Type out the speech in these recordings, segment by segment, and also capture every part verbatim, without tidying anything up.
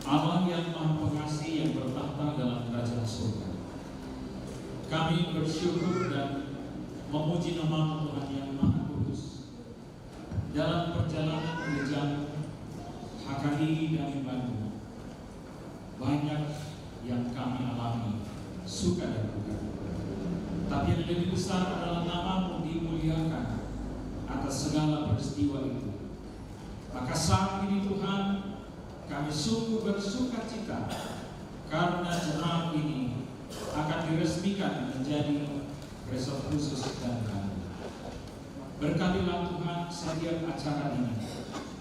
Allah yang Maha Pengasih, yang bertakhta dalam kerajaan surga, kami bersyukur dan memuji nama Tuhan yang Maha Kudus. Dalam perjalanan gereja H K I Dame Bandung, banyak yang kami alami, suka dan duka. Tapi yang lebih besar adalah nama-Mu dimuliakan atas segala peristiwa itu. Maka saat ini, Tuhan, kami sungguh bersukacita karena jemaat ini akan diresmikan menjadi resort khusus Dame Bandung. Berkatilah, Tuhan, setiap acara ini,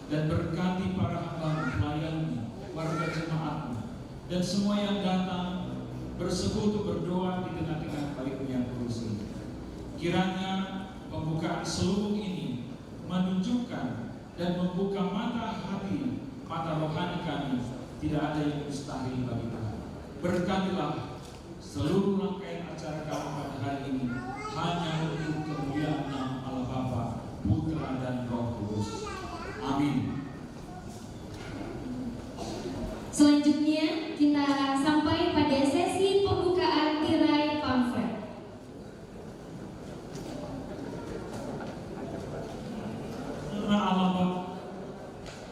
dan berkati para hamba-Mu, pelayan-Mu, warga jemaat-Mu, dan semua yang datang bersekutu berdoa di tengah-tengah baik-Mu yang kudus ini. Kiranya pembukaan selubung ini menunjukkan dan membuka mata hati, mata rohani kami. Tidak ada yang mustahil bagi Tuhan. Berkatilah seluruh rangkaian acara kami pada hari ini, hanya untuk kemuliaan nama Allah Bapa, Putra, dan Roh Kudus. Amin. Selanjutnya, kita sampai pada sesi pembukaan tirai pamflet. Karena Allah Bapa,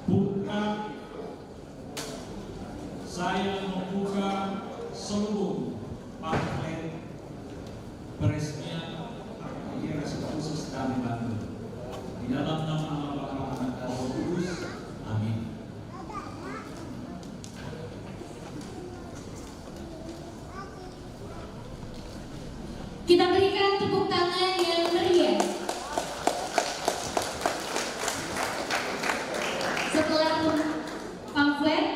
Putra, saya membuka selubung pamflet peresmian Resort Khusus Dame Bandung. Di dalam nama Allah Bapa, Anak, dan Roh Kudus. Amin. Kita berikan tepuk tangan yang meriah. Setelah pem-, pamflet,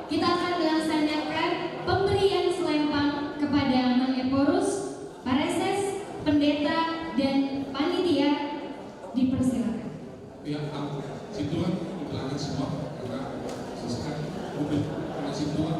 kita akan melaksanakan pemberian selempang kepada Mang Ephorus, Pareses, Pendeta, dan panitia. Dipersilakan. Ya, Ang, situ kan, di belakang semua, karena selesai. Udah, karena situ kan.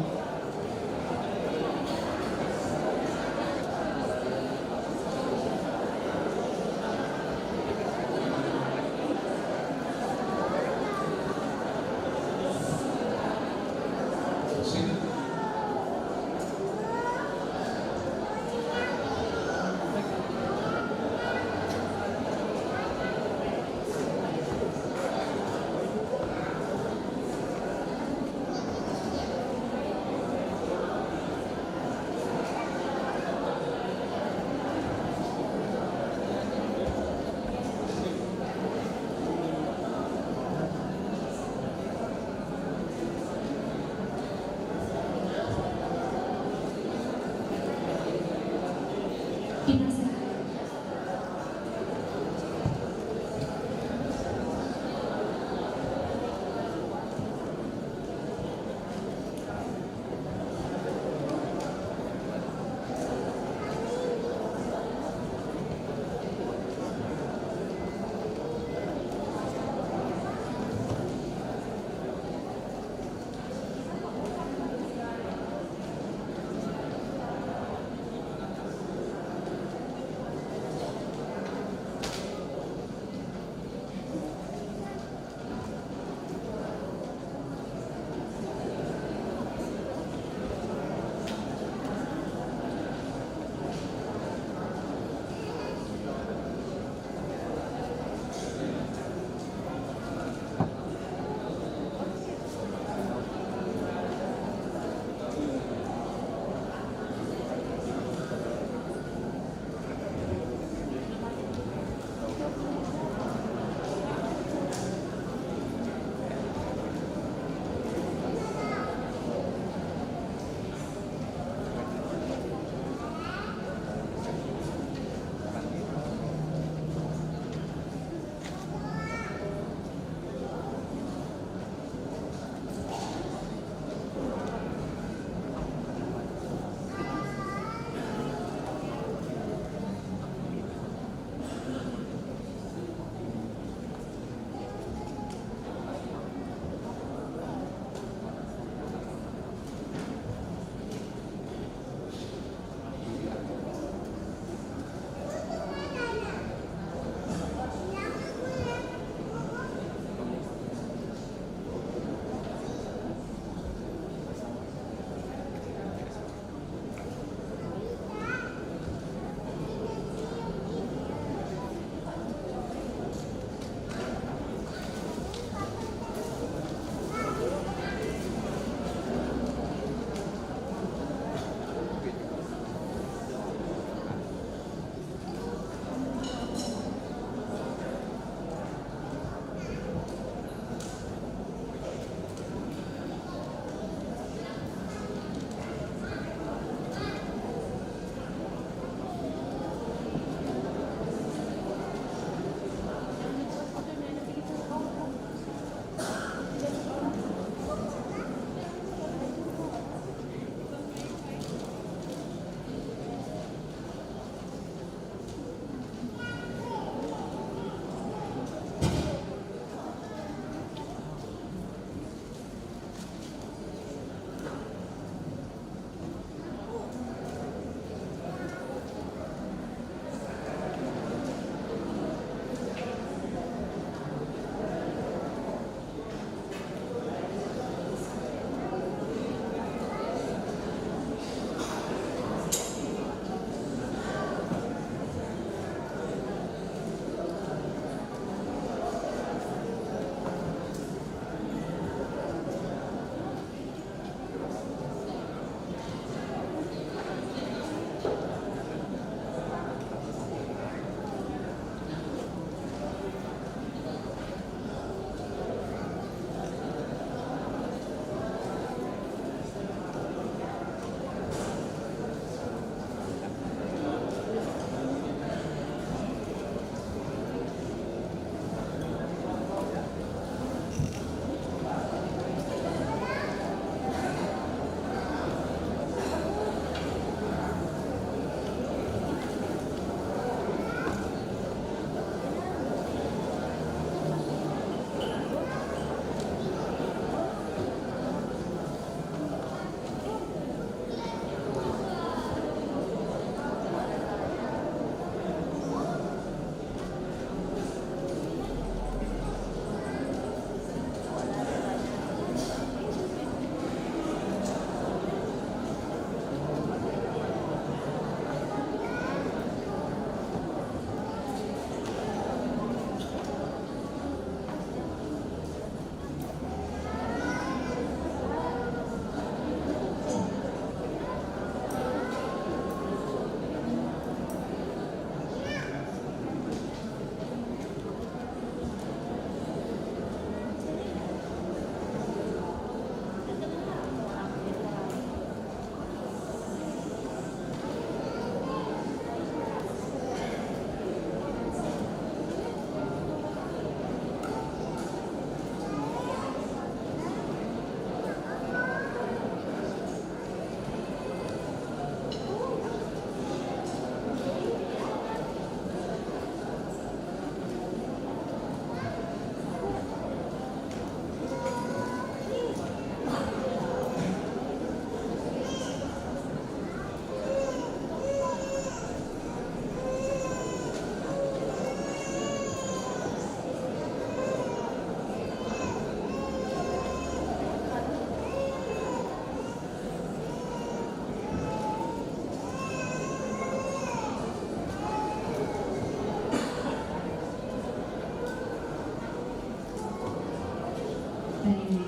Baik.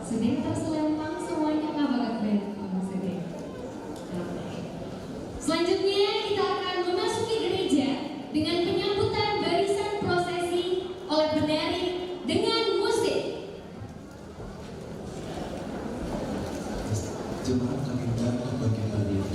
Sudah terselempang semuanya, nggak banget, baik. Oh, sudah. Oke. Selanjutnya kita akan memasuki gereja dengan penyambutan barisan prosesi oleh penari dengan musik. Jemaat kami undang ke bagian podium.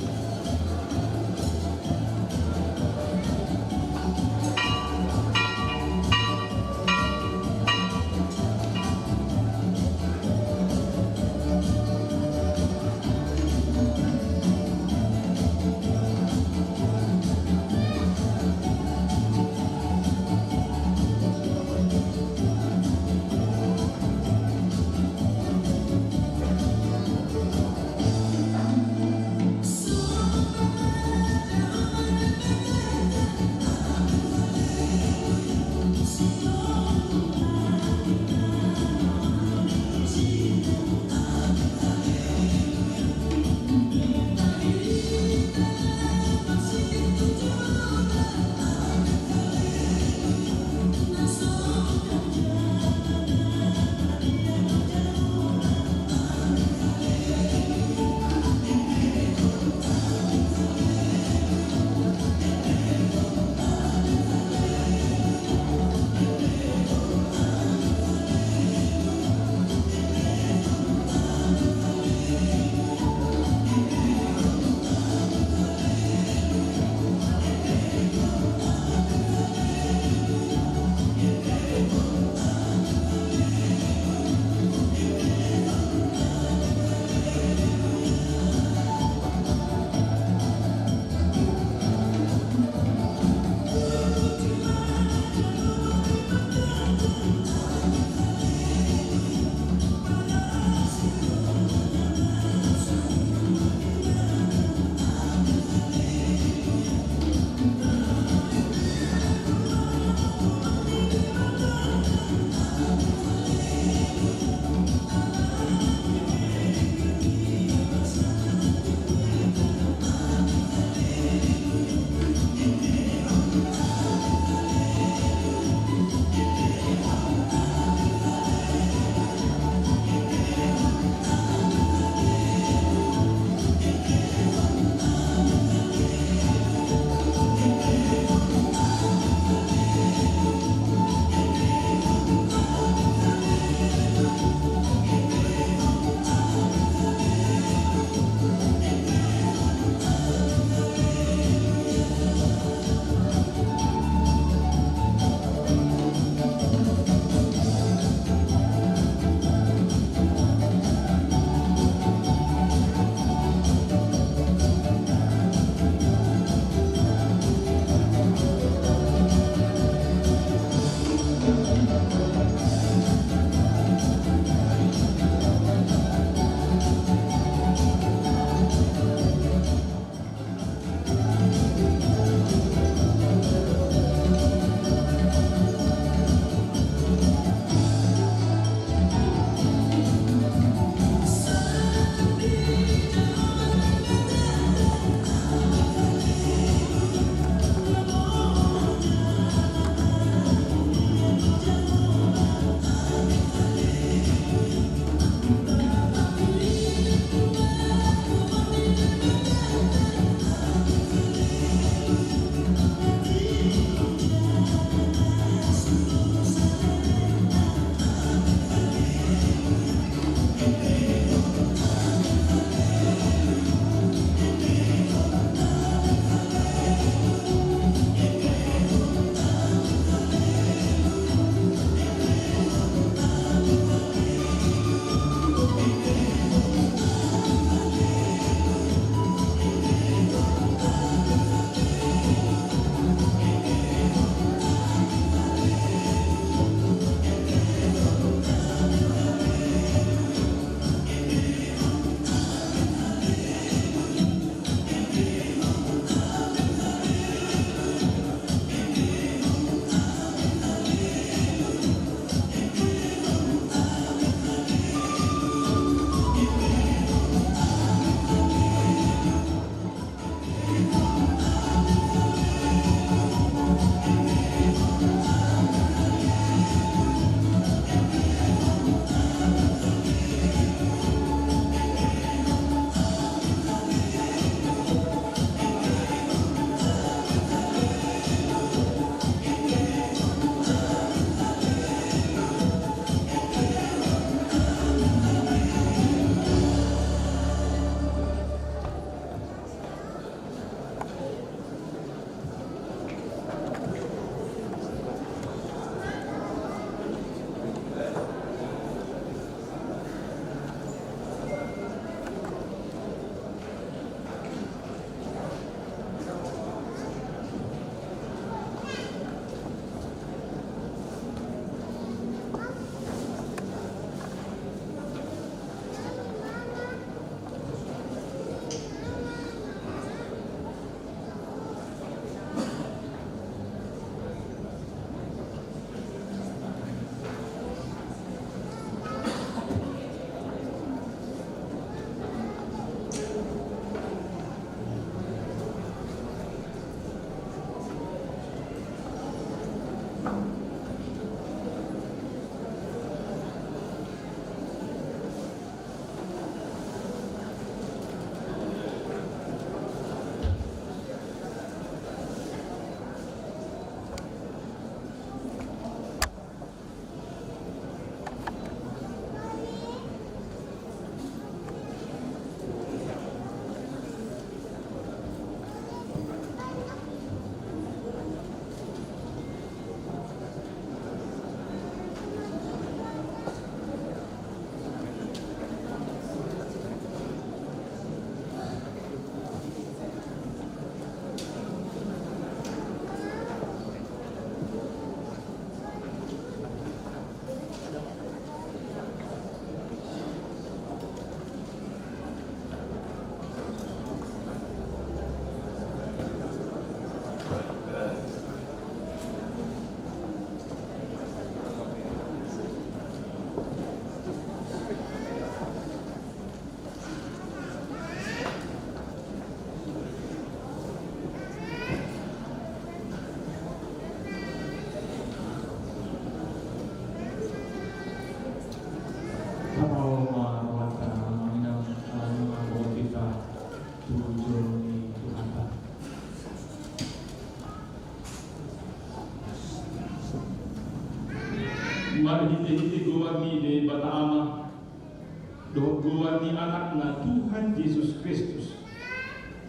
dohot goar ni Anakna Tuhan Jesus Kristus,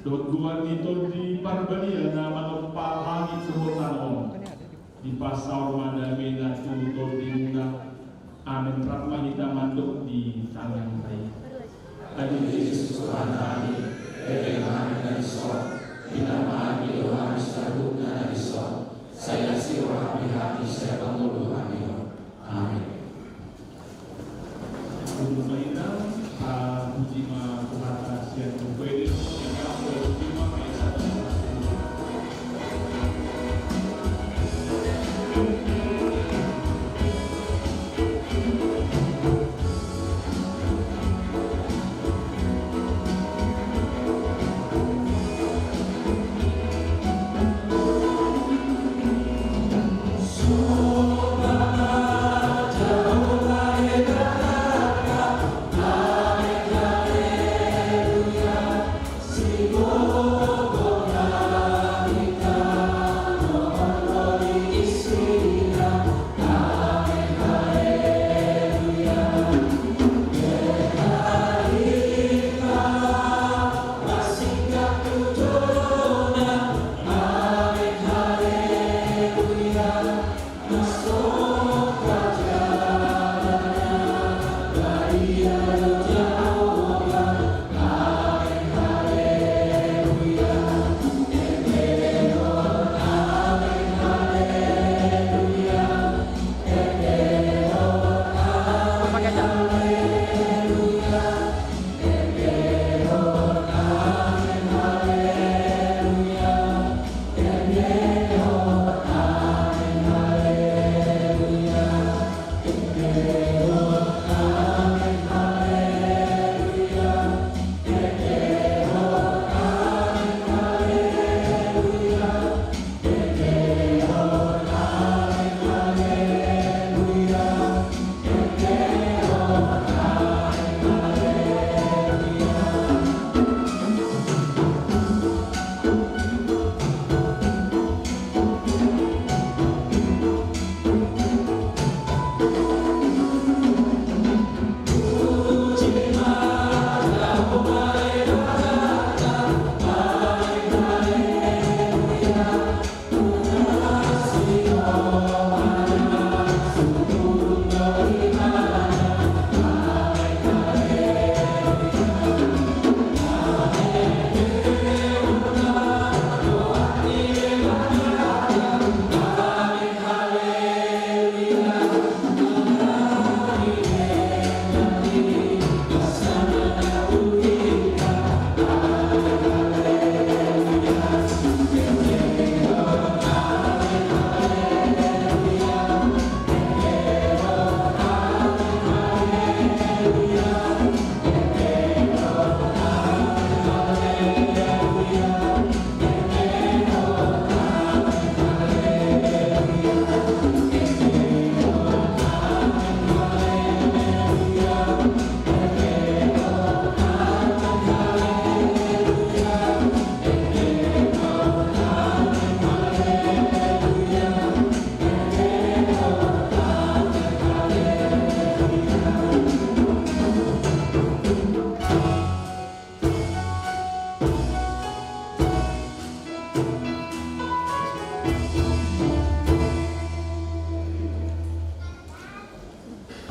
dohot goar ni Tondi Parbadia na manompa langit dohot tano on, dipasaor ma damena tu tondimuna. Amen. Rap ma hita mandok di tangan na i. Ate Jesus Tuhanta nami, ate nami na dison, pinamati do hami saluhutna na dison, sai asi roham di hami sian pangolu hami on. Amen. Untuk maina, ah, puji ma Tuhanta sian buku ini, sehingga puji ma Maesa.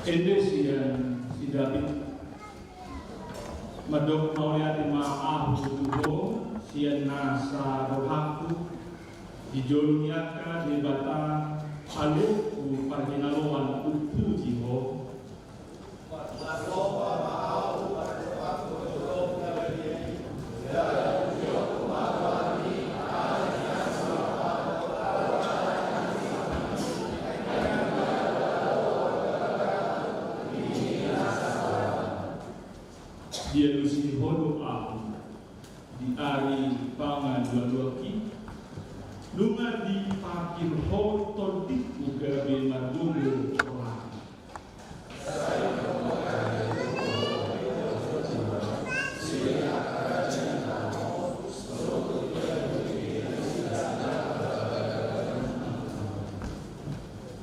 Ende sian si David. Mandok mauliate ma ahu tu Ho sian nasa rohangku, di jolo ni angka debata, ale huparhinaloan umpuji Ho. Dialusi Ho do ahu di ari pangalualuanki, nunga dipakir Ho tondingku gabe margogo rohangku.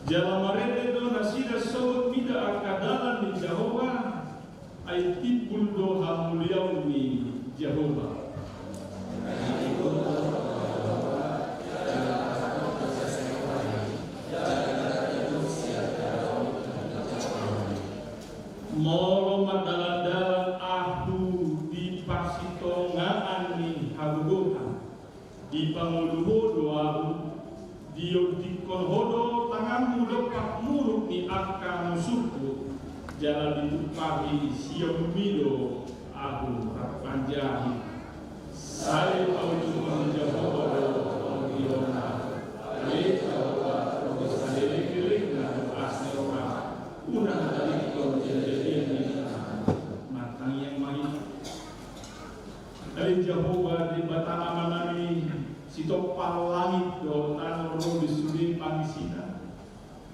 Jala marende do nasida sogot mida angka dalan ni Jahowa, ai Molo mardalan-dalan ahu di parsitongaan ni hagogotan, dipangolu Ho do ahu, diontikhon Ho do tanganmu dompak muruk ni angka musungku, jala ditumpahi siamunmi do ahu rap manjahi. Sai paujunghon Jahowa do pangolihonna, ale Jahowa, ro saleleng-lelengna do asi ni roham, unang tadingkon jala jadian ni. Martangiang ma hita. Ale Jahowa Debata Amanami, sitompa langit dohot tano ro di sude pangisina,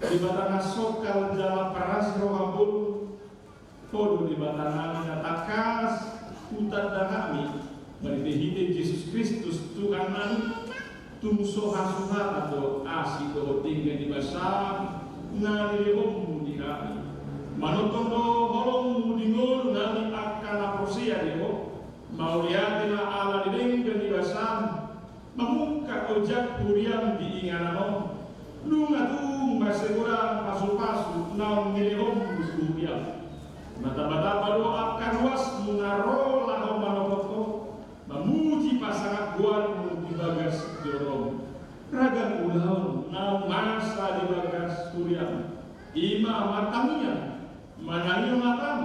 Debata na sokal jala parasi roha bolon, Ho do Debata nami na tangkas hutanda hami, marhite-hite Jesus Kristus Tuhan nami, tung so hasuhatan do asi dohot denggan ni basam na nilehonmu di hami. Manongtong do holongmu di ngolu nami angka na porsea di Ho, mauliate ma ala ni denggan ni basam, mamungka ojakmu huriam di inganan on, nunga tung mansai godang pasu-pasu naung nilehonmu tu huriam. Martamba-tamba do angka ruasmu na ro laho manopot Ho, mamuji pasangap goarmu di bagas jorom. Ragam ulaon naung masa di bagas huriam, i ma martangiang, manangihon hatam,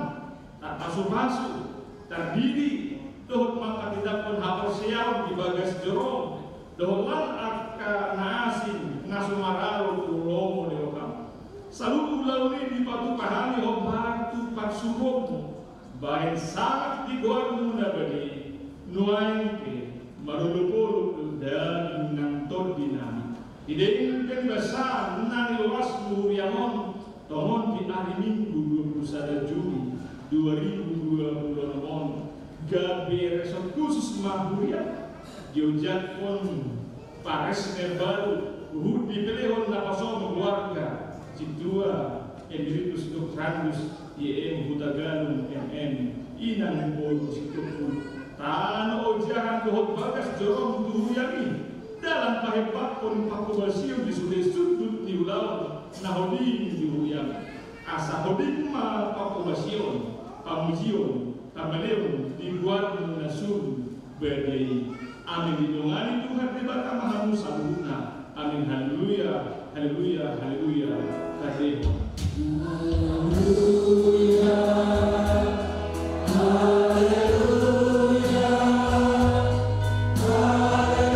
tarpasu-pasu, tardidi, dohot manghatindanghon haporseaon di bagas jorom, dohot lan angka na asing na so maralo tu lomo ni roham. Saluhut ulaon i dipatupa hami hombar tu parsuruonmu, bahen sangap di goarmu na badia i, nuaeng pe marolop-olop do daging nang tondi nami. Di denggan ni basam na niloasmu huriam on, tongon di ari Minggu dua puluh sada Juni dua ribu dua puluh enam on, gabe respon khusus ma huriam, diojakhon pares na imbaru, huhut dipelehon naposom keluarga, Sintua Emeritus Doktorandus I M Hutagalung M M, inang boru Sitompul, tano ojahan dohot bagas jorom tu huriam i, dalan pahempakhon panghobasion di sude sundut ni ulaon na hoding di huriam. Asa hoding ma panghobasion, pamujion, pamaleon di goarmu na sun badia i. Amin. Didongani Tuhan Debata ma hamu saluhutna. Amin. Haleluya, haleluya, haleluya. Tardehon. Haleluya, haleluya, haleluya.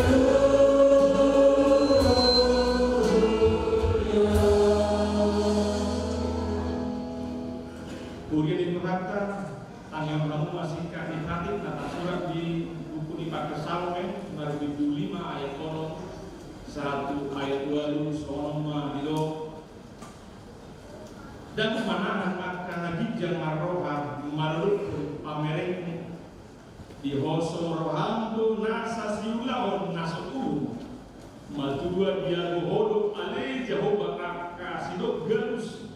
Huria ni Tuhanta, tangihon hamu ma singkat ni patik na tarsurat di buku ni Parpsalmen, nomor tujuh puluh lima ayat onom, sahat tu ayat ualu, songon on ma didok. Ndang manahan angka na ginjang marroha mandokkon pamerengmu. Dihoso roham do nasa siulahon na so uhum. Matua diago ho do ale Jahowa angka sidok gabus.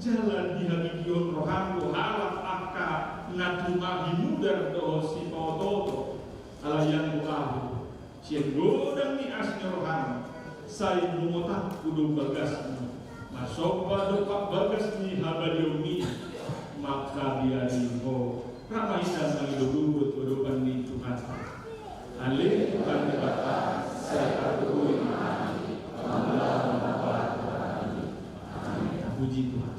Jala dihagigihon roham do halak angka na tumahi mudar dohot sipaotooto. Alai anggo ahu, sian godang ni asi ni roham, sai mungotangku do bagasmu. Marsomba dompak bagas ni habadiaonmi, mangkabiari ho. Rap ma hita mangido gogo tu adopan ni Tuhanta. Ale Tuhan Debata, sai pargogoi ma hami, pangulahon ma ho Tuhan i. Amin. Puji Tuhan.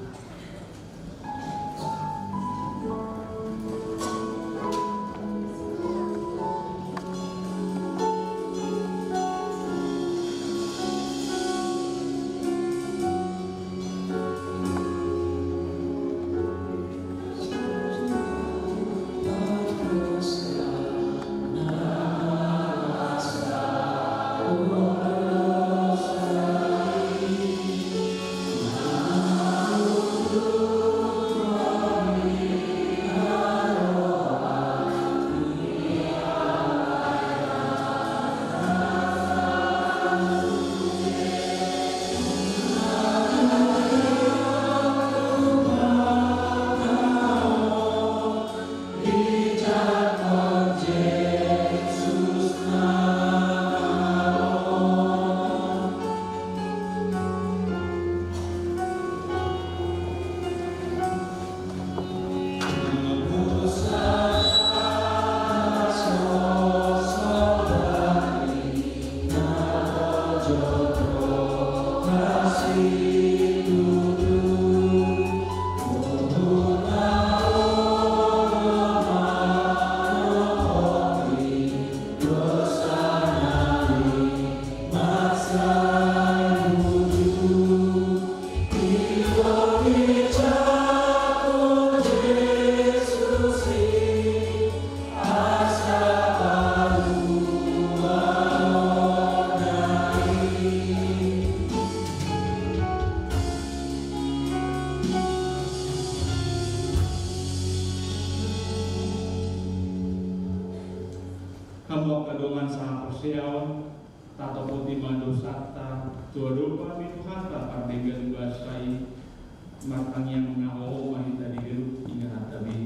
Hamu angka dongan sahaporseaon, tatopoti ma dosanta tu adopan ni Tuhanta pardenggan basa i. Martangiang na hohom ma hita di ganup inganan tabi.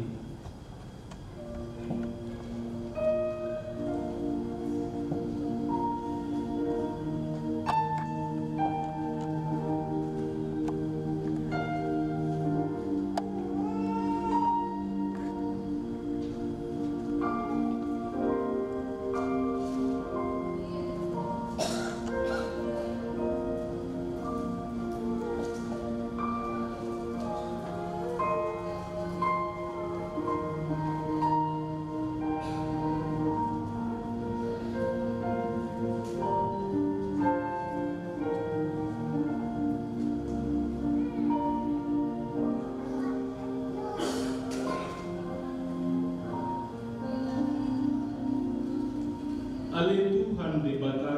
Ale Tuhan Debata,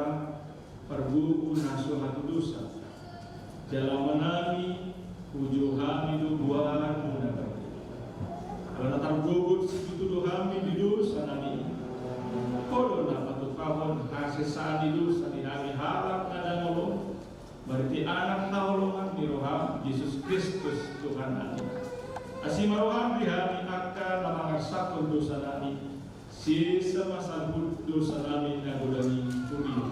pargogo na so hatudosan, jala manami, puji hami do goarmu na badia. Ala na targogot situtu do hami di dosa nami, Ho do na patupahon hasesaan ni dosa ni hami halak na dangol on, marhite Anak haholongan ni roham, Jesus Kristus Tuhan nami. Asi ma roham di hami angka na mangarsahon dosa nami, sesa ma saluhut dosa nami na godang i huria.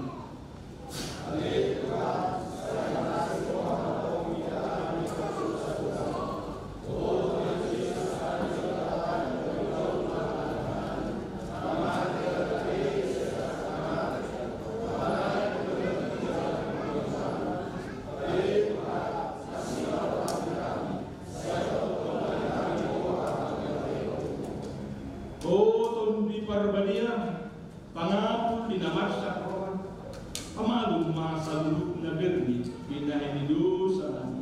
O Tondi Parbadia, pangapul di na marsak roha, pamalum ma saluhut na ber ni binahen ni dosa nami.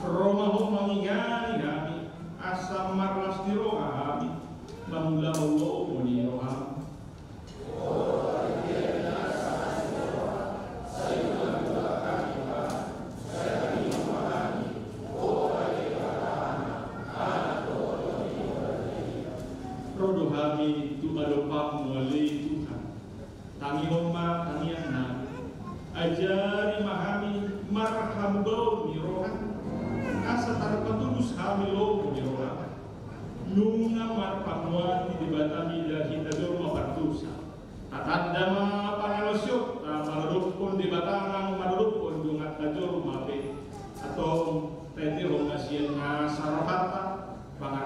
Ro ma Ho mangingani hami, asa marlas ni roha hami mangulahon lomo ni roham. Ro do hami tu adopanmu, ale Tuhan. Tangihon ma tangiang nami. Ajari ma hami marhamubaon ni roha, asa tarpatulus hami lomo ni roha. Nunga marpanguati Debata mida hita jolma pardosa. Tatanda ma pangalaosionta maradophon Debata nang maradophon donganta jolma pe. Antong taetehon ma sian nasa rohanta pangar-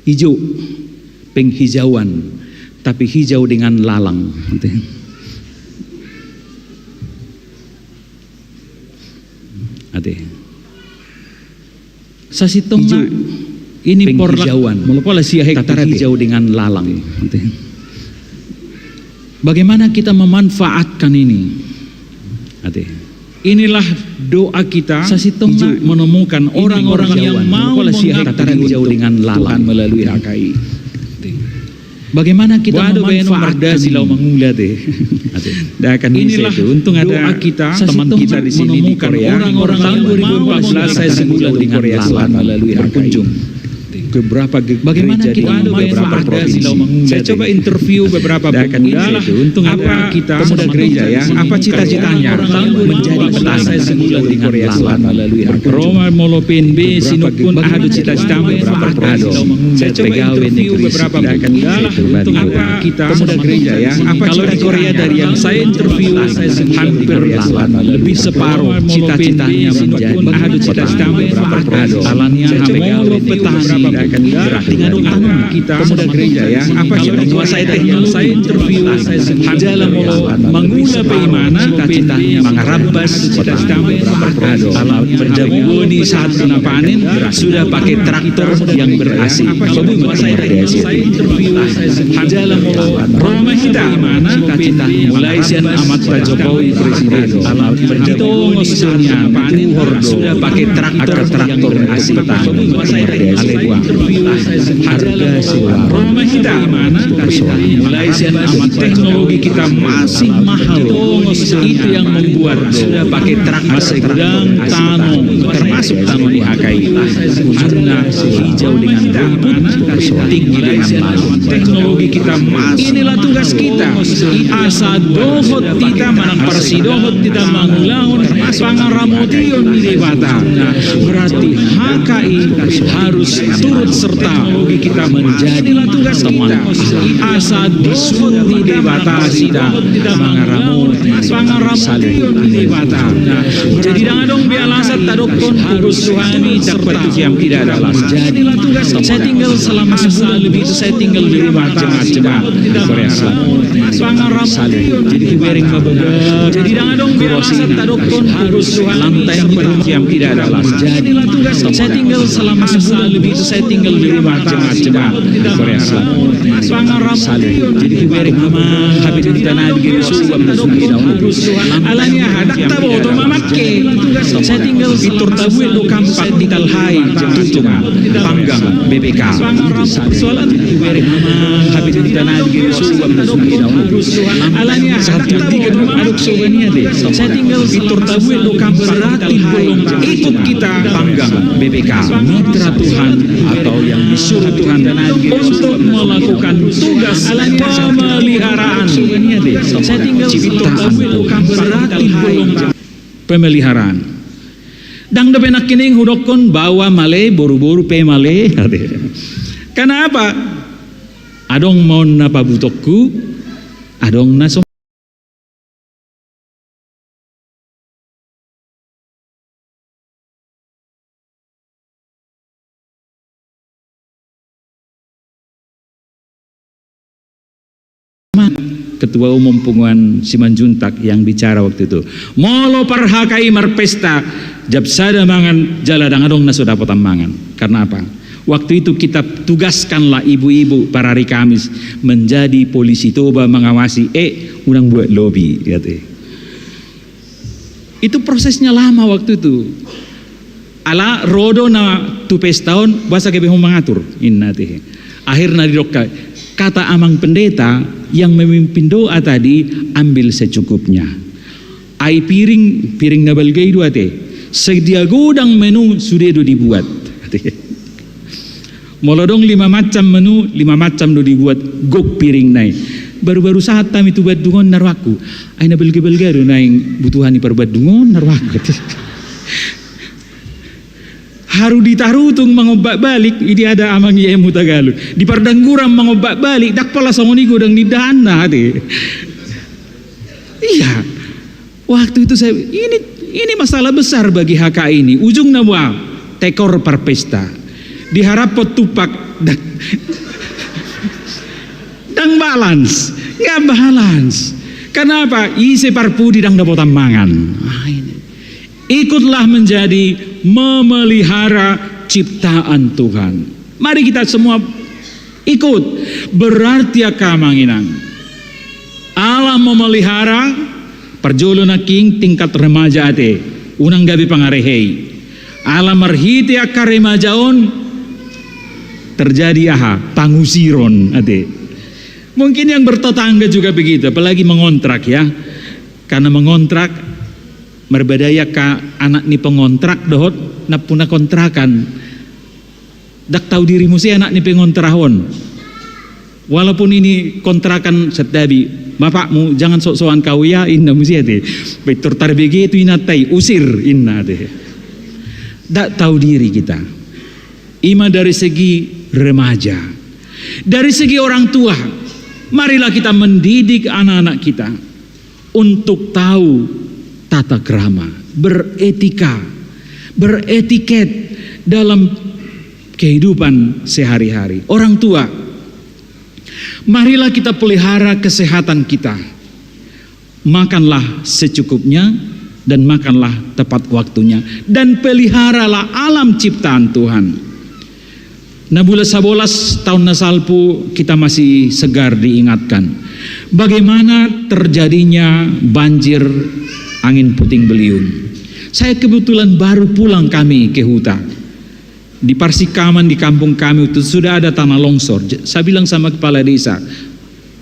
Hijau, penghijauan, tapi hijau dengan lalang. Ate. Sasintongna ini porlak, penghijauan, molo pola sia hektar, tapi hijau dengan lalang. Bagaimana kita memanfaatkan ini? Ate. Inilah doa kita, sasintongna, untuk menemukan orang-orang yang mau mengabdi untuk Tuhan melalui H K I. Bagaimana kita memanfaatkan ini? Inilah doa kita, sasintongna, untuk menemukan orang-orang yang mau mengabdi untuk Tuhan melalui H K I. Bagaimana kita memanfaatkan ini? Saya coba interview beberapa pemuda. Apa cita-citanya menjadi petani? Roma molo P N B sinungkun aha do cita-citamu? Saya coba interview beberapa pemuda. Apa cita-citanya? Kalau di Korea, dari yang saya interview, hampir lebih separuh cita-citanya menjadi petani. Alani aha, molo petani, berarti ngadong tano. Pemuda gereja, ya, apa cita-citanya? Saya interview, jala molo mangula pe imana, cita-citanya mangarambas, cita-citanya mangarambas. Alat perjabuan i sahat na panen, sudah pakai traktor yang ber-A C. Coba, saya interview, jala molo ro ma hita, cita-citanya, mulai sian amanta Jokowi presiden, alat perjabuan i sahat na panen, sudah pakai traktor, traktor yang ber-A C. Alai boha, harga sewa. Ro ma hita, mulai sian amanta, teknologi kita masih mahal. Itu yang membuat sudah pakai traktor, masih kurang tano, termasuk tano di H K I. Ujungna hijau dengan rumput, tinggi dengan laut. Teknologi kita masih. Inilah tugas kita. Asa dohot hita manang parsidohot hita mangulahon pangaramotion ni Debata, berarti H K I harus turut serta menjadi teman. Asa dohot ni Debata hita mangaramoti saluhutna. Jadi ndang adong be alasan tadokkon, "Tuhan, Tuhan, tidak ada alasan." Saya tinggal selama sebulan lebih itu, saya tinggal di rumah jemaat-jemaat di Korea Selatan. Jadi hubereng ma boga. Jadi ndang adong be alasan tadokkon, "Tuhan, Tuhan, tidak ada alasan." Saya tinggal selama sebulan lebih itu, saya tinggal di rumah jemaat-jemaat di Korea Selatan. Jadi hubereng ma, hape di tanah di Yesus, alani aha, ndang taboto ma mangke. Saya tinggal, pintor tabuat do kampak di Talhai, tutu ma panggang B P K. Soalan, hubereng ma, hape di tanah di Yesus, alani aha, ndang taboto ma mangke. Saya tinggal, pintor tabuat do kampak di Talhai, ikut kita panggang B P K, mitra Tuhan atau yang disuruh Tuhan untuk melakukan tugas pemeliharaan. Ciptaan Tuhan. Pemeliharaan. Ndang dope nangkining hudokkon baoa male, boruboru pe male. Kenapa? Adong ma on na pabutohonku, adong na so Ketua Umum Punguan Simanjuntak yang bicara waktu itu. Molo par H K I marpesta, jam sada mangan, jala ndang adong na so dapotan mangan. Karena apa? Waktu itu kita tugaskanlah ibu-ibu par hari Kamis menjadi polisi Toba, mengawasi, eh, unang buat lobi, kata. Itu prosesnya lama waktu itu. Ala ro do na tu pesta on, boasa gabe ho mangatur, ninna, ate. Akhirna didok, kata amang pendeta yang memimpin doa tadi, ambil secukupnya. Ai piring, piring na balga i do, ate. Sedia godang menu sude do dibuat. Molo adong lima macam menu, lima macam do dibuat, gok piringna i. Baru-baru sahat hami tu Bandung on, na rohangku, ai na balga-balga do naeng butuhon i par Bandung on, na rohangku. Haru di Tarutung mangombak balik, i do ada amang I M U Tagalog. Di Pardangguran mangombak balik, ndang pola songon i godang ni indahanna, ate. Iya. Waktu itu saya, ini, ini masalah besar bagi H K I ini. Ujungna boha? Tekor par pesta. Diharaphon tumpak. Ndang balance. Nggak balance. Kenapa? Ise parpudi ndang dapotan mangan. Ah, ini. Ikutlah menjadi memelihara ciptaan Tuhan. Mari kita semua ikut. Berarti, angka amang inang, ala memelihara, parjolo nangkin tingkat remaja ate, unang gabe pangarehei. Ala marhite angka remaja on terjadi aha? Pangusiron ate. Mungkin yang bertetangga juga begitu, apalagi mengontrak ya. Karena mengontrak, marbadai angka anak ni pengontrak dohot nampuna kontrakan. Ndang tahu diri muse anak ni pengontrak on. Walaupun ini kontrakan santabi, "Bapakmu jangan sok-sokan kau ya," inna muse ate. Pintor tarbege tu inanta i, "Usir," inna ate. Ndang tahu diri kita. Ima dari segi remaja. Dari segi orang tua, marilah kita mendidik anak-anak kita untuk tahu tata krama, beretika, beretiket dalam kehidupan sehari-hari. Orang tua, marilah kita pelihara kesehatan kita. Makanlah secukupnya dan makanlah tepat waktunya, dan peliharalah alam ciptaan Tuhan. Na bulan sabolas taon na salpu, kita masih segar diingatkan bagaimana terjadinya banjir, angin puting beliung. Saya kebetulan baru pulang kami ke huta. Di Parsikaman, di kampung kami itu sudah ada tanah longsor. J-, saya bilang sama kepala desa,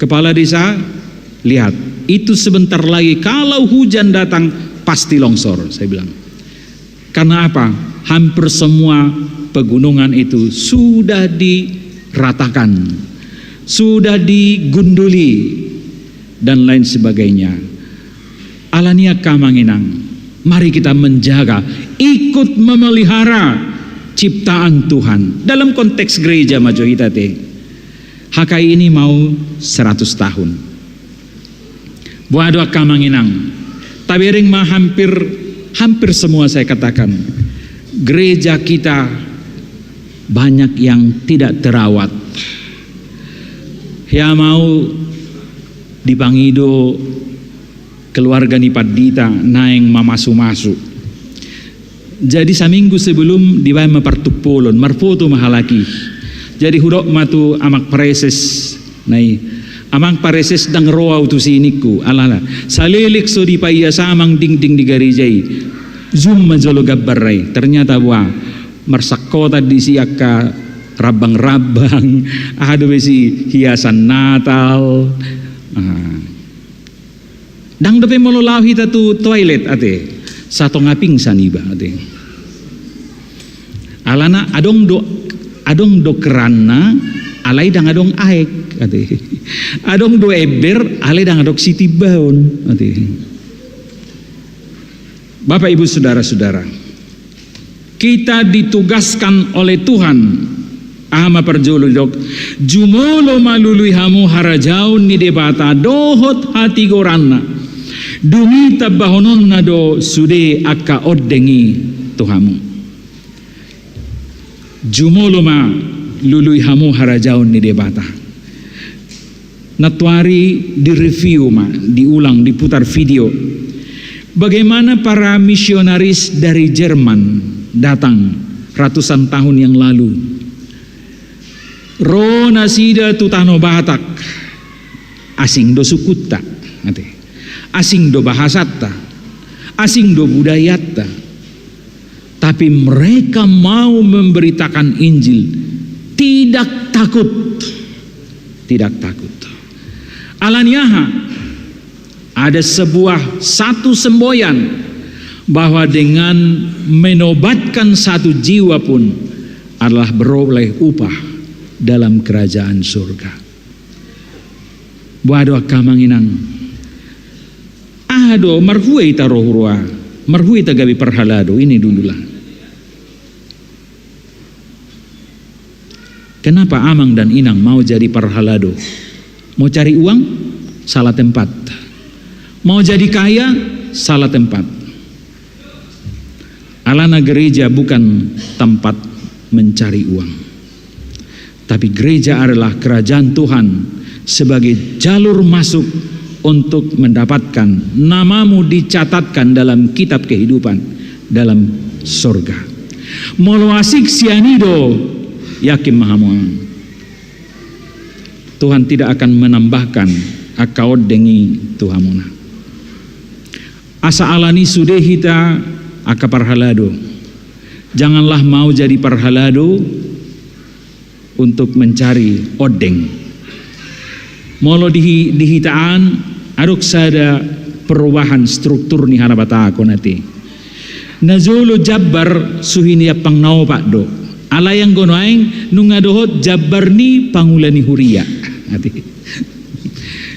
"Kepala desa, lihat, itu sebentar lagi kalau hujan datang, pasti longsor," saya bilang. Karena apa? Hampir semua pegunungan itu sudah diratakan, sudah digunduli, dan lain sebagainya. Alani i, angka amang inang, mari kita menjaga, ikut memelihara ciptaan Tuhan. Dalam konteks gereja ma jo hita ate. H K I ini mau seratus tahun. Boha do, angka amang inang? Tabereng ma, hampir, hampir semua saya katakan, gereja kita banyak yang tidak terawat. Hea ma au dipangido keluarga ni pandita naeng mamasu-masu. Jadi saminggu sebelum dibaen ma partumpolon, marfoto ma halak i. Jadi hudok ma tu amang pareses na i, "Amang pareses, ndang ro au tusi," ningku. Alana saleleng so dipaias amang dingding ni gareja i. Zoom ma jolo gambar i. Ternyata boha, marsangkotan disi angka rambang-rambang, aha dope disi, hiasan Natal. Ah. Ndang dope molo laho hita tu toilet ate, satonga pingsan iba ate. Alana adong do, adong do keranna, alai ndang adong aek ate. Adong do ember, alai ndang adong sitimbaon ate. Bapak, Ibu, Saudara-saudara, kita ditugaskan oleh Tuhan. Aha ma parjolo didok? Jumolo ma lului hamu harajaon ni Debata dohot hatigoranna. Dung i tambahononna do sude angka ondeng i tu hamu. Jumolo ma lului hamu harajaon ni Debata. Nantoari direview ma, diulang, diputar video. Bagaimana para misionaris dari Jerman datang ratusan tahun yang lalu. Ro nasida tu tano Batak, asing do sukunta, ate. Asing do bahasanta, asing do budayanta. Tapi mereka mau memberitakan Injil, tidak takut. Tidak takut. Alani aha? Ada sebuah, satu semboyan bahwa dengan menobatkan satu jiwa pun adalah beroleh upah dalam kerajaan surga. Boha do, angka amang inang? Aha do, marhua hita ro huroha, marhua hita gabe parhalado, ini dululah. Kenapa amang dan inang mau jadi parhalado? Mau cari uang? Salah tempat. Mau jadi kaya? Salah tempat. Alana gereja bukan tempat mencari uang. Tapi gereja adalah kerajaan Tuhan sebagai jalur masuk untuk mendapatkan namamu dicatatkan dalam kitab kehidupan dalam sorga. Molo asing sian i do, yakin ma hamu, Tuhan tidak akan menambahkan angka ondeng i tu hamuna. Asa alani i sude hita angka parhalado. Janganlah mau jadi parhalado untuk mencari ondeng. Molo di, di hita an, adong sada perubahan struktur ni halabataon ate. Na jolo jambar suhi ni ampang na opat do. Alai anggo nuaeng nunga dohot jambar ni pangula ni huria. Ate.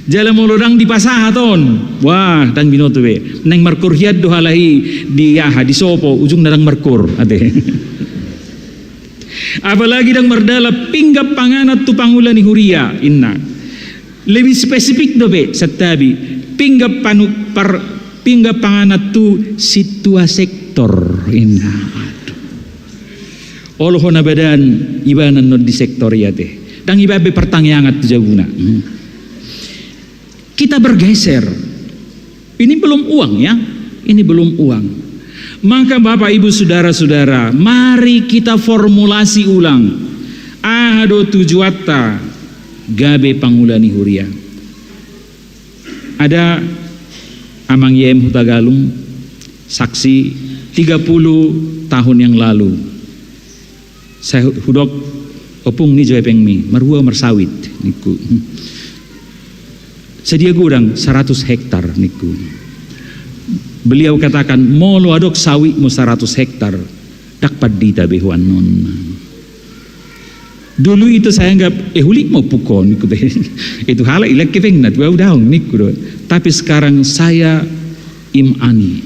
Jala molo ndang dipasahat on, wah, ndang binoto be. Naeng markur hian do halak i di aha, disopo, ujungna ndang markur, ate. Apalagi ndang mardalan pinggan panganan tu pangula ni huria, inna. Lebih spesifik dope, santabi. Pinggan panu-, par-, pinggan panganan tu sintua sektor, inna. Aduh. Olo hona badan ibana annon di sektor i ate. Ndang iba be partangiangan tu jabuna. Hmm. Kita bergeser. Ini belum uang, ya. Ini belum uang. Maka Bapak, Ibu, Saudara-saudara, mari kita formulasi ulang. Aha do tujuanta gabe pangula ni huria? Ada Amang Y M Hutagalung, saksi, tiga puluh tahun yang lalu. Sai hu-, hudok, "Ompung, ni jo hepengmi?" "Marhua marsawit," ningku. "Sadia godang?" "Saratus hektar," ningku. Beliau katakan, "Molo adong sawitmu saratus hektar, ndang pandita be ho annon." Dulu itu saya anggap, "Eh, hulik ma ompung on," ningku. "Itu halak ilang hepengna, tu au daong," ningku do. Tapi sekarang saya imani.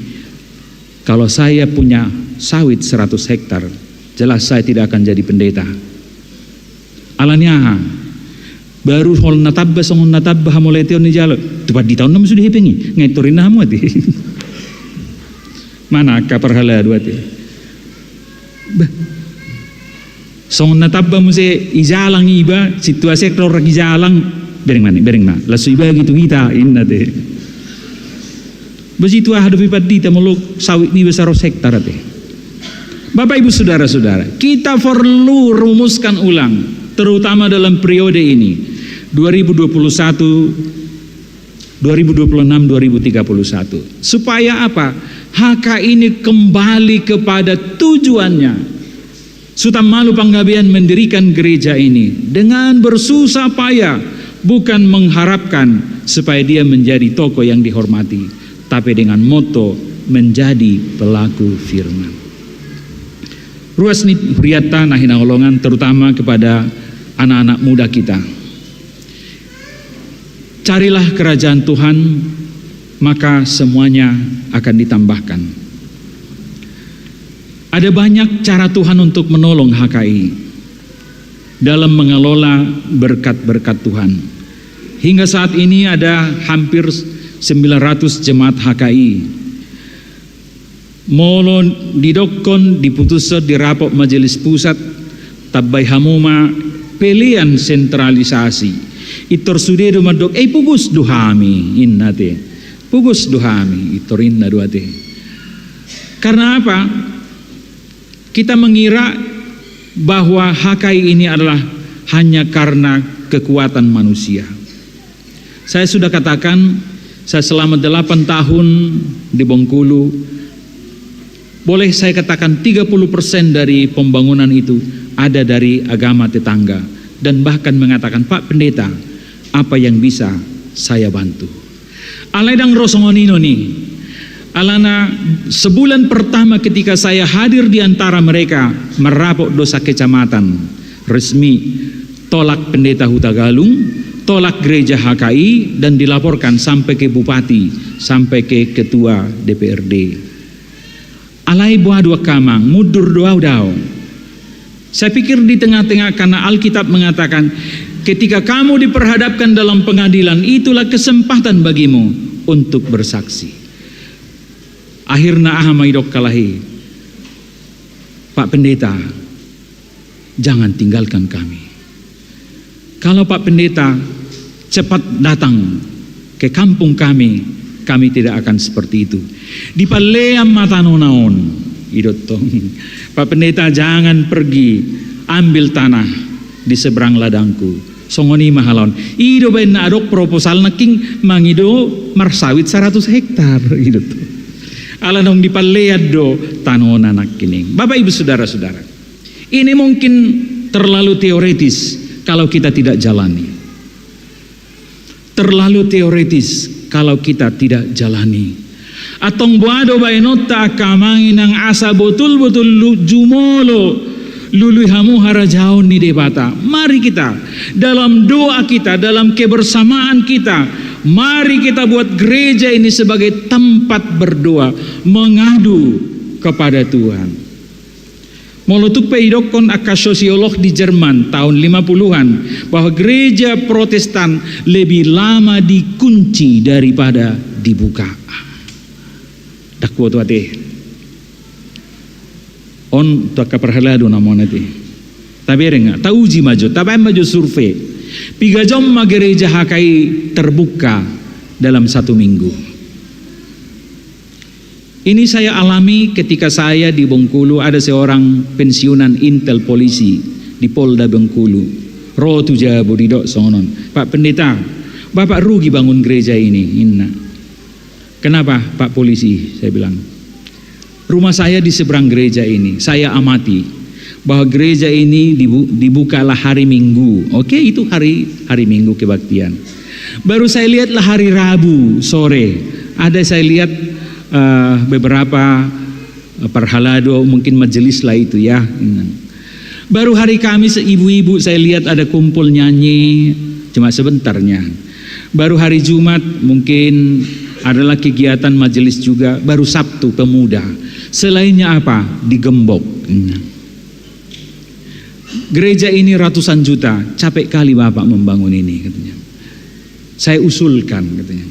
Kalau saya punya sawit seratus hektar, jelas saya tidak akan jadi pendeta. Alani aha? Baru holan na tamba, songon na tamba hamauliateon i jalo. Tu pandita on nama sude hepeng i, nga i torinna hamu ate. Mana angka parhalado ate. Bah. Songon na tamba muse ijalang iba, sintua sektor ijalang, bereng ma ni, bereng ma. Langsung ibagi tu hita, inna ate. Bos itu aha dope pandita molo sawit niba saratus hektar ate. Bapak Ibu Saudara-saudara, kita perlu rumuskan ulang, terutama dalam periode ini, dua ribu dua puluh satu, dua ribu dua puluh enam, dua ribu tiga puluh satu. Supaya apa? H K I ini kembali kepada tujuannya. Sutan Malum Panggabean mendirikan gereja ini dengan bersusah payah, bukan mengharapkan supaya dia menjadi tokoh yang dihormati, tapi dengan moto menjadi pelaku firman. Ruas ni hurianta na hinaholongan, terutama kepada anak-anak muda kita. Carilah kerajaan Tuhan, maka semuanya akan ditambahkan. Ada banyak cara Tuhan untuk menolong H K I dalam mengelola berkat-berkat Tuhan. Hingga saat ini ada hampir sembilan ratus jemaat H K I. Molo didokkon, diputushon di rapot majelis pusat, tambai hamu ma pelean sentralisasi. Intor sude do mandok, "Eh, pogos do hami," inna ate. "Pogos do hami," intor inna do ate. Karena apa? Kita mengira bahwa H K I ini adalah hanya karena kekuatan manusia. Saya sudah katakan, saya selama delapan tahun di Bengkulu, boleh saya katakan tiga puluh persen dari pembangunan itu ada dari agama tetangga, dan bahkan mengatakan, "Pak Pendeta, apa yang bisa saya bantu?" Alai ndang ro songon i annon i. Alana sebulan pertama ketika saya hadir di antara mereka, marrapot do sakecamatan resmi, tolak Pendeta Hutagalung, tolak gereja H K I, dan dilaporkan sampai ke bupati, sampai ke ketua D P R D. Alai boha do angka amang, mundur do au daong. Saya pikir di tengah-tengah, karena Alkitab mengatakan, "Ketika kamu diperhadapkan dalam pengadilan, itulah kesempatan bagimu untuk bersaksi." Akhirna aha ma didok halak i? "Pak Pendeta, Jangan tinggalkan kami. Kalau Pak Pendeta cepat datang ke kampung kami, kami tidak akan seperti itu. Dipallean ma tanona on, didok tong. Pak Pendeta, jangan pergi ambil tanah di seberang ladangku. Songon i ma halak on. I do baen na adong proposal nangkin mangido marsawit saratus hektar, didok tong. Ala naung dipallean do tanona nangkining. Bapak Ibu Saudara-saudara, ini mungkin terlalu teoritis kalau kita tidak jalani. Terlalu teoritis kalau kita tidak jalani. Antong boha do baenonta angka amang inang asa botul-botul lu-, jumolo lului hamu harajaon ni Debata. Mari kita, dalam doa kita, dalam kebersamaan kita, mari kita buat gereja ini sebagai tempat berdoa, mengadu kepada Tuhan. Molo tung pe didokkon angka sosiolog di Jerman tahun lima puluhan bahwa gereja Protestan lebih lama dikunci daripada dibuka. Ndang huboto ate. On tu angka parhalado na muna ate. Tabereng, tauji ma jo, tabaen ma jo survei. Piga jom ma gereja H K I terbuka dalam satu minggu? Ini saya alami ketika saya di Bengkulu, ada seorang pensiunan intel polisi di Polda Bengkulu. Ro tu jabu, didok songon on, "Pak Pendeta, Bapak rugi bangun gereja ini," ninna. "Kenapa, Pak Polisi?" saya bilang. "Rumah saya di seberang gereja ini. Saya amati bahwa gereja ini dibu-, dibukalah hari Minggu." Oke, itu hari, hari Minggu kebaktian. "Baru saya lihatlah hari Rabu sore. Ada saya lihat, eh, beberapa, eh, parhalado, mungkin majelis lah itu ya." "Baru hari Kamis, ibu-ibu saya lihat ada kumpul nyanyi, cuma sebentarnya. Baru hari Jumat mungkin adalah kegiatan majelis juga, baru Sabtu pemuda. Selainnya apa? Digembok." "Gereja ini ratusan juta, capek kali Bapak membangun ini," katanya. "Saya usulkan," katanya,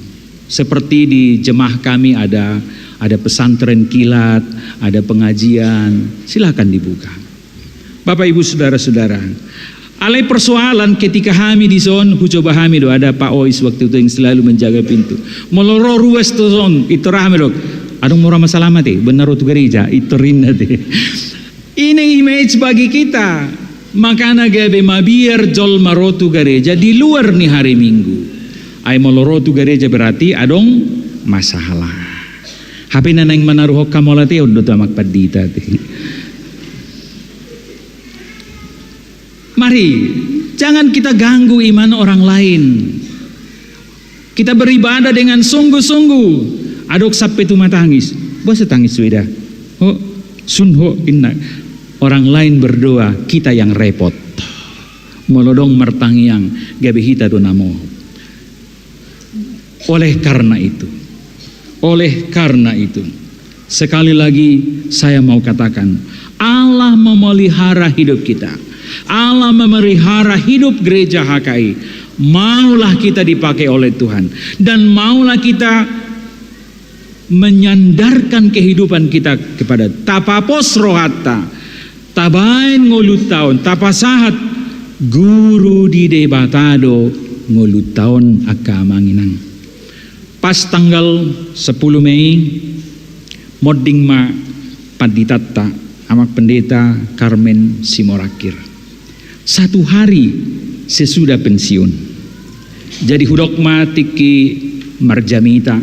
"seperti di jemaah kami ada, ada pesantren kilat, ada pengajian, silakan dibuka." Bapak, Ibu, Saudara-saudara, alai persoalan ketika hami dison, hucoba hami do, ada Pak Ois waktu itu yang selalu menjaga pintu. Molo ro ruas tu son, pintor hami do, "Adong mura masalah ma ate, benar ro tu gereja," pintor ninna ate. Ini image bagi kita. Makana gabe mabiar jolma ro tu gereja di luar ni hari Minggu. Ai molo ro tu gereja berarti adong masalah. Hape na naeng manaruhon hamu ate, on do tu Amang Pandita ate. Mari, jangan kita ganggu iman orang lain. Kita beribadah dengan sungguh-sungguh. Adong sampe tumatangis. "Boasa tangis ho da?" "Ho, sun ho," ninna. Orang lain berdoa, kita yang repot. Molo adong martangiang, gabe hita do na mohop. Oleh karena itu, oleh karena itu, sekali lagi saya mau katakan, Allah memelihara hidup kita. Allah memelihara hidup gereja H K I. Maulah kita dipakai oleh Tuhan. Dan maulah kita menyandarkan kehidupan kita kepada, tapapos rohanta, tabaen ngolunta on, tapasahat guru di Debata do ngolunta on, angka amang inang. Pas tanggal sepuluh Mei, monding ma panditanta, Amang Pendeta Karmen Simorangkir. Satu hari sesudah pensiun. Jadi hudok ma tingki marjamita.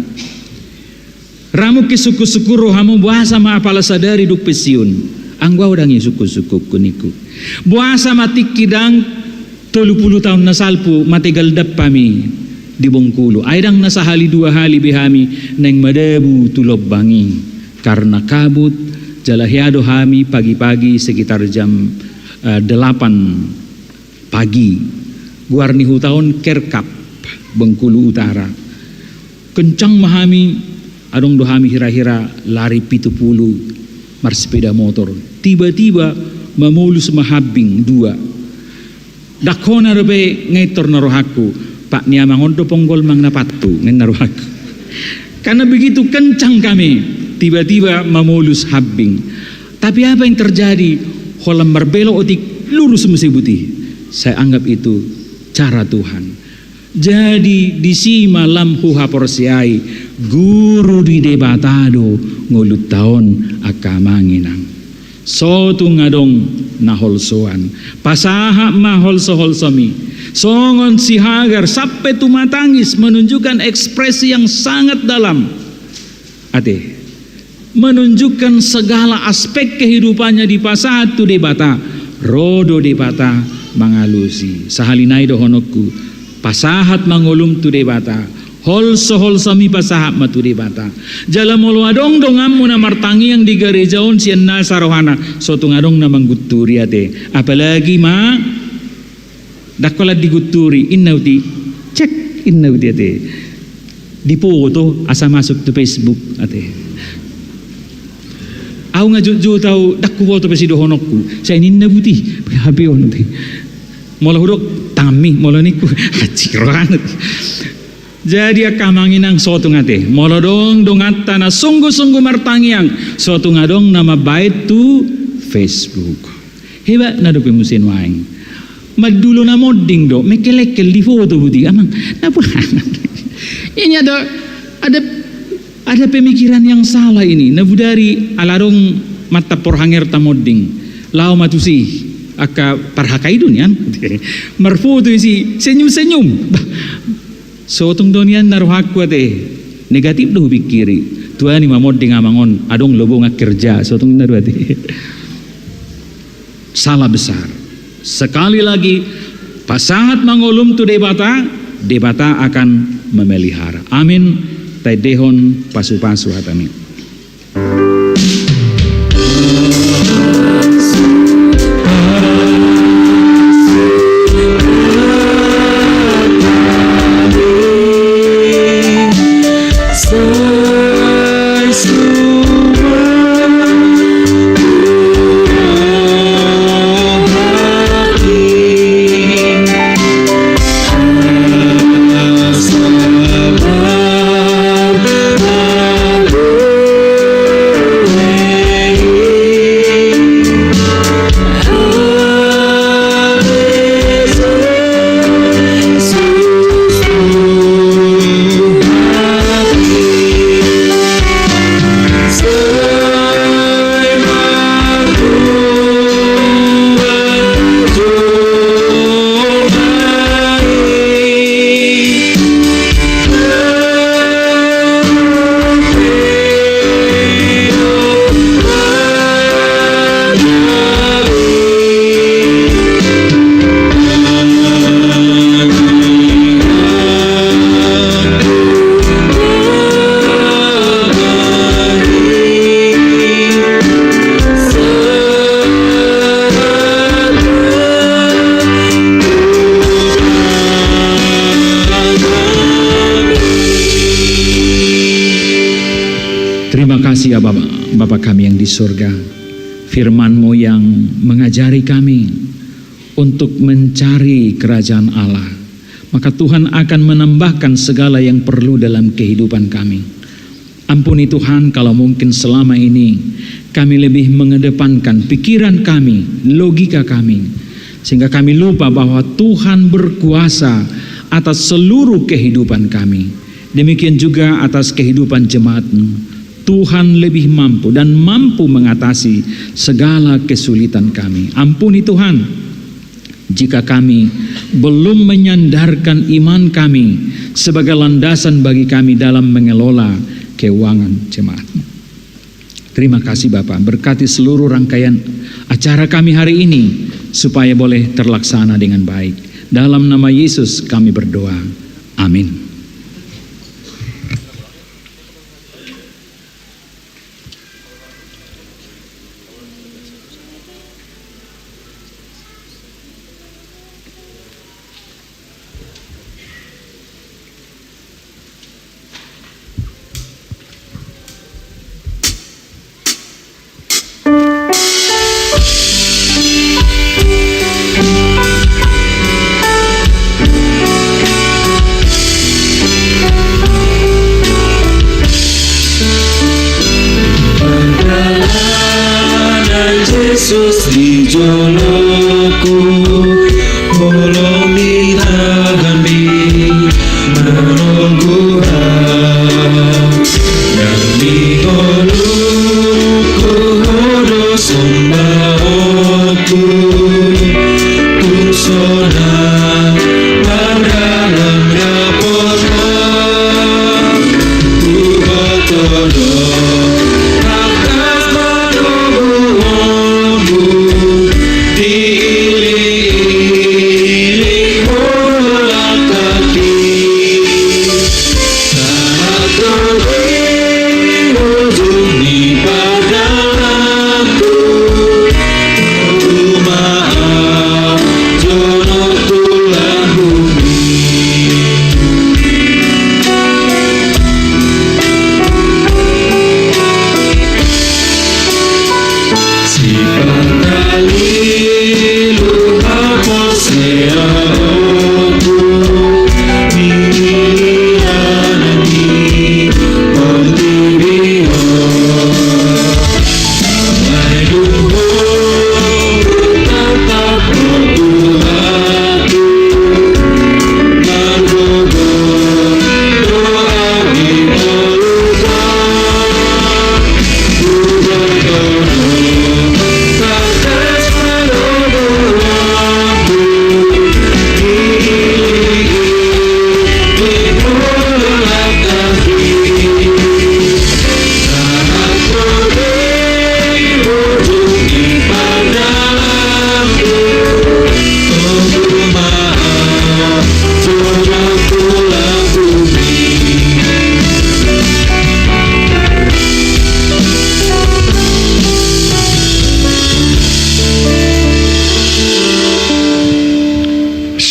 Ramuk i sungkun-sungkunhu, "Boasa ma apala sadari dung pensiun?" "Anggo au ndang i sungkun-sungkunhu," ningku. "Boasa ma tingki ndang tolu pulu taon na salpu mategal dap hami di Bengkulu. Ai ndang na sahali dua hali be hami naeng madabu tu lombang i. Karena kabut, jala hea do hami pagi-pagi sekitar jam, eh, delapan pagi." Goar ni huta on Kerkap, Bengkulu Utara. Kencang ma hami, adong do hami hira-hira lari pitu pulu marsepeda motor. Tiba-tiba mamolus ma hambing dua. Ndang hona dope ngintor na rohangku, "Pak ni amang on do ponggol manang na pathu," ninna rohangku. Karena begitu kencang kami, tiba-tiba mamolus hambing. Tapi apa yang terjadi? Holan marbelok otik lurus muse buti. Saya anggap itu cara Tuhan. Jadi disi ma lam huhaporseai, guru ni Debata do ngolunta on, angka amang inang. So tung adong na holsoan, pasahat ma holso-holsomi. Songon si Hagar sampe tumatangis, menunjukkan ekspresi yang sangat dalam. Ate, menunjukkan segala aspek kehidupannya dipasahat tu Debata, ro do Debata mangalusi. Sahali nai dohononku, pasahat ma ngolum tu Debata, holso-holsomi pasahat ma tu Debata. Jala molo adong donganmu na martangiang di gareja on sian nasa rohana, so tung adong na manggunturi ate. Apalagi ma, ndang holan digunturi, inna uti, cek, inna uti ate. Dipoto asa masuk tu Facebook ate. Au nga jotjot au, ndang huboto pe sidohononku, sai ninna buti H P on ate. Molo hudok tanganmi, molo ningku, anjing rohana ate. Jadi angka amang inang, so tung ate, molo adong donganta na sungguh-sungguh martangiang, so tung adong na mambahen tu Facebook. Hebatna dope muse nuaeng. Mandulo na monding do, mengkelengkel dipoto buti, amang. Na pulang. Ini ada, ada, ada pemikiran yang salah ini. Na bodari ala adong mata porhangerta monding, laho ma tusi angka parhakaido nian. Marpoto isi, senyum-senyum. Bah, so tung do nian na rohangku ate, negatif do hupingkiri. Tuani ma monding amang on, adong lowongan kerja, so tung na do ate. Salah besar. Sekali lagi, pasahat ma ngolum tu Debata, Debata akan memelihara. Amin. Taendehon pasu-pasu hatami. Terima kasih ya Bapa, Bapa kami yang di surga. Firman-Mu yang mengajari kami untuk mencari kerajaan Allah, maka Tuhan akan menambahkan segala yang perlu dalam kehidupan kami. Ampuni Tuhan, kalau mungkin selama ini kami lebih mengedepankan pikiran kami, logika kami, sehingga kami lupa bahwa Tuhan berkuasa atas seluruh kehidupan kami. Demikian juga atas kehidupan jemaat-Mu. Tuhan lebih mampu dan mampu mengatasi segala kesulitan kami. Ampuni Tuhan, jika kami belum menyandarkan iman kami sebagai landasan bagi kami dalam mengelola keuangan jemaat. Terima kasih Bapa, berkati seluruh rangkaian acara kami hari ini supaya boleh terlaksana dengan baik. Dalam nama Yesus kami berdoa. Amin.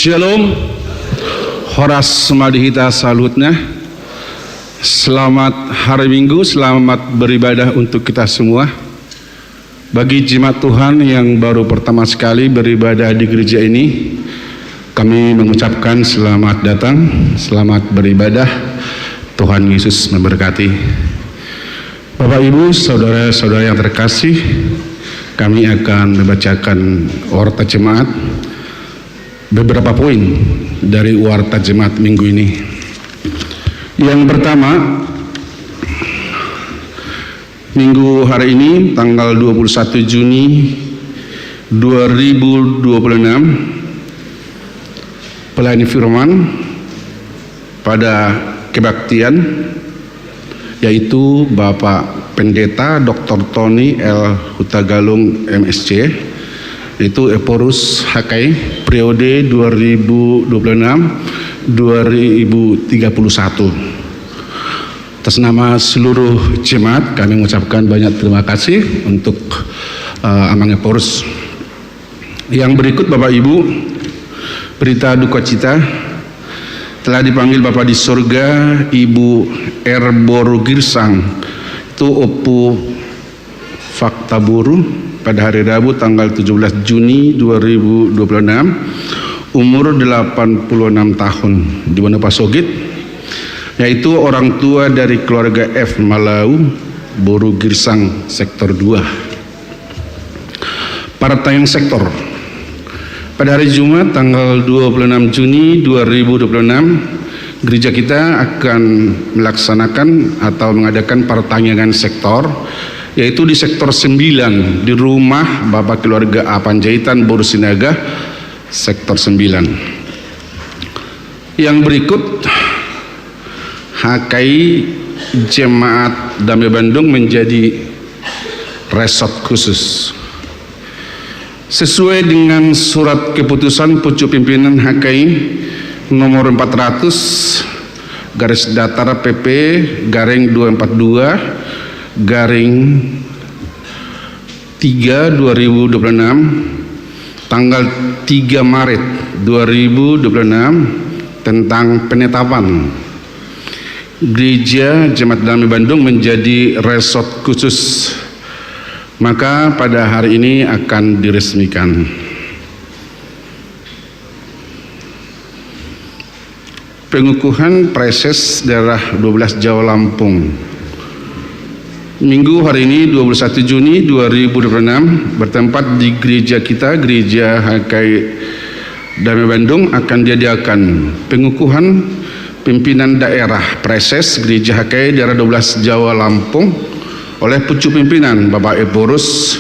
Shalom. Horas ma di hita saluhutna. Selamat hari Minggu, selamat beribadah untuk kita semua. Bagi jemaat Tuhan yang baru pertama sekali beribadah di gereja ini, kami mengucapkan selamat datang, selamat beribadah. Tuhan Yesus memberkati. Bapak, Ibu, saudara-saudara yang terkasih, kami akan membacakan warta jemaat, beberapa poin dari warta jemaat minggu ini. Yang pertama, minggu hari ini, tanggal dua puluh satu Juni dua ribu dua puluh enam, pelayan firman pada kebaktian, yaitu Bapak Pendeta Doktor Tony L Hutagalung, M S C, yaitu Ephorus H K I, periode dua ribu dua puluh enam dua ribu tiga puluh satu. Atas nama seluruh jemaat, kami mengucapkan banyak terima kasih untuk, eh, Amang Ephorus. Yang berikut, Bapak Ibu, berita duka cita, telah dipanggil Bapa di sorga, Ibu R Boru Girsang, itu Ompu Fakta Boru, pada hari Rabu tanggal tujuh belas Juni dua ribu dua puluh enam, umur delapan puluh enam tahun, di Wonosobo, yaitu orang tua dari keluarga F Malau, Boru Girsang, sektor dua. Partangiangan sektor. Pada hari Jumat, tanggal dua puluh enam Juni dua ribu dua puluh enam, gereja kita akan melaksanakan atau mengadakan partangiangan sektor, yaitu di sektor sembilan, di rumah Bapak keluarga A Panjaitan, Boru Sinaga, sektor sembilan. Yang berikut, H K I Jemaat Dame Bandung menjadi resort khusus. Sesuai dengan surat keputusan pucuk pimpinan H K I nomor empat ratus garis datar P P garing dua empat dua garing tiga dua ribu dua puluh enam, tanggal tiga Maret dua ribu dua puluh enam, tentang penetapan Gereja Jemaat Dame Bandung menjadi resort khusus, maka pada hari ini akan diresmikan. Pengukuhan Praeses Daerah dua belas Jawa Lampung. Minggu hari ini, dua puluh satu Juni dua ribu dua puluh enam, bertempat di gereja kita, Gereja H K I Dame Bandung, akan diadakan pengukuhan pimpinan daerah Praeses Gereja H K I Daerah dua belas Jawa Lampung oleh pucuk pimpinan Bapak Ephorus,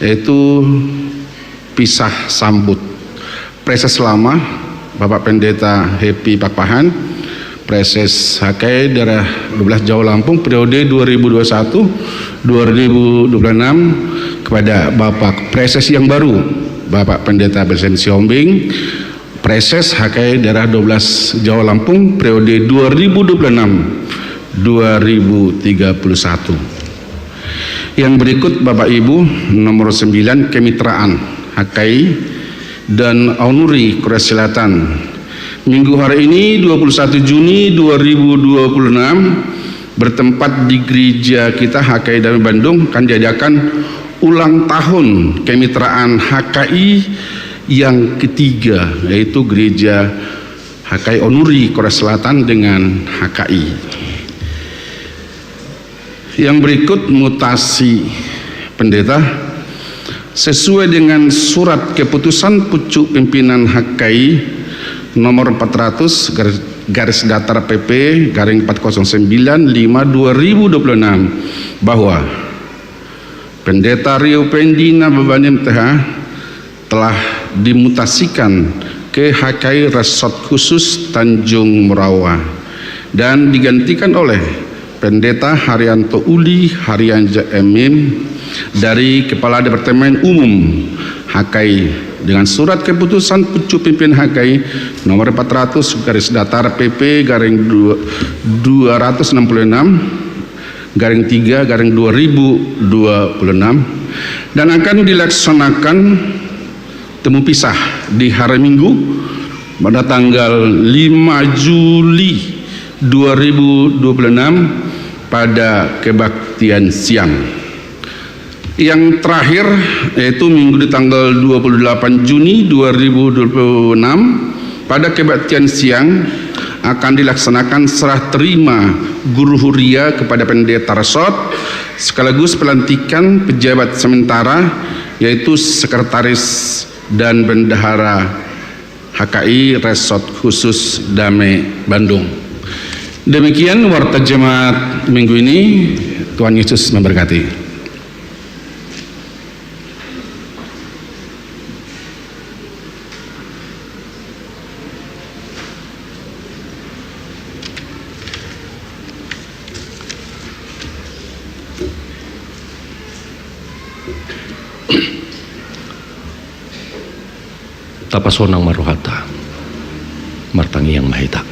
yaitu pisah sambut. Praeses lama, Bapak Pendeta Happy Pakpahan, Praeses H K I Daerah dua belas Jawa Lampung periode dua ribu dua puluh satu dua ribu dua puluh enam, kepada Bapak Praeses yang baru, Bapak Pendeta Bersem Sihombing, Praeses H K I Daerah dua belas Jawa Lampung periode dua ribu dua puluh enam dua ribu tiga puluh satu. Yang berikut, Bapak Ibu, nomor sembilan, kemitraan H K I dan Aonuri Korea Selatan. Minggu hari ini, dua puluh satu Juni dua ribu dua puluh enam, bertempat di gereja kita, H K I Dame Bandung, akan diadakan ulang tahun kemitraan H K I yang ketiga, yaitu gereja H K I Aonuri Korea Selatan dengan H K I. Yang berikut, mutasi pendeta. Sesuai dengan surat keputusan pucuk pimpinan H K I nomor empat ratus garis, garis datar P P garing empat kosong sembilan lima dua ribu dua puluh enam, bahwa Pendeta Rio Pendi Nababan, M T H, telah dimutasikan ke H K I Resort Khusus Tanjung Morawa dan digantikan oleh Pendeta Haryanto Uli Haryanto, M M, dari Kepala Departemen Umum H K I, dengan surat keputusan pucuk pimpinan H K I nomor empat ratus garis datar P P garing dua, dua ratus enam puluh enam garing tiga garing dua ribu dua puluh enam, dan akan dilaksanakan temu pisah di hari Minggu, pada tanggal lima Juli dua ribu dua puluh enam pada kebaktian siang. Yang terakhir, yaitu Minggu di tanggal dua puluh delapan Juni dua ribu dua puluh enam, pada kebaktian siang akan dilaksanakan serah terima guru huria kepada pendeta resort, sekaligus pelantikan pejabat sementara, yaitu sekretaris dan bendahara H K I Resort Khusus Dame Bandung. Demikian warta jemaat minggu ini. Tuhan Yesus memberkati. Tapasonang ma rohanta, martangiang ma hita.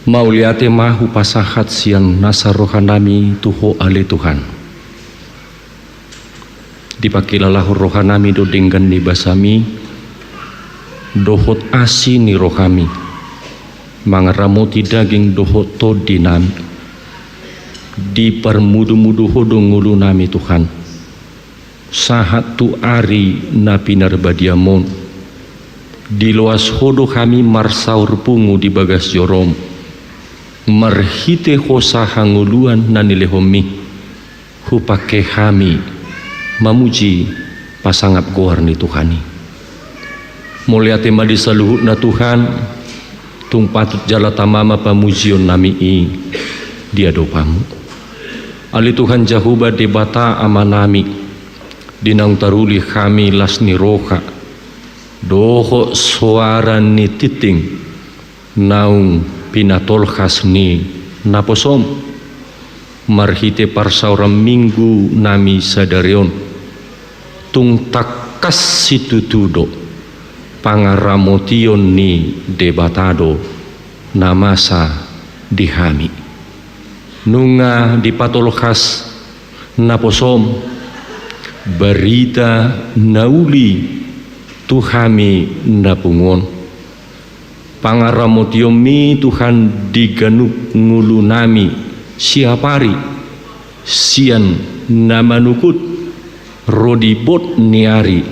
Mauliate ma hupasahat sian nasa rohanami tu Ho ale Tuhan. Dipangkilalahon rohanami do denggan ni basami, dohot asi ni rohami, mangaramoti daging dohot tondinami. Diparmudumudu Ho do ngolunami Tuhan, sahat tu ari na pinarbadiam on. Diloas Ho do hami marsaor pungu di bagas jorom, marhite hosa hangoluan na nilehonmi. Hupangke hami mamuji pasangap goar ni Tuhan i. Mauliate ma di saluhutna Tuhan, tung patut jala tama ma pamujionnami i di adopanmu. Ale Tuhan Jahowa Debata Amanami, di naung taruli hami las ni roha dohot soara ni tingting naung pinatolhas ni naposom marhite parsaoran minggunami sadari on, tung tangkas situtu do pangaramotion ni Debata do na masa di hami. Nunga dipatolhas naposom barita na uli tu hami na pungu on. Pangaramotionmi Tuhan di ganup ngolunami siapari, sian na manukut ro di bot ni ari,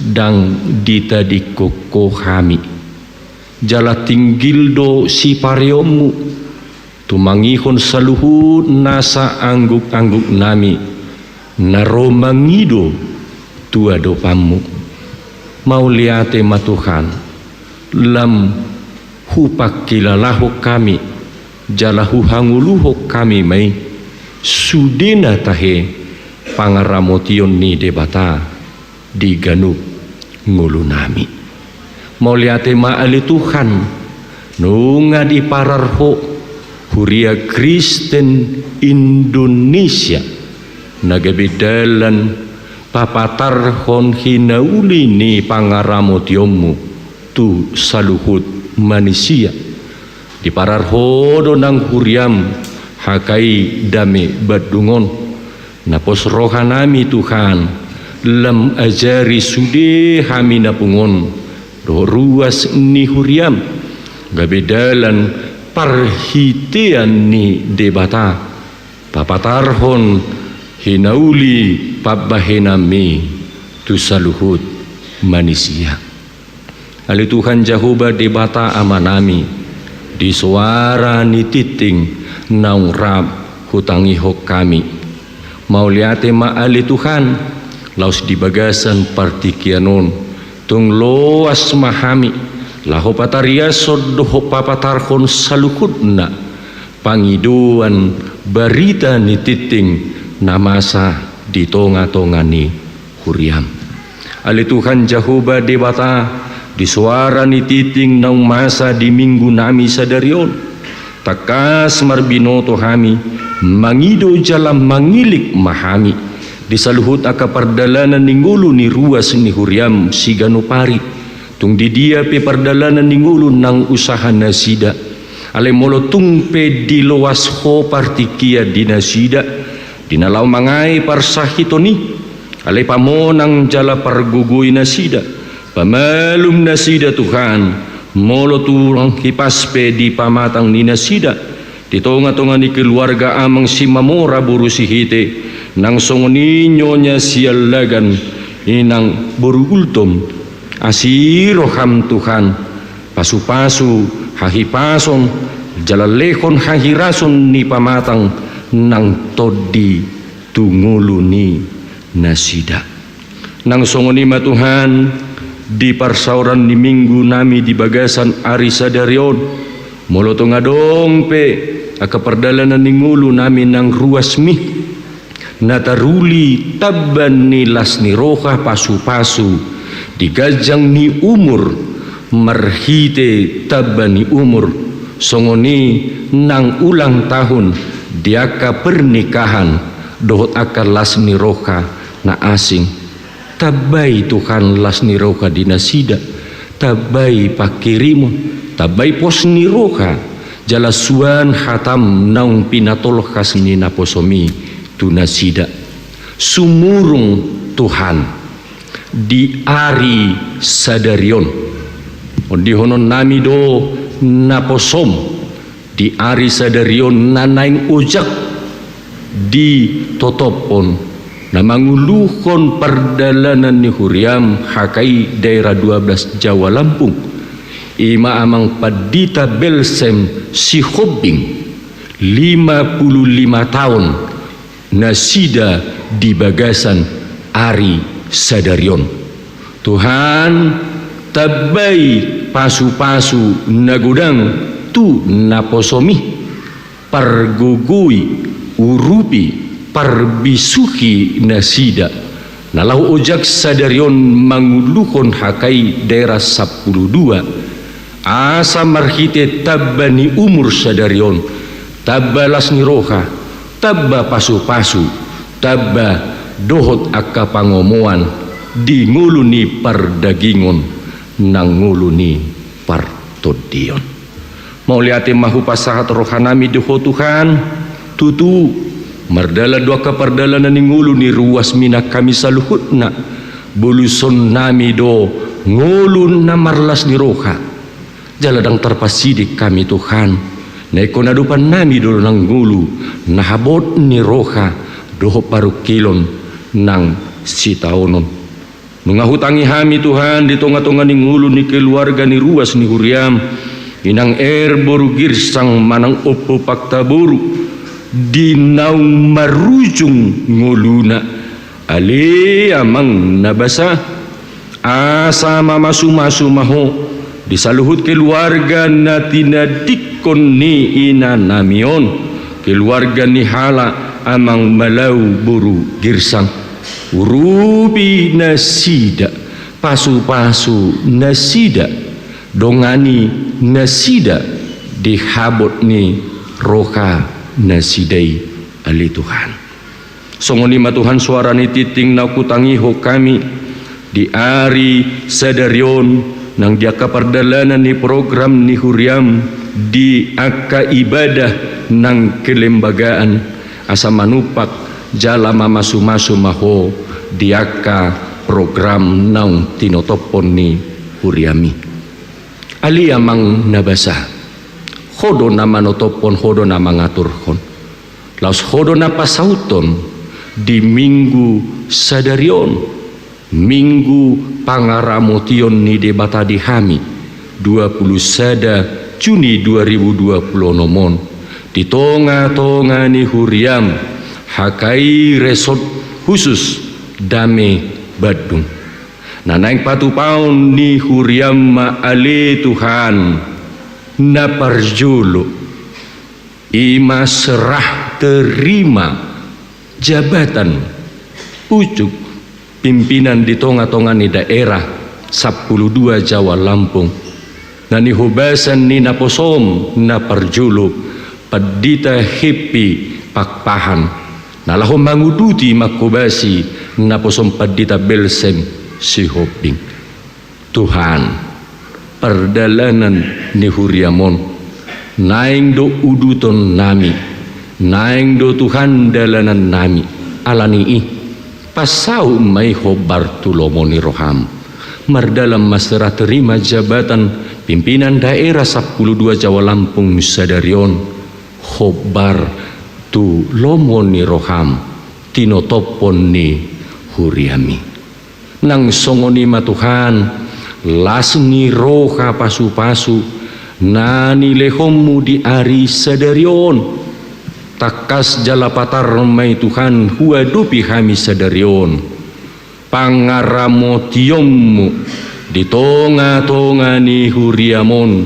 ndang ditadingkon Ho hami. Jala tinggil do sipareonmu tumangihon saluhut nasa angguk-angguknami na ro mangido tu adopanmu. Mauliate ma Tuhan, lam hupangkilalahon hami jala huhangoluhon hami ma i, sudena tahe pangaramotion ni Debata di ganup ngolunami. Mauliate ma ale Tuhan, nunga diparar Ho Huria Kristen Indonesia na gabe dalan papatarhon hinauli ni pangaramotionmu tu saluhut manisia. Diparar Ho do nang huriam H K I Dame Bandung on. Na pos rohanami Tuhan, lam ajari sude hami na pungu on dohot ruas ni huriam gabe dalan parhitean ni Debata papatarhon hinauli pambahenanmi tu saluhut manisia. Ale Tuhan Jahowa Debata Amanami, di soara ni tingting naung rap hutangihon hami. Mauliate ma ale Tuhan, laos di bagasan partingkian on tung loas ma hami laho patariashon dohot papatarhon saluhutna pangidoan barita ni tingting na masa di tonga-tonga ni huriam. Ale Tuhan Jahowa Debata, di soara ni tingting naung masa di minggunami sadari on, tangkas marbinoto hami, mangido jala mangilik ma hami di saluhut angka pardalanan ni ngolu ni ruas ni huriam siganup ari. Tung di dia pe pardalanan ni ngolu nang usaha nasida, alai molo tung pe diloas Ho partingkian di nasida, Di na laho mangae parsahiton i, alai pamonang jala pargogoi nasida, pamalum nasida Tuhan, molo tung hipas pe di pamatang ni nasida, di tonga-tonga ni keluarga amang Simamora boru Sihite, nang songon i nyonya Siallagan, inang boru Gultom, asi roham Tuhan, pasu-pasu, hahipason, jala lehon hahirason ni pamatang nang tondi tu ngolu ni nasida. Nang songon i ma Tuhan, di parsaoran ni minggu nami di bagasan ari sadari on, molo tung adong pe angka pardalanan ni ngolu nami nang ruas mi, na taruli tamba ni las ni roha pasu-pasu, di ganjang ni umur, marhite tamba ni umur, songon i nang ulang tahun, di angka pernikahan, dohot angka las ni roha na asing. Tambai Tuhan las ni roha di nasida, tambai pangkirimon, tambai pos ni roha, jala suan hatam naung pinatolhas ni naposom i tu nasida. Sumurung Tuhan di ari sadari on. Ondihonon nami do naposom di ari sadari on na naeng ojak ditotophon, na manguluhon pardalanan ni huriam H K I daerah dua belas Jawa Lampung, i ma amang Pandita Belsem Sihombing, lima puluh lima taon, nasida di bagasan ari sadari on. Tuhan, tambai pasu-pasu na godang tu naposom i, pargogoi, urupi, parbisuhi nasida, na laho ojak sadari on manguluhon H K I daerah sampulu dua, asa marhite tamba ni umur sadari on, tamba las ni roha, tamba pasu-pasu, tamba dohot angka pangomoan di ngolu ni pardagingon nang ngolu ni partondion. Mauliate ma hupasahat rohanami di Ho Tuhan, tutu, mardalan do angka pardalanan ni ngolu ni ruas mi nang hami saluhutna, bolusonnami do ngolu na marlas ni roha. Jala ndang tarpasiding hami Tuhan, na ingkon adopannami do nang ngolu na habot ni roha dohot parungkilon nang sitaonon. Nunga hutangi hami Tuhan di tonga-tonga ni ngolu ni keluarga ni ruas ni huriam, inang Er boru Girsang manang Ompu Pakta boru, di naung marujung ngoluna. Ale Amang na basa, asa mamasu-masu ma Ho di saluhut keluarga na tinadingkon ni inanami on, keluarga ni halak Amang Malau boru Girsang. Urupi nasida, pasu-pasu nasida, dongani nasida di habot ni roha nasida i, ale Tuhan. Songon i ma Tuhan soara ni tingting na hutangihon hami di ari sadari on, nang di angka pardalanan ni program ni huriam, di angka ibadah nang kelembagaan, asa manumpak jala mamasu-masu ma Ho di angka program naung tinotophon ni huriami. Ale Amang na basa, Ho do na manotophon, Ho do na mangaturhon. Laos Ho do na pasauthon di minggu sadari on, minggu pangaramotion ni Debata di hami, dua puluh sada Juni dua ribu dua puluh onom on, di tonga-tonga ni huriam, H K I Resort Khusus Dame Bandung. Na naeng patupaon ni huriam ma ale Tuhan, na parjolo, i ma serah terima jabatan pucuk pimpinan di tonga-tonga ni daerah sampulu dua Jawa Lampung, na nihobasan ni naposom na parjolo Pandita Heppi Pakpahan, na laho manguduti manghobasi naposom Pandita Belsem Sihombing. Tuhan, pardalanan ni huriam on, naeng do udutonnami, Naeng do Tuhan dalanannami, ala ni i, pasaut ma i hombar tu lomo ni roham. Mardalan ma serah terima jabatan pimpinan daerah sampulu dua Jawa Lampung sadari on, hombar tu lomo ni roham, tinotophon ni huriami. Nang songon i ma Tuhan, las ni roha pasupasu na nilehonmu di ari sadari on. Tangkas jala patar ma i Tuhan huadopi hami sadari on pangaramotionmu di tongatonga ni huriam on,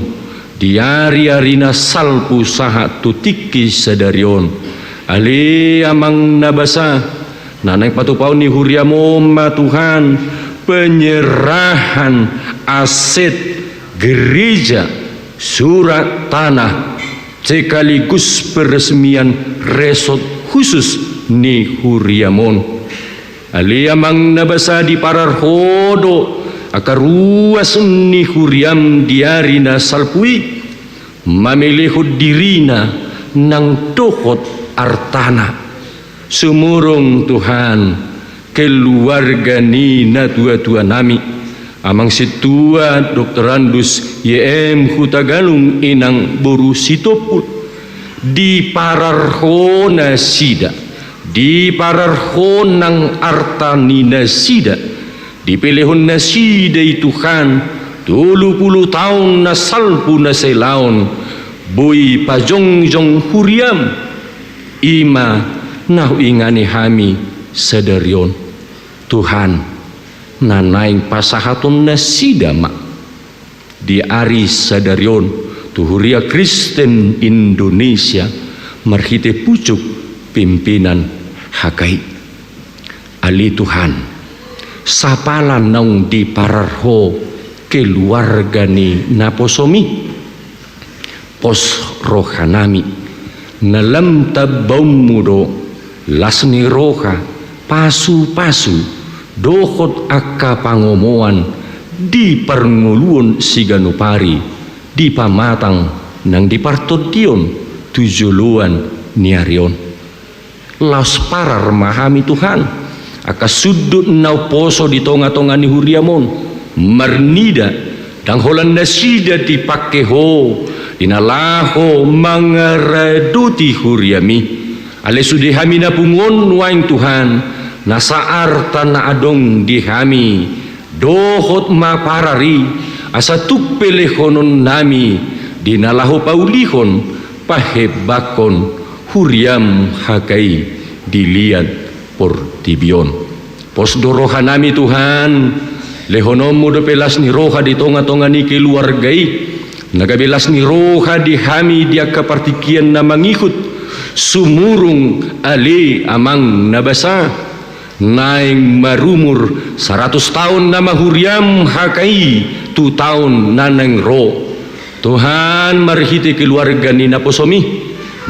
di ariari na salpu sahat tu tingki sadari on. Ale Amang na basa, na naeng patupaon ni huriam on ma Tuhan, penyerahan aset gereja, surat tanah, sekaligus peresmian resort khusus ni huriam on. Ale Amang na basa, diparar Ho do angka ruas ni huriam di ari na salpu i, mamelehon dirina nang dohot artana. Sumurung Tuhan keluarga ni natuatuanami, Amang Sintua Doktorandus Y M Hutagalung, Inang boru Sitompul, diparar Ho nasida, diparar Ho nang arta ni nasida, dipelehon nasida i Tuhan, tolu pulu taon na salpu na sai laon, boi pajongjong huriam. I ma na huingani hami sadari on. Tuhan, na naeng pasahaton nasida ma di ari sadari on tu Huria Kristen Indonesia marhite pucuk pimpinan H K I. Ale Tuhan, sapala naung diparar Ho keluarga ni naposomi, pos rohanami, na lam tambaonmu do las ni roha, pasupasu, dohot angka pangomoan di parngoluon siganup ari, di pamatang nang di partondion tu joloan ni ari on. Laos parar ma hami Tuhan angka sundut na umposo di tongatonga ni huriam on, marnida ndang holan nasida dipangke Ho di na laho mangaradoti huriami. Alai sude hami na pungu on nuaeng Tuhan, nasa arta na adong di hami, dohot ma parar i, asa tung pelehononnami di na laho paulihon, pahembanghon huriam H K I di liat portibi on. Pos do rohanami Tuhan, lehononmu dope las ni roha di tongatonga ni keluarga i, na gabe las ni roha di hami di angka partingkian na mangihut, sumurung ale Amang na basa, naeng marumur saratus taon nama huriam H K I tu taon na naeng ro. Tuhan, marhite keluarga ni naposomi,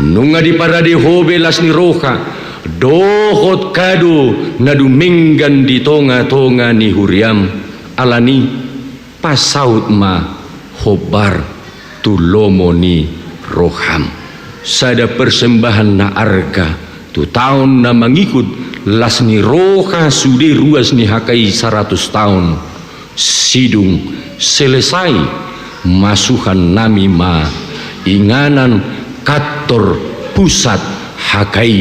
nunga diparade Ho be las ni roha dohot kado na dumenggan di tongatonga ni huriam. Ala ni i, pasaut ma hombar tu lomo ni roham sada persembahan na arga tu taon na mangihut las ni roha sude ruas ni H K I saratus taon. Sidung selesai, masuhannami ma inganan kantor pusat H K I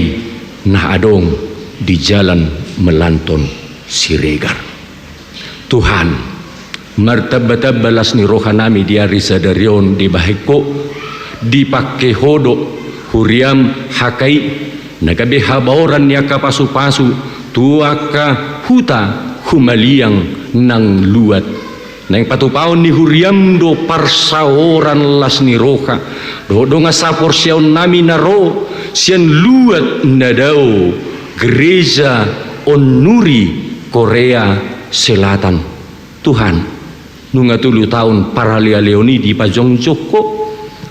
na adong di Jalan Melanton Siregar. Tuhan, martambatamba las ni rohanami di ari sadari on dibahen Ho, dipangke Ho do huriam H K I na gabe habaoran ni angka pasupasu tu angka huta humaliang nang luat. Naeng patupaon ni huriam do parsaoran las ni roha dohot dongan saporseaonnami na ro sian luat na dao, Gereja Onuri, Korea Selatan. Tuhan, nunga tolu taon paralealeon i dipajongjong Ho,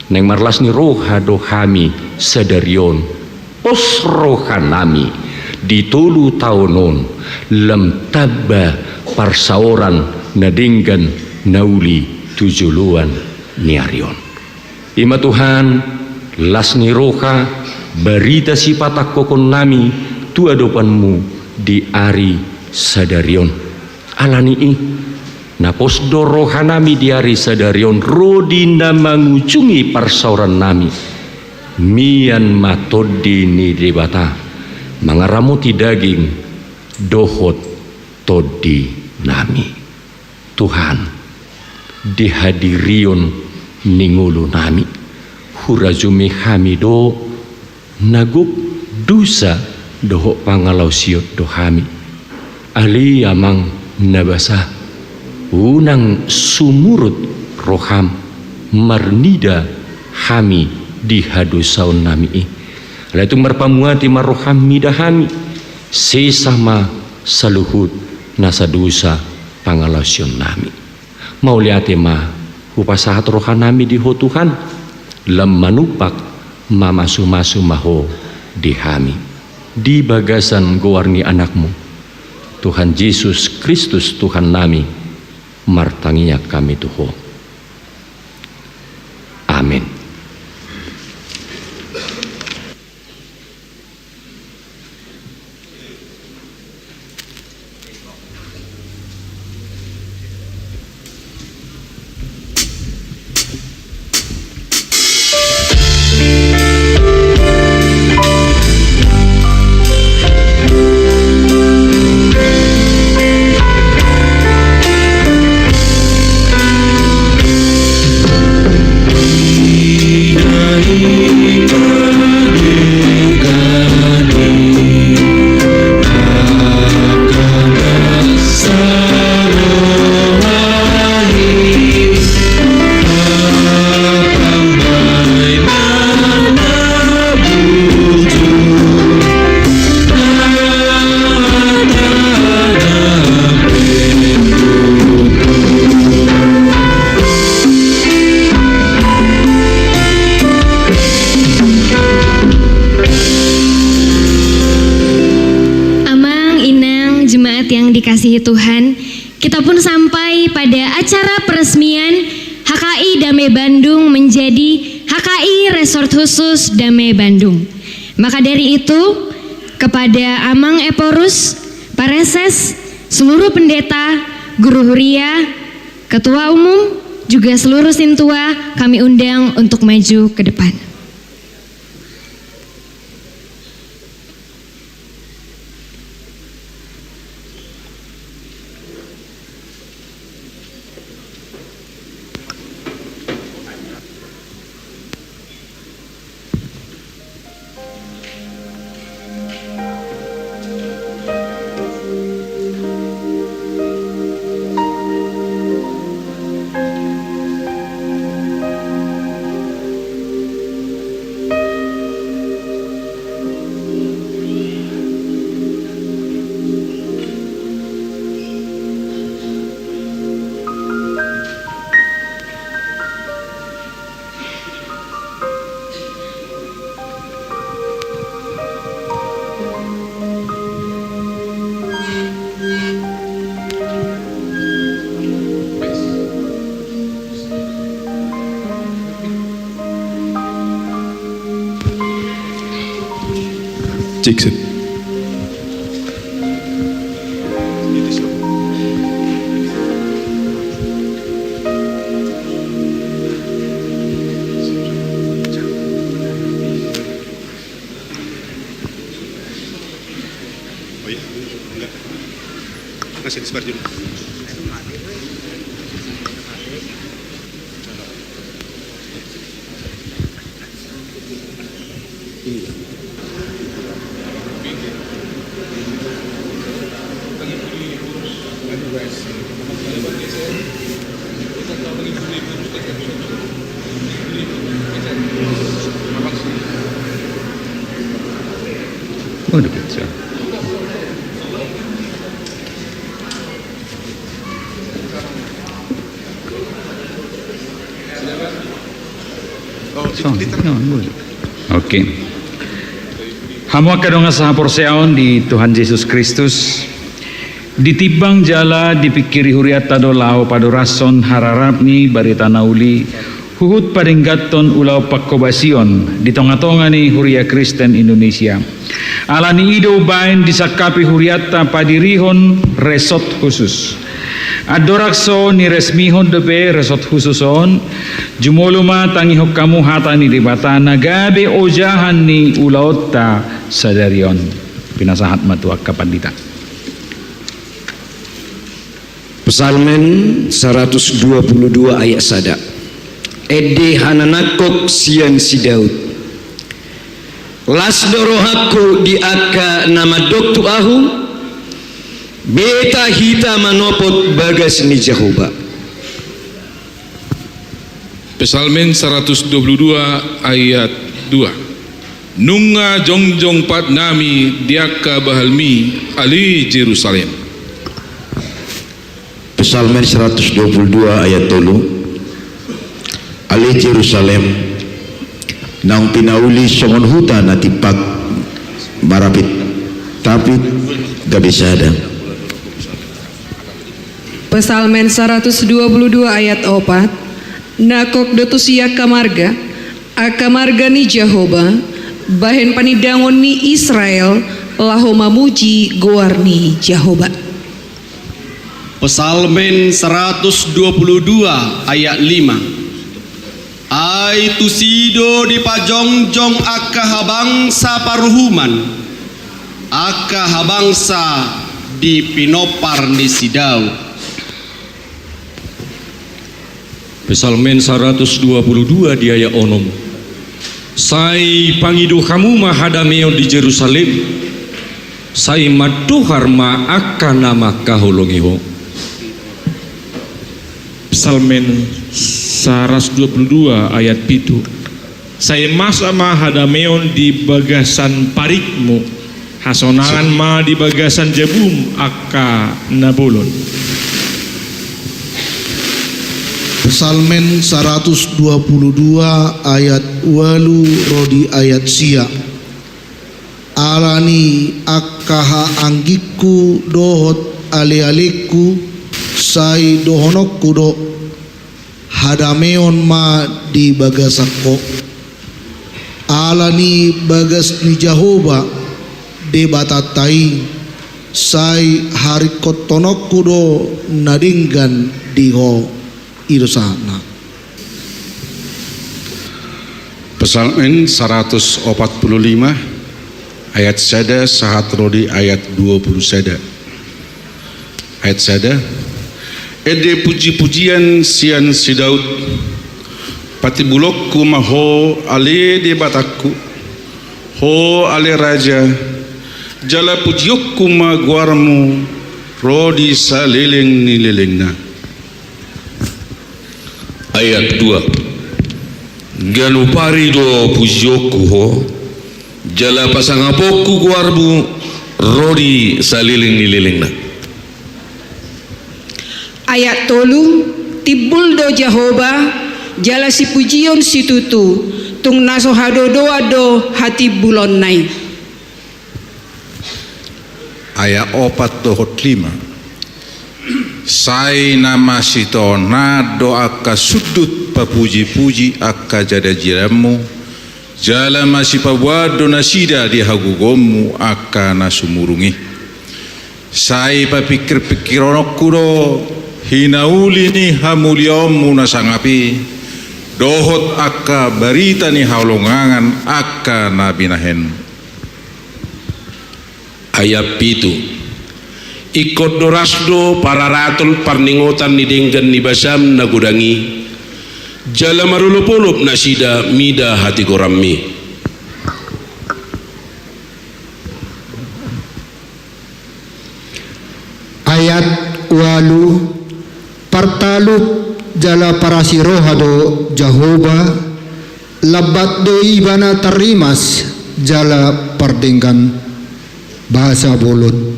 naeng marlas ni roha do hami sadari on. Pos rohanami, di tolu taon on lam tamba parsaoran na denggan na uli tu joloan ni ari on. I ma Tuhan, las ni roha Barita sipatangkokonnami tu adopanMu di ari sadari on. Ala ni i, na pos do rohanami di ari sadari on ro di na mangujungi parsaorannami. Mian ma Tondi ni Debata mangaramoti daging dohot tondinami. Tuhan, di hadirion ni ngolunami, hurajumi hami do na gok dosa dohot pangalaosion do hami. Ale Amang na basa, unang sumurut rohaM marnida hami di hadosaonnami i. Alai tung marpamuati ma rohaM mida hami, sesa ma saluhut nasa dosa pangalaosionnami. Mauliate ma hupasahat rohanami di Ho Tuhan, lam manumpak mamasumasu ma Ho di hami. Di bagasan goar ni AnakMu, Tuhan Jesus Kristus Tuhannami, martangiang hami tu Ho. Amen. Amang, Inang, jemaat yang dikasihi Tuhan, kita pun sampai pada acara peresmian H K I Dame Bandung menjadi H K I Resort Khusus Dame Bandung. Maka dari itu, kepada Amang Ephorus, Pareses, seluruh pendeta, guru huria, ketua umum, juga seluruh sintua, kami undang untuk maju ke depan. Cek, cek. Oh iya, enggak. Kasih disebar dulu. Oh, udah pecah. Oke. Hamu angka dongan sahaporseaon di Tuhan Jesus Kristus, ditimbang jala dipingkiri hurianta do laho padorashon hararap ni barita na uli Huhut padengganhon ulaon pangkobasion di tongatonga ni Huria Kristen Indonesia. Alani i do umbahen disangkapi hurianta padirihon resort khusus. Andorang so niresmihon dope resort khusus on, jumolo ma tangihon hamu hata ni Debata na gabe ojahan ni ulaonta sadari on. Pinasahat ma tu angka pandita. Psalmen saratus dua pulu dua ayat sada. Ende hananangkok sian si Daud. Las do rohangku di angka na mandok tu ahu, beta hita manopot bagas ni Jahowa. Psalmen saratus dua pulu dua ayat dua. Nunga jongjong patnami di angka bahalmi, ale Jerusalem. Psalmen saratus dua pulu dua ayat tolu. Ale Jerusalem, naung pinauli songon huta na timpak, marapit-apit gabe sada. Psalmen saratus dua pulu dua ayat opat. Nangkok do tusi angka marga, angka marga ni Jahowa, bahen panindangon ni Israel, laho mamuji goar ni Jahowa. Psalmen saratus dua pulu dua ayat lima. Ai tusi do dipajongjong angka habangsa paruhuman, angka habangsa di pinompar ni si Daud. Psalmen saratus dua pulu dua di ayat onom. Sai pangido hamu ma hadameon di Jerusalem, sai mandohar ma angka na mangkaholongi ho. Psalmen saratus dua pulu dua ayat pitu. Sai masa ma hadameon di bagasan parikmu, hasonangan ma di bagasan jabum angka na bolon. Psalmen saratus dua pulu dua ayat ualu ro di ayat sia. Alani angka haanggingku dohot alealengku, sai dohononku do, hadameon ma di bagasan ho. Alani bagas ni Jahowa, Debatanta i, sai haringkothononku do na denggan di ho. I do sahatna. Psalmen saratus opat pulu lima ayat sada sahat ro di ayat dua pulu sada. Ayat sada. Ende pujipujian sian si Daud. Patimbulonku ma ho ale Debatangku, ho ale raja, jala pujionku ma goarmu ro di saleleng ni lelengna. Ayat dua. Ganup ari do pujionku ho, jala pasangaponku goarmu ro di saleleng ni lelengna. Ayat tolu. Timbul do Jahowa, jala sipujion situtu, tung na so hadodoan do hatimbulonna i. Ayat opat dohot lima. Sai na masitonan do angka sundut papujipuji angka jadajadammu, jala masipaboaan do nasida di hagogoonmu angka na sumurung i. Sai papingkirpingkirononku do hinauli ni hamuliaonmu na sangap i, dohot angka barita ni haholongangan angka na binahenmu. Ayat pitu. Ingkon do ras do pararaton parningotan ni denggan ni basam na godang i, jala marolopolop nasida mida hatigoranmi. Ayat ualu. Partalup jala parasiroha do Jahowa, lambat do ibana tarrimas jala pardenggan basa bolon.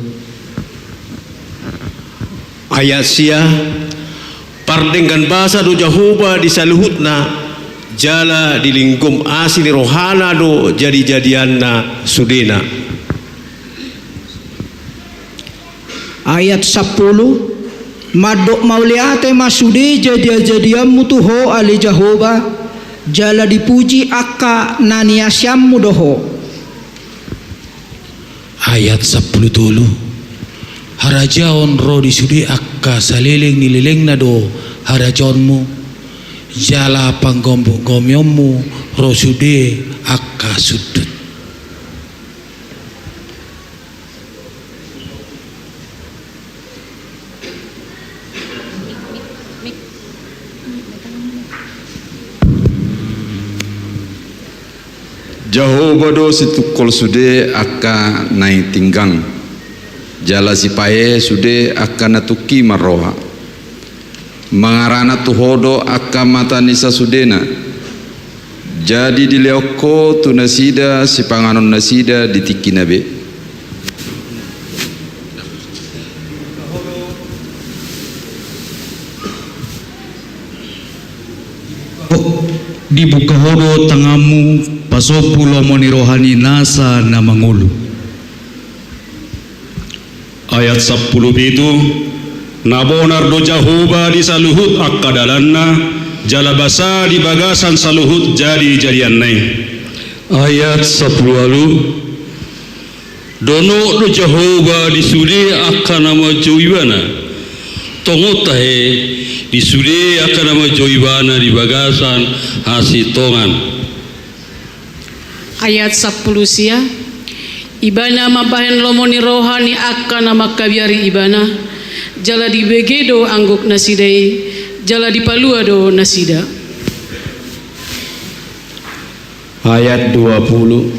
Ayat sia. Pardenggan basa do Jahowa di saluhutna, jala di linggom asi ni rohana do jadijadianna sudena. Ayat sampulu. Mandok mauliate ma sude jadijadianmu tu Ho ale Jahowa, jala dipuji angka na niasianmu do Ho. Ayat sampulu tolu. Harajaon ro di sude angka saleleng ni lelengna do harajaonmu, jala panggomgomionmu ro sude angka sundut. Jahowa do situngkol sude angka na tinggang, jala sipahehe sude angka na tungki marroha. Mangarana tu Ho do angka mata ni sasudena. Jadi dilehon Ho tu nasida sipanganon nasida di tingkina be. Dibuka Ho do tanganmu, pasombu lomo ni roha ni nasa na mangolu. Ayat sampulu pitu. Na bonar do Jahowa di saluhut angka dalanna, jala basa di bagasan saluhut jadijadianna i. Ayat sampulu ualu. Donok do Jahowa di sude angka na manjou Ibana. Tongon tahe di sude angka na manjou Ibana di bagasan hasintongan. Ayat sampulu sia. Ibana mambahen lomo ni roha ni angka na mangkabiari Ibana, jala dibege do angguk nasida i, jala dipalua do nasida. Ayat dua pulu.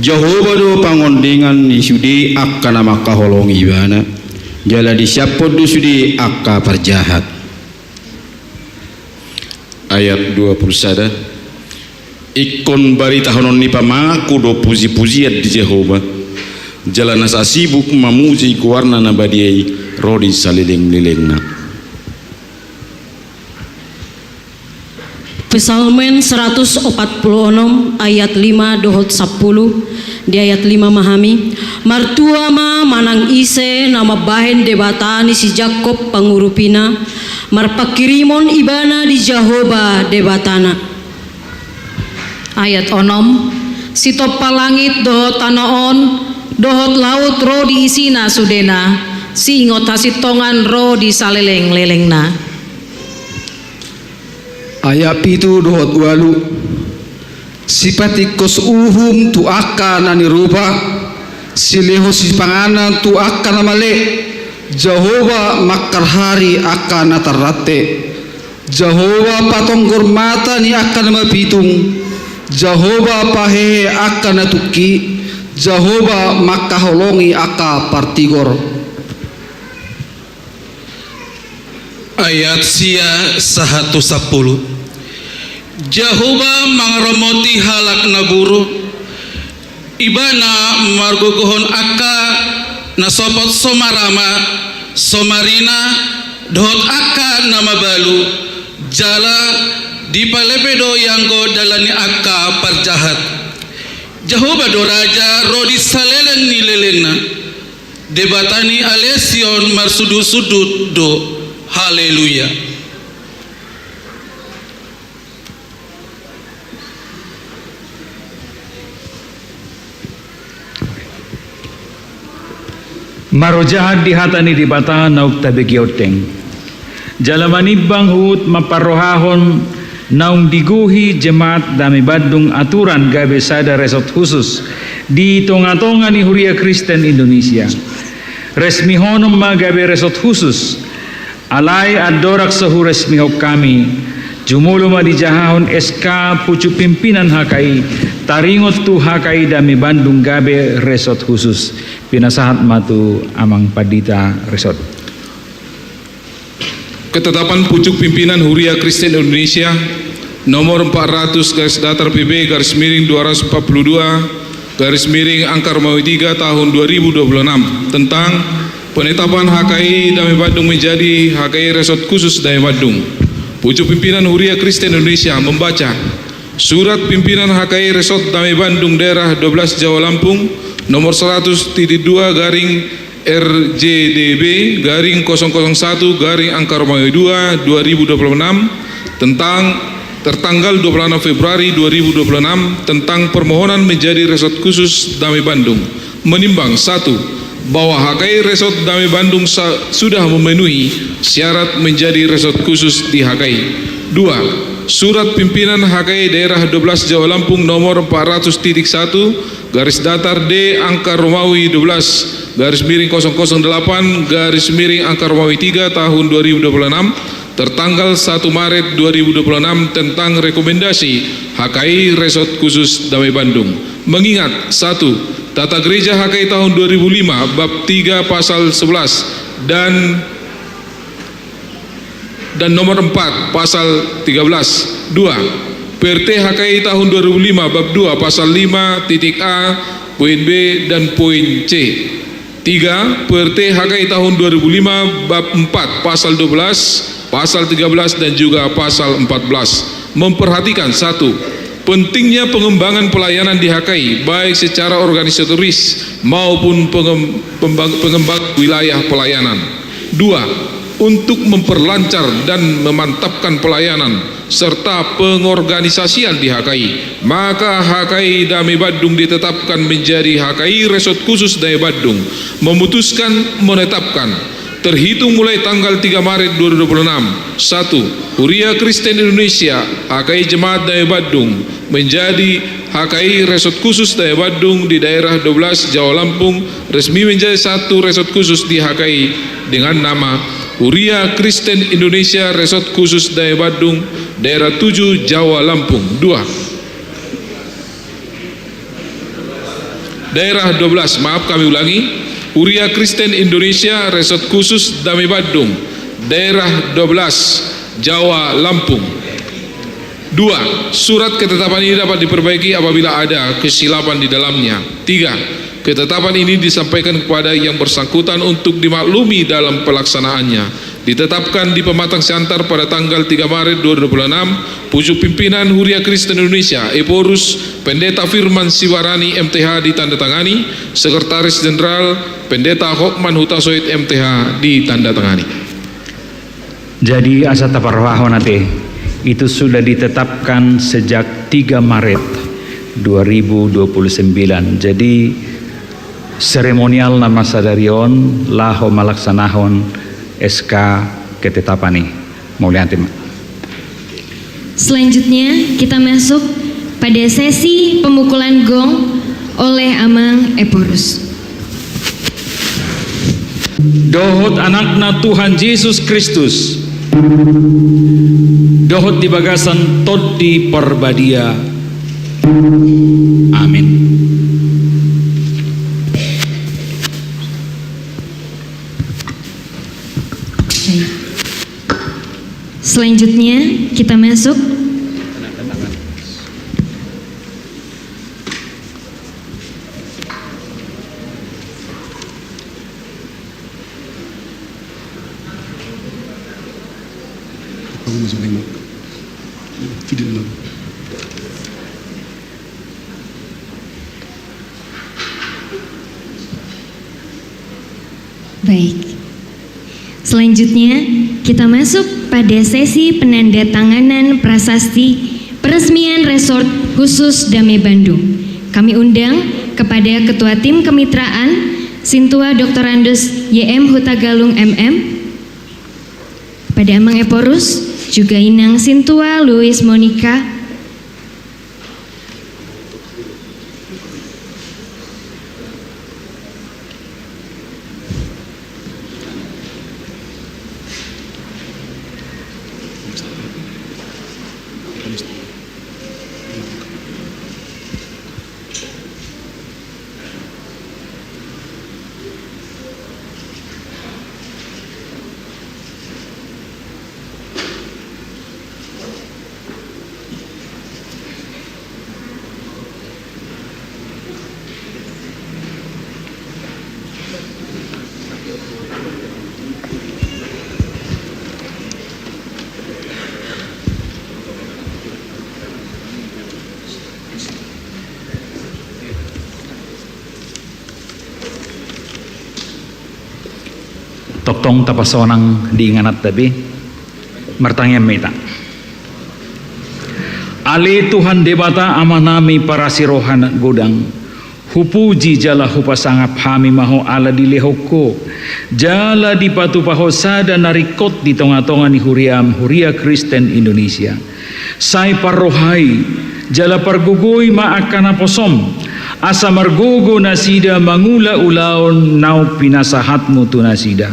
Jahowa do pangondengan ni sude angka na mangkaholongi Ibana, jala disiaphon do sude angka parjahat. Ayat dua pulu sada. Ingkon baritahonon ni pamago do pujipujian di Jahowa, jala nasa sibuk mamuji goarna na badia i ro di salelenglelengna. Psalmen seratus opat pulu onom ayat lima dohot sampulu. Di ayat lima ma hami. Martua ma manang ise na mambahen Debata ni si Jakkob pangurupina, marpanghirimon ibana di Jahowa Debatana. Ayat onom. Sitompa langit dohot tano on, dohot laut ro di isina sudena, siingot hasintongan ro di salelenglelengna. Ayat pitu dohot ualu. Sipatingkos uhum tu angka na nirupa, silehon sipanganon tu angka na male. Jahowa mangharhari angka na tarrante. Jahowa patonggor mata ni angka na mapitung. Jahowa pahehe angka na tungki. Jahowa mangkaholongi angka partigor. Ayat sia sahat tu sampulu. Jahowa mangaramoti halak na buruk. Ibana margogohon angka na sopot so marama, so marina, dohot angka na mabalu, jala dipalepe do ianggo dalan ni angka parjahat. Jahowa do raja ro di saleleng ni lelengna. Debata ni ale Sion marsundutsundut do. Haleluya. Marojahan di hata ni Debata naung tabege ondeng. Jala manimbang huhut mamparrohahon naung digohi jemaat Dame Bandung aturan gabe sada resort khusus di tongatonga ni Huria Kristen Indonesia. Resmihonon ma gabe resort khusus. Alai andorang so huresmihon hami, jumolo ma dijahahon S K pucuk pimpinan H K I, taringot tu H K I Dame Bandung gabe resort khusus. Pinasahat ma tu amang pandita resort. Ketetapan Pucuk Pimpinan Huria Kristen Indonesia nomor empat ratus garis datar P B garis miring dua ratus empat puluh dua garis miring angka Romawi tiga tahun dua ribu dua puluh enam tentang penetapan H K I Dame Bandung menjadi H K I Resort Khusus Dame Bandung. Pucuk Pimpinan Huria Kristen Indonesia membaca surat pimpinan H K I Resort Dame Bandung Daerah dua belas Jawa Lampung nomor seratus titik dua garing R J D B garing kosong kosong satu garing angka Romawi dua, dua ribu dua puluh enam, tentang tertanggal dua puluh enam Februari dua ribu dua puluh enam, tentang permohonan menjadi Resort Khusus Dame Bandung, menimbang: satu, bahwa H K I Resort Dame Bandung sa-, sudah memenuhi syarat menjadi Resort Khusus di H K I. Dua, surat pimpinan H K I Daerah dua belas Jawa Lampung nomor empat ratus titik satu garis datar D angka Romawi dua belas garis miring kosong kosong delapan garis miring angka Romawi tiga tahun dua ribu dua puluh enam, tertanggal satu Maret dua ribu dua puluh enam, tentang rekomendasi H K I Resort Khusus Dame Bandung. Mengingat: satu, Tata Gereja H K I tahun dua ribu lima, bab tiga pasal sebelas dan dan nomor empat pasal tiga belas. Dua, P R T H K I tahun dua ribu lima, bab dua pasal lima titik A, poin B dan poin C. Tiga, P R T H K I tahun dua ribu lima, bab empat pasal dua belas, pasal tiga belas dan juga pasal empat belas. Memperhatikan: satu, pentingnya pengembangan pelayanan di H K I, baik secara organisatoris maupun pengem-, pembang-, pengembang wilayah pelayanan. Dua, untuk memperlancar dan memantapkan pelayanan serta pengorganisasian di H K I, maka H K I Dame Bandung ditetapkan menjadi H K I Resort Khusus Dame Bandung memutuskan menetapkan, terhitung mulai tanggal tiga Maret dua ribu dua puluh enam: satu, Huria Kristen Indonesia, H K I Jemaat Dame Bandung, menjadi H K I Resort Khusus Dame Bandung di daerah dua belas Jawa Lampung, resmi menjadi satu resort khusus di H K I dengan nama Huria Kristen Indonesia Resort Khusus Dame Bandung, daerah tujuh Jawa Lampung. Dua. Daerah dua belas, maaf, kami ulangi. Huria Kristen Indonesia Resort Khusus Dame Bandung, daerah dua belas, Jawa Lampung. Dua, surat ketetapan ini dapat diperbaiki apabila ada kesilapan di dalamnya. Tiga, ketetapan ini disampaikan kepada yang bersangkutan untuk dimaklumi dalam pelaksanaannya. Ditetapkan di Pematang Siantar pada tanggal tiga Maret dua ribu dua puluh enam, pucuk pimpinan Huria Kristen Indonesia, Ephorus Pendeta Firman Sibarani, M T H, ditandatangani, Sekretaris Jenderal Pendeta Hotman Hutasoit, M T H, ditandatangani. Jadi, asa taparrohahon ate, itu sudah ditetapkan sejak tiga Maret dua ribu dua puluh sembilan. Jadi, seremonial na ma sadari on laho malaksanahon S K ketetapan i. Mauliate ma. Selanjutnya, kita masuk pada sesi pemukulan gong oleh Amang Ephorus. Dohot Anakna Tuhan Jesus Kristus, dohot di bagasan Tondi Parbadia. Amin. Selanjutnya, kita masuk. Baik. Selanjutnya, kita masuk pada sesi penandatanganan prasasti peresmian Resort Khusus Dame Bandung. Kami undang kepada Ketua Tim Kemitraan, Sintua Doktorandus Y M Hutagalung, M M, kepada Amang Ephorus, juga Inang Sintua Louis Monica, Tongtong tapasonang di ingananta be. Martangiang ma hita. Ale Tuhan Debata, Amanami parasi roha na godang, hupuji jala hupasangap hami ma Ho ala dilehon Ho jala dipatupa Ho sada na ringkot di tongatonga ni huriaM, Huria Kristen Indonesia. Sai parrohai jala pargogoi ma angka naposoM, asa margogo nasida mangula ulaon naung pinasahatMu tu nasida.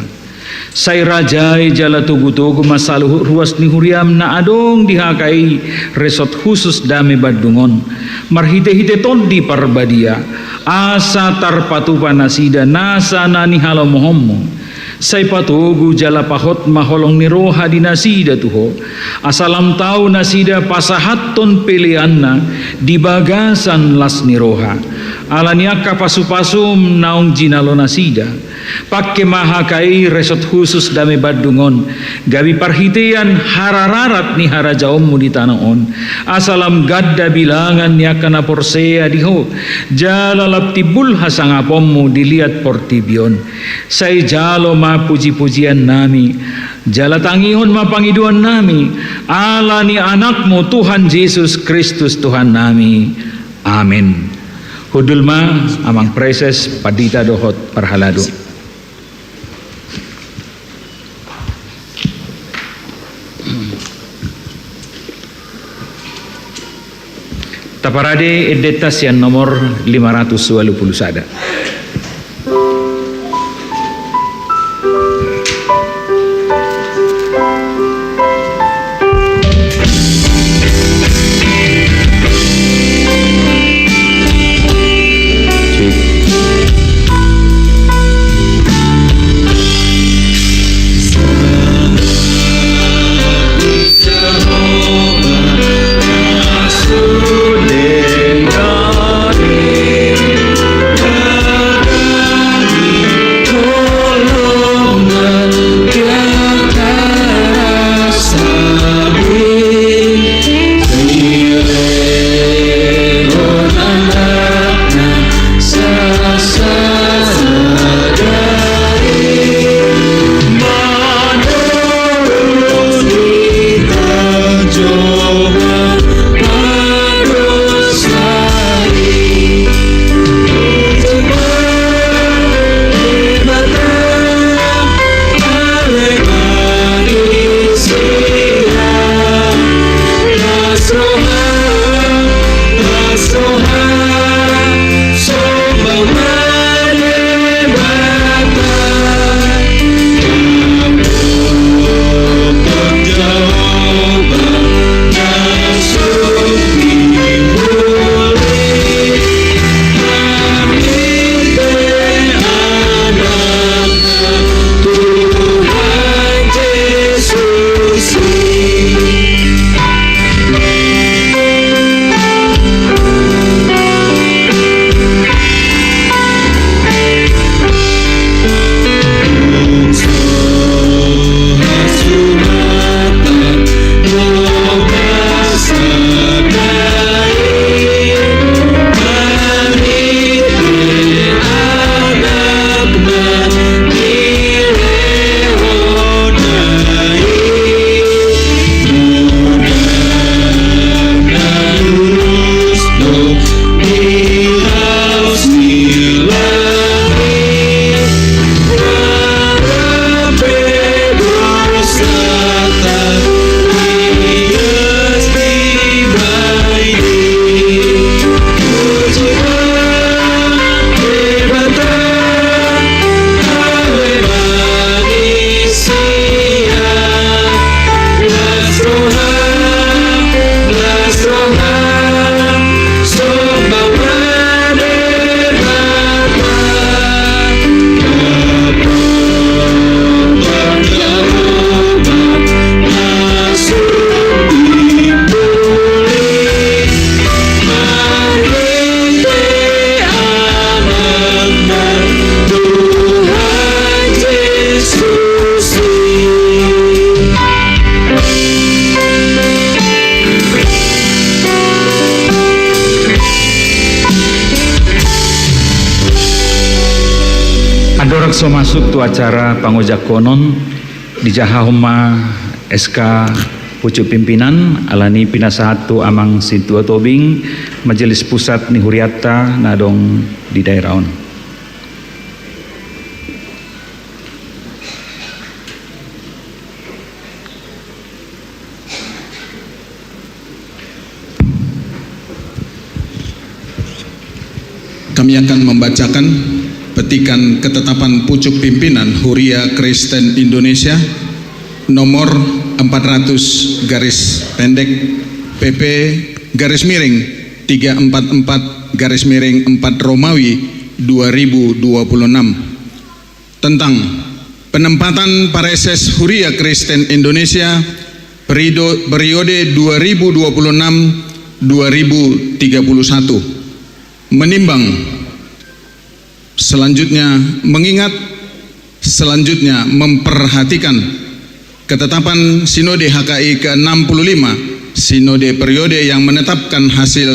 Sai rajai jala togutogu ma saluhut ruas ni huriaM na adong di H K I Resort Khusus Dame Bandung on, marhitehite Tondi Parbadia, asa tarpatupa nasida nasa na nihalomohonMu. Sai patogu jala pahot ma holong ni roha di nasida tu Ho, asa lam tau nasida pasahathon peleanna di bagasan las ni roha, ala ni angka pasupasuM naung jinalo nasida. Pangke ma H K I Resort Khusus Dame Bandung on gabe parhitean harararat ni harajaonMu di tano on, asa lam ganda bilangan ni angka na porsea di Ho, jala lam timbul hasangaponMu di liat portibi on. Sai jalo ma pujipujiannami, jala tangihon ma pangidoannami, ala ni AnakMu Tuhan Jesus Kristus Tuhannami. Amen. Hundul ma Amang Praeses, pandita dohot parhalado. Taparade endenta sian nomor lima ratus walu pulu sada. So masuk tu acara pangojakkonon, dijahahon ma S K pucuk pimpinan, alani pinasahat tu amang sintua tobing majelis pusat ni hurianta na adong di daerah on. Kami akan membacakan petikan ketetapan pucuk pimpinan Huria Kristen Indonesia nomor empat ratus garis pendek P P garis miring tiga empat empat garis miring empat Romawi dua ribu dua puluh enam. Tentang penempatan Praeses Huria Kristen Indonesia perido-, periode dua ribu dua puluh enam dua ribu tiga puluh satu. Menimbang, selanjutnya, mengingat, selanjutnya, memperhatikan ketetapan Sinode H K I ke enam puluh lima, Sinode periode yang menetapkan hasil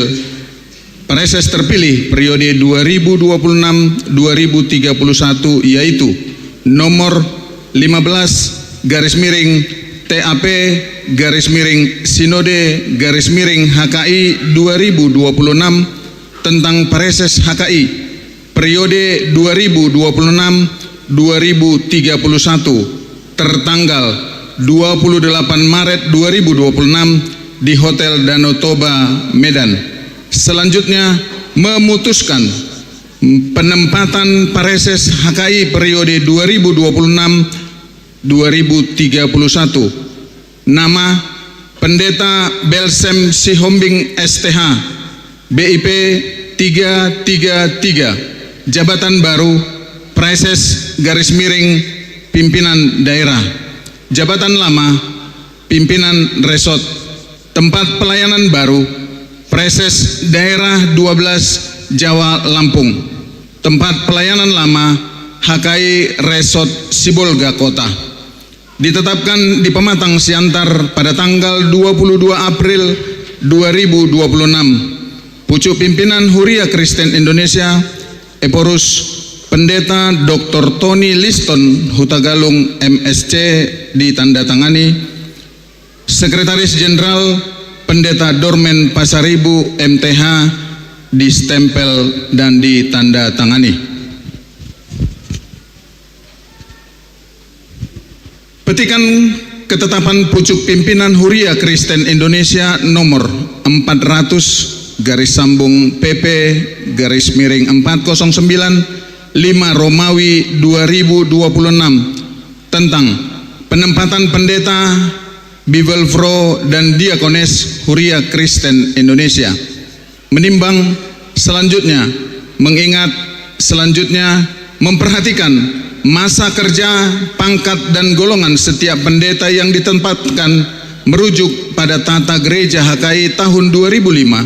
Praeses terpilih periode dua ribu dua puluh enam dua ribu tiga puluh satu, yaitu nomor lima belas garis miring T A P garis miring Sinode garis miring H K I dua ribu dua puluh enam tentang Praeses H K I periode dua ribu dua puluh enam dua ribu tiga puluh satu, tertanggal dua puluh delapan Maret dua ribu dua puluh enam di Hotel Danau Toba, Medan. Selanjutnya, memutuskan penempatan Praeses H K I periode dua ribu dua puluh enam dua ribu tiga puluh satu. Nama, Pendeta Belsem Sihombing S T H, B I P tiga tiga tiga. Jabatan baru, Praeses garis miring Pimpinan Daerah. Jabatan lama, Pimpinan Resort. Tempat pelayanan baru, Praeses Daerah dua belas Jawa Lampung. Tempat pelayanan lama, H K I Resort Sibolga Kota. Ditetapkan di Pematang Siantar pada tanggal dua puluh dua April dua ribu dua puluh enam. Pucuk pimpinan Huria Kristen Indonesia, Ephorus Pendeta Doktor Tony Liston Hutagalung M S C, ditandatangani. Sekretaris Jenderal Pendeta Dormen Pasaribu M T H, distempel dan ditandatangani. Petikan ketetapan pucuk pimpinan Huria Kristen Indonesia nomor empat ratus garis sambung P P garis miring empat kosong sembilan lima Romawi dua ribu dua puluh enam tentang penempatan pendeta, bibelvrouw, dan diakones Huria Kristen Indonesia. Menimbang, selanjutnya, mengingat, selanjutnya, memperhatikan masa kerja, pangkat, dan golongan setiap pendeta yang ditempatkan merujuk pada Tata Gereja H K I tahun dua ribu lima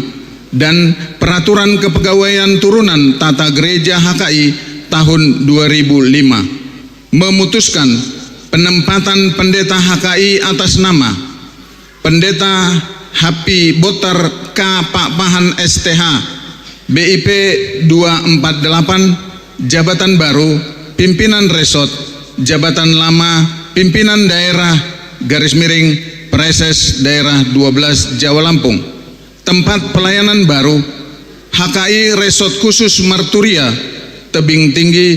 dan Peraturan Kepegawaian Turunan Tata Gereja H K I tahun dua ribu lima. Memutuskan penempatan pendeta H K I atas nama Pendeta Happy Botar K Pakpahan S T H, B I P dua empat delapan, jabatan baru, Pimpinan Resort, jabatan lama, Pimpinan Daerah, garis miring, Praeses Daerah dua belas Jawa Lampung. Tempat pelayanan baru, H K I Resort Khusus Marturia, Tebing Tinggi,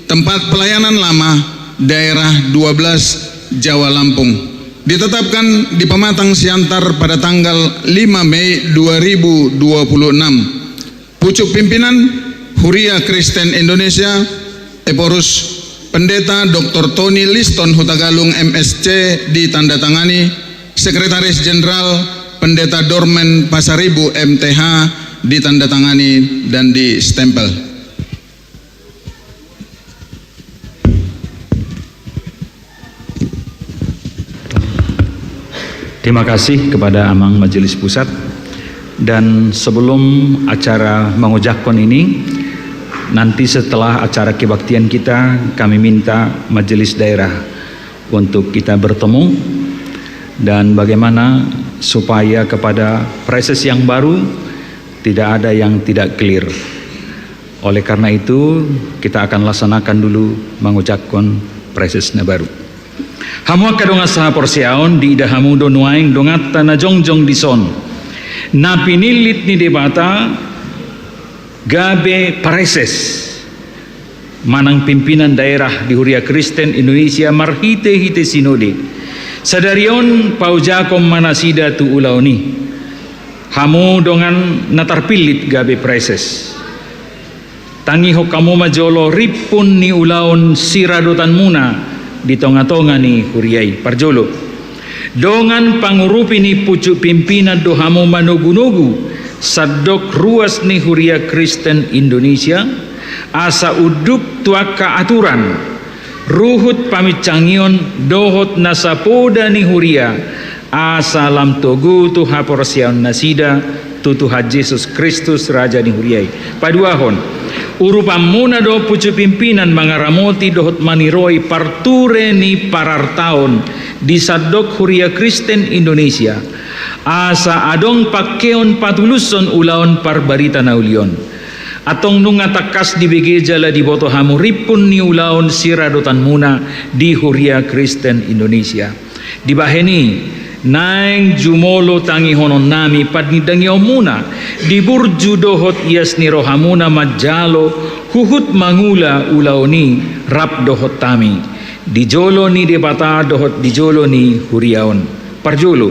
tempat pelayanan lama, Daerah dua belas, Jawa Lampung. Ditetapkan di Pematang Siantar pada tanggal lima Mei dua ribu dua puluh enam. Pucuk pimpinan Huria Kristen Indonesia, Ephorus Pendeta Doktor Tony Liston Hutagalung M S C, ditandatangani. Sekretaris Jenderal Pendeta Dormen Pasaribu M T H, ditandatangani dan distempel. Terima kasih kepada Amang Majelis Pusat. Dan sebelum acara mengojakkon ini, nanti setelah acara kebaktian kita, kami minta Majelis Daerah untuk kita bertemu. Dan bagaimana supaya kepada praeses yang baru tidak ada yang tidak clear. Oleh karena itu, kita akan laksanakan dulu mangojakkon praeses na baru. Hamu angka dongan sahaporseaon, diida hamu do nuaeng donganta na jongjong dison, na pinillit ni Debata gabe praeses manang pimpinan daerah di Huria Kristen Indonesia marhitehite sinode. Sadari on paojakon ma nasida tu ulaon i. Hamu dongan na tarpillit gabe praeses, tangihon hamu ma jolo rimpun ni ulaon siradotanmuna di tongatonga ni huria i. Parjolo, dongan pangurupi ni pucuk pimpinan do hamu manogunogu sandok ruas ni Huria Kristen Indonesia, asa unduk tu angka aturan, ruhut paminsangion dohot nasa poda ni huria, asa lam togu tu haporseaon nasida tu Tuhan Jesus Kristus, Raja ni huria i. Paduahon, urupanmuna do pucuk pimpinan mangaramoti dohot maniroi parture ni parartaon di sandok Huria Kristen Indonesia, asa adong pangkeon patulushon ulaon parbarita na uli on. Antong nunga tangkas dibege jala diboto hamu rimpun ni ulaon siradotanmuna di Huria Kristen Indonesia. Dibahen i, naeng jumolo tangihononnami panindangionmuna di burju dohot ias ni rohamuna manjalo huhut mangula ulaon i rap dohot hami, di jolo ni Debata dohot di jolo ni huria on. Parjolo,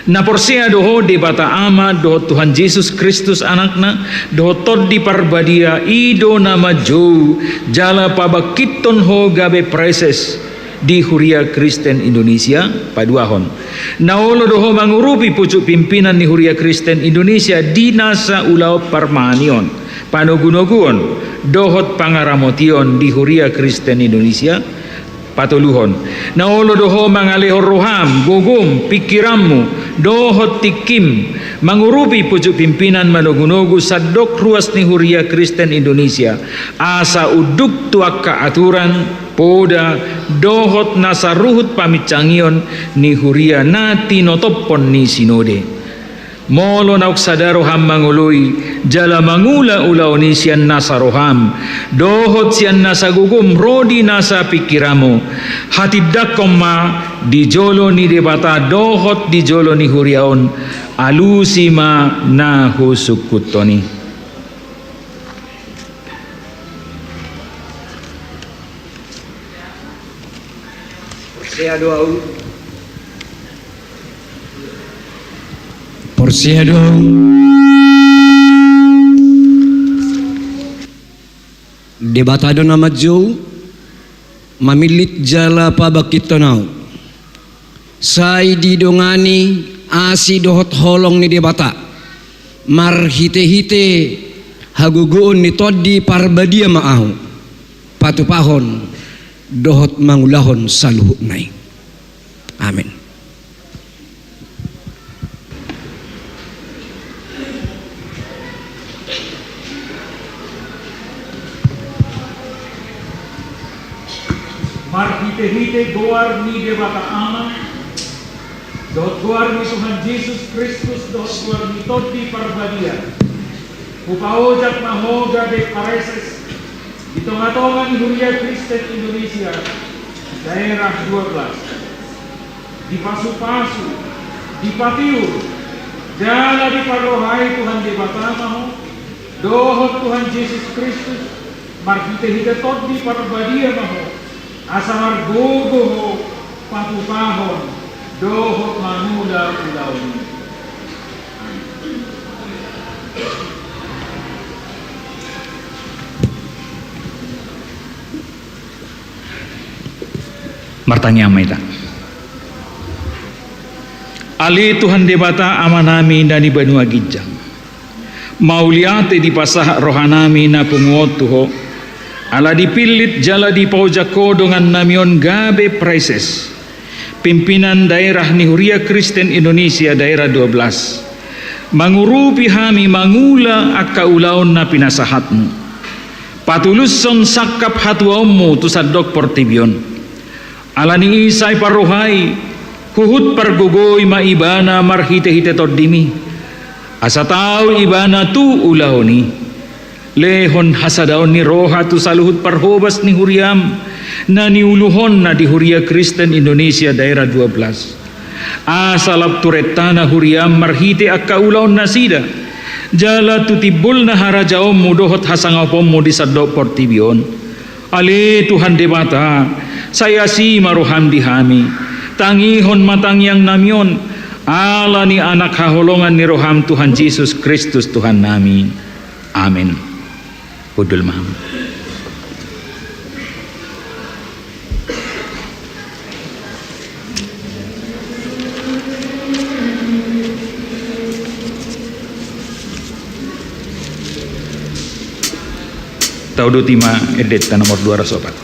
na porsea do ho Debata Ama dohot Tuhan Jesus Kristus Anakna dohot Tondi Parbadia, i do na manjou jala pabangkithon ho gabe praeses di Huria Kristen Indonesia. Paduahon, na olo do ho mangurupi pucuk pimpinan ni Huria Kristen Indonesia di nasa ulaon parmahanion, panogunoguon dohot pangaramotion di Huria Kristen Indonesia. Patoluhon, na olo do ho mangalehon roham, gogom, pingkiranmu dohot tingkim mangurupi pucuk pimpinan manogunogu sandok ruas ni Huria Kristen Indonesia, asa unduk tu angka aturan, poda dohot nasa ruhut paminsangion ni huria na tinotophon ni sinode. Molo naung sada roham mangoloi jala mangula ulaon i sian nasa roham dohot sian nasa gogom ro di nasa pingkiranmu, hatindangkon ma di jolo ni Debata dohot di jolo ni huria on, alusi ma na husungkunhon i. Porsea do ahu. Porsea do ahu. Debata do na manjou, mamillit jala pabangkithon ahu. Sai didongani asi dohot holong ni Debata marhitehite hagogoon ni Tondi Parbadia ma ahu patupahon dohot mangulahon saluhutna i. Amen. Marhitehite goar ni Debata Ama dohot goar ni Tuhan Jesus Kristus dohot goar ni Tondi Parbadia, hupaojak ma ho gabe praeses di tongatonga ni Huria Kristen Indonesia, daerah dua belas. Dipasupasu, dipatiur jala diparrohai Tuhan Debata ma ho dohot Tuhan Jesus Kristus, marhitehite Tondi Parbadia ma ho, asa margogo ho patupahon dohot mangula ulaon i. Martangiang ma hita. Ale Tuhan Debata Amanami na di banua ginjang, mauliate dipasahat rohanami na pungu on tu Ho, ala dipillit jala dipaojak Ho dongannami on gabe praeses, pimpinan daerah ni Huria Kristen Indonesia daerah dua belas, mangurupi hami mangula angka ulaon na pinasahatmu, patulushon sangkap hatuaonmu tu sandok portibi on. Ala ni i sai parrohai, huhut pargogoi ma ibana marhitehite Tondimi, asa tau ibana tu ulaon i. Lehon hasadaon ni roha tu saluhut parhobas ni huriaM, na niuluhonNa di Huria Kristen Indonesia Daerah dua belas. Asa lam tu rentana huriaM marhite angka ulaon nasida, jala tu timbulna harajaonMu dohot hasangaponMu di sandok portibi on. Ale Tuhan Debata, sai asi ma rohaM di hami. Tangihon ma tangiangnami on, ala ni Anak haholongan ni rohaM Tuhan Jesus Kristus Tuhannami. Amen. Hundul ma hamu. Taudut i ma endenta nomor dua ratus opat.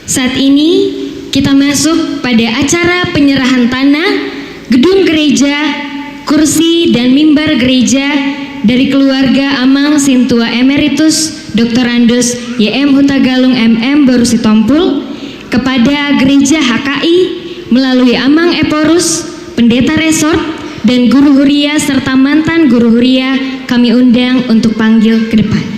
Saat ini kita masuk pada acara penyerahan tanah, gedung gereja, kursi, dan mimbar gereja dari keluarga Amang Sintua Emeritus Doktorandus Y M Hutagalung M M Boru Sitompul kepada Gereja H K I melalui Amang Ephorus, Pendeta Resort, dan Guru Huria serta mantan Guru Huria kami undang untuk panggil ke depan.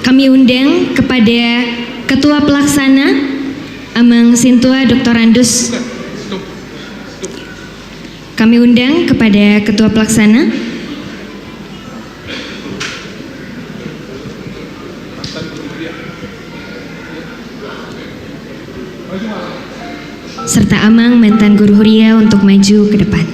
Kami undang kepada Ketua Pelaksana, Amang Sintua Doktorandus. Kami undang kepada Ketua Pelaksana. Serta Amang mantan Guru Huria untuk maju ke depan.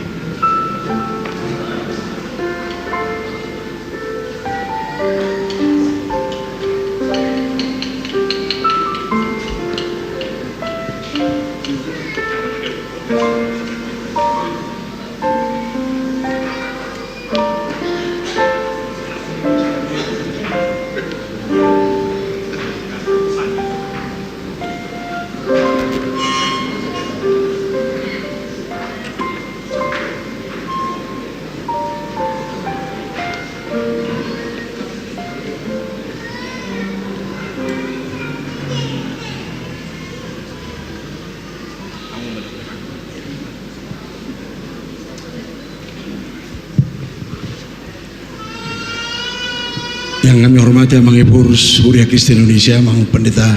Yang kami hormati Amang Ephorus Huria Kristen Indonesia, Amang Pendeta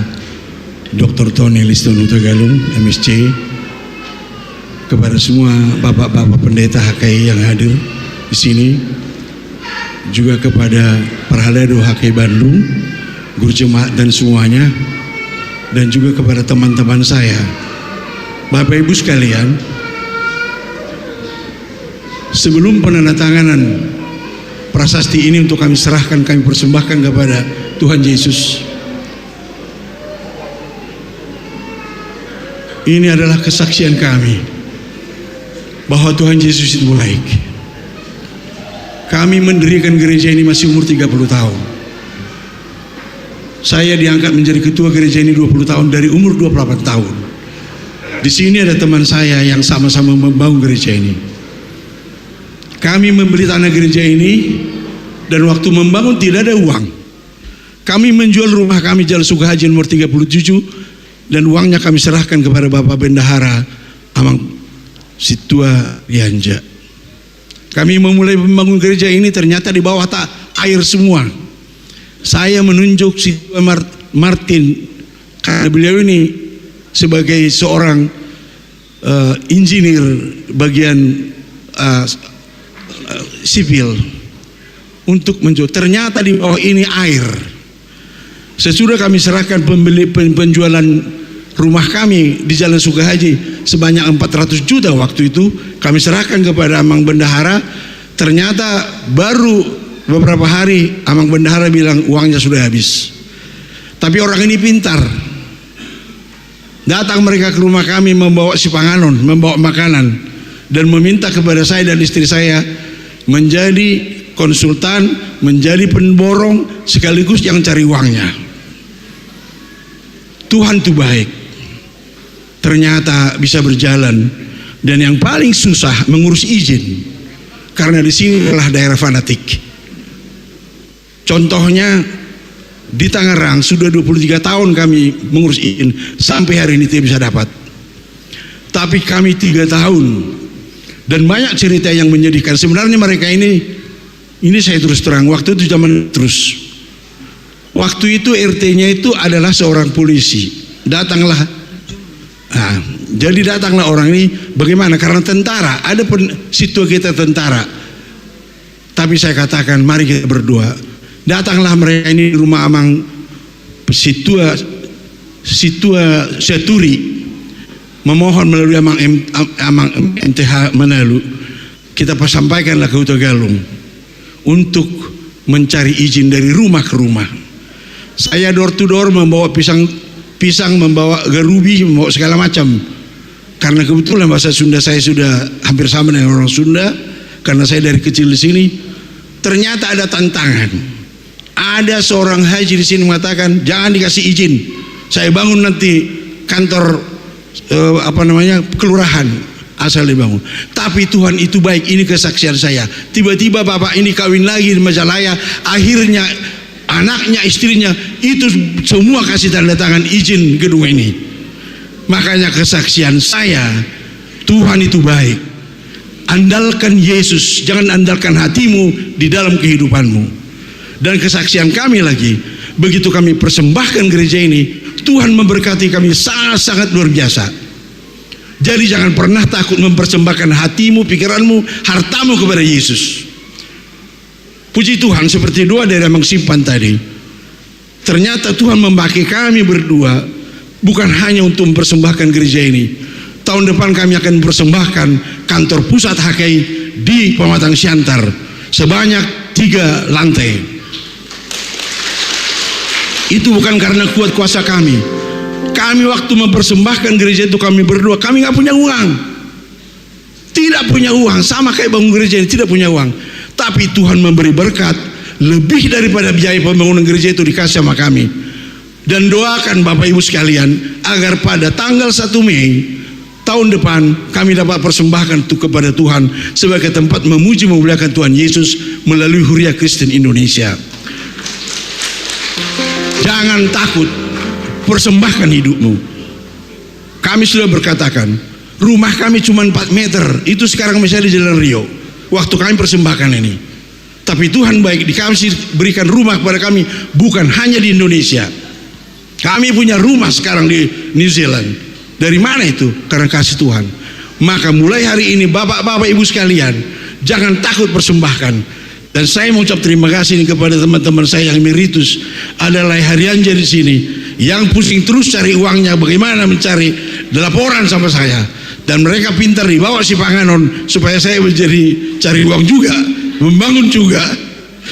Doktor Tony Liston Hutagalung, M S C, kepada semua bapak-bapak pendeta H K I yang hadir di sini, juga kepada Parhalado H K I Bandung, guru jemaat dan semuanya, dan juga kepada teman-teman saya. Bapak Ibu sekalian, sebelum penandatanganan prasasti ini untuk kami serahkan, kami persembahkan kepada Tuhan Yesus, ini adalah kesaksian kami bahwa Tuhan Yesus itu baik. Kami mendirikan gereja ini masih umur tiga puluh tahun. Saya diangkat menjadi ketua gereja ini dua puluh tahun, dari umur dua puluh delapan tahun. Di sini ada teman saya yang sama-sama membangun gereja ini. Kami membeli tanah gereja ini Dan waktu membangun tidak ada uang. Kami menjual rumah kami Jalan Sukahaji nomor tiga puluh tujuh, dan uangnya kami serahkan kepada Bapak Bendahara, Amang Sintua Rianja. Kami memulai membangun gereja ini, ternyata di bawah ta-, air semua. Saya menunjuk Sintua Mar-, Martin, karena beliau ini sebagai seorang eh, engineer bagian, eh, eh, sipil untuk menjual. Ternyata di bawah ini air. Sesudah kami serahkan pembeli, pen-, penjualan rumah kami di Jalan Sukahaji sebanyak empat ratus juta waktu itu, kami serahkan kepada Amang Bendahara. Ternyata baru beberapa hari Amang Bendahara bilang uangnya sudah habis. Tapi orang ini pintar. Datang mereka ke rumah kami membawa sipanganon, membawa makanan, dan meminta kepada saya dan istri saya menjadi konsultan, menjadi pemborong, sekaligus yang cari uangnya. Tuhan itu baik. Ternyata bisa berjalan. Dan yang paling susah mengurus izin. Karena di sini adalah daerah fanatik. Contohnya, di Tangerang sudah dua puluh tiga tahun kami mengurus izin, sampai hari ini tidak bisa dapat. Tapi kami tiga tahun, dan banyak cerita yang menyedihkan. Sebenarnya mereka ini, ini saya terus terang, waktu itu zaman terus. Waktu itu R T-nya itu adalah seorang polisi. Datanglah, nah, jadi datanglah orang ini, bagaimana? Karena tentara, ada pen-, situa kita tentara. Tapi saya katakan, mari kita berdoa. Datanglah mereka ini di rumah Amang Sintua, Sintua Sianturi, memohon melalui Amang M-, Am-, Amang M T H Manalu. Kita sampaikanlah ke Hutagalung untuk mencari izin dari rumah ke rumah. Saya door to door membawa pisang, pisang, membawa garubi, membawa segala macam. Karena kebetulan bahasa Sunda saya sudah hampir sama dengan orang Sunda, karena saya dari kecil di sini. Ternyata ada tantangan. Ada seorang haji di sini mengatakan, "Jangan dikasih izin. Saya bangun nanti kantor, eh, apa namanya, kelurahan, asal dibangun." Tapi Tuhan itu baik, ini kesaksian saya. Tiba-tiba bapak ini kawin lagi di Majalaya, akhirnya anaknya, istrinya, itu semua kasih tanda tangan izin gedung ini. Makanya kesaksian saya, Tuhan itu baik. Andalkan Yesus, jangan andalkan hatimu di dalam kehidupanmu. Dan kesaksian kami lagi, begitu kami persembahkan gereja ini, Tuhan memberkati kami sangat-sangat luar biasa. Jadi jangan pernah takut mempersembahkan hatimu, pikiranmu, hartamu kepada Yesus. Puji Tuhan, seperti doa dari Amang Simpan tadi. Ternyata Tuhan memakai kami berdua bukan hanya untuk mempersembahkan gereja ini. Tahun depan kami akan mempersembahkan kantor pusat H K I di Pematang Siantar sebanyak tiga lantai. Itu bukan karena kuat kuasa kami. Kami waktu mempersembahkan gereja itu kami berdua, kami nggak punya uang. Tidak punya uang, sama kayak bangun gereja ini, tidak punya uang. Tapi Tuhan memberi berkat lebih daripada biaya pembangunan gereja itu dikasih sama kami. Dan doakan Bapak Ibu sekalian, agar pada tanggal satu Mei tahun depan kami dapat persembahkan itu kepada Tuhan sebagai tempat memuji memuliakan Tuhan Yesus melalui Huria Kristen Indonesia. Jangan takut, persembahkan hidupmu. Kami sudah berkatakan, rumah kami cuma empat meter, itu sekarang masih ada di Jalan Rio. Waktu kami persembahkan ini. Tapi Tuhan baik, dikasih, berikan rumah kepada kami, bukan hanya di Indonesia. Kami punya rumah sekarang di New Zealand. Dari mana itu? Karena kasih Tuhan. Maka mulai hari ini, bapak-bapak, ibu sekalian, jangan takut persembahkan. Dan saya mengucap terima kasih ini kepada teman-teman saya yang emeritus, ada Lae Harianja di sini, yang pusing terus cari uangnya, bagaimana mencari, laporan sama saya. Dan mereka pintar, dibawa sipanganon supaya saya menjadi cari uang juga, membangun juga.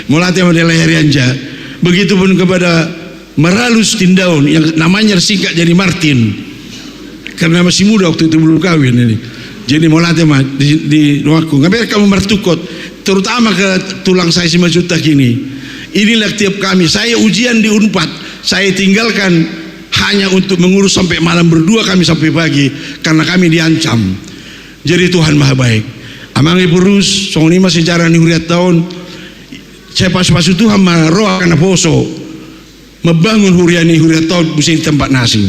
Mauliate ma di Lae Harianja. Begitupun kepada Maralus Tindaon, yang namanya singkat jadi Martin. Karena masih muda waktu itu, belum kawin ini. Jadi mauliate ma di, di rumahku. Nggak biar kamu martungkot, terutama ke tulang saya Simanjuntak ini. Inilah tiap kami, saya ujian di Unpad, saya tinggalkan hanya untuk mengurus sampai malam, berdua kami sampai pagi, karena kami diancam. Jadi Tuhan maha baik. Amang Ipurus, songon i ma sejarah ni hurianta on. Sai pasupasu Tuhan ma roha na poso membangun huria ni huriata on muse di tempat na asing.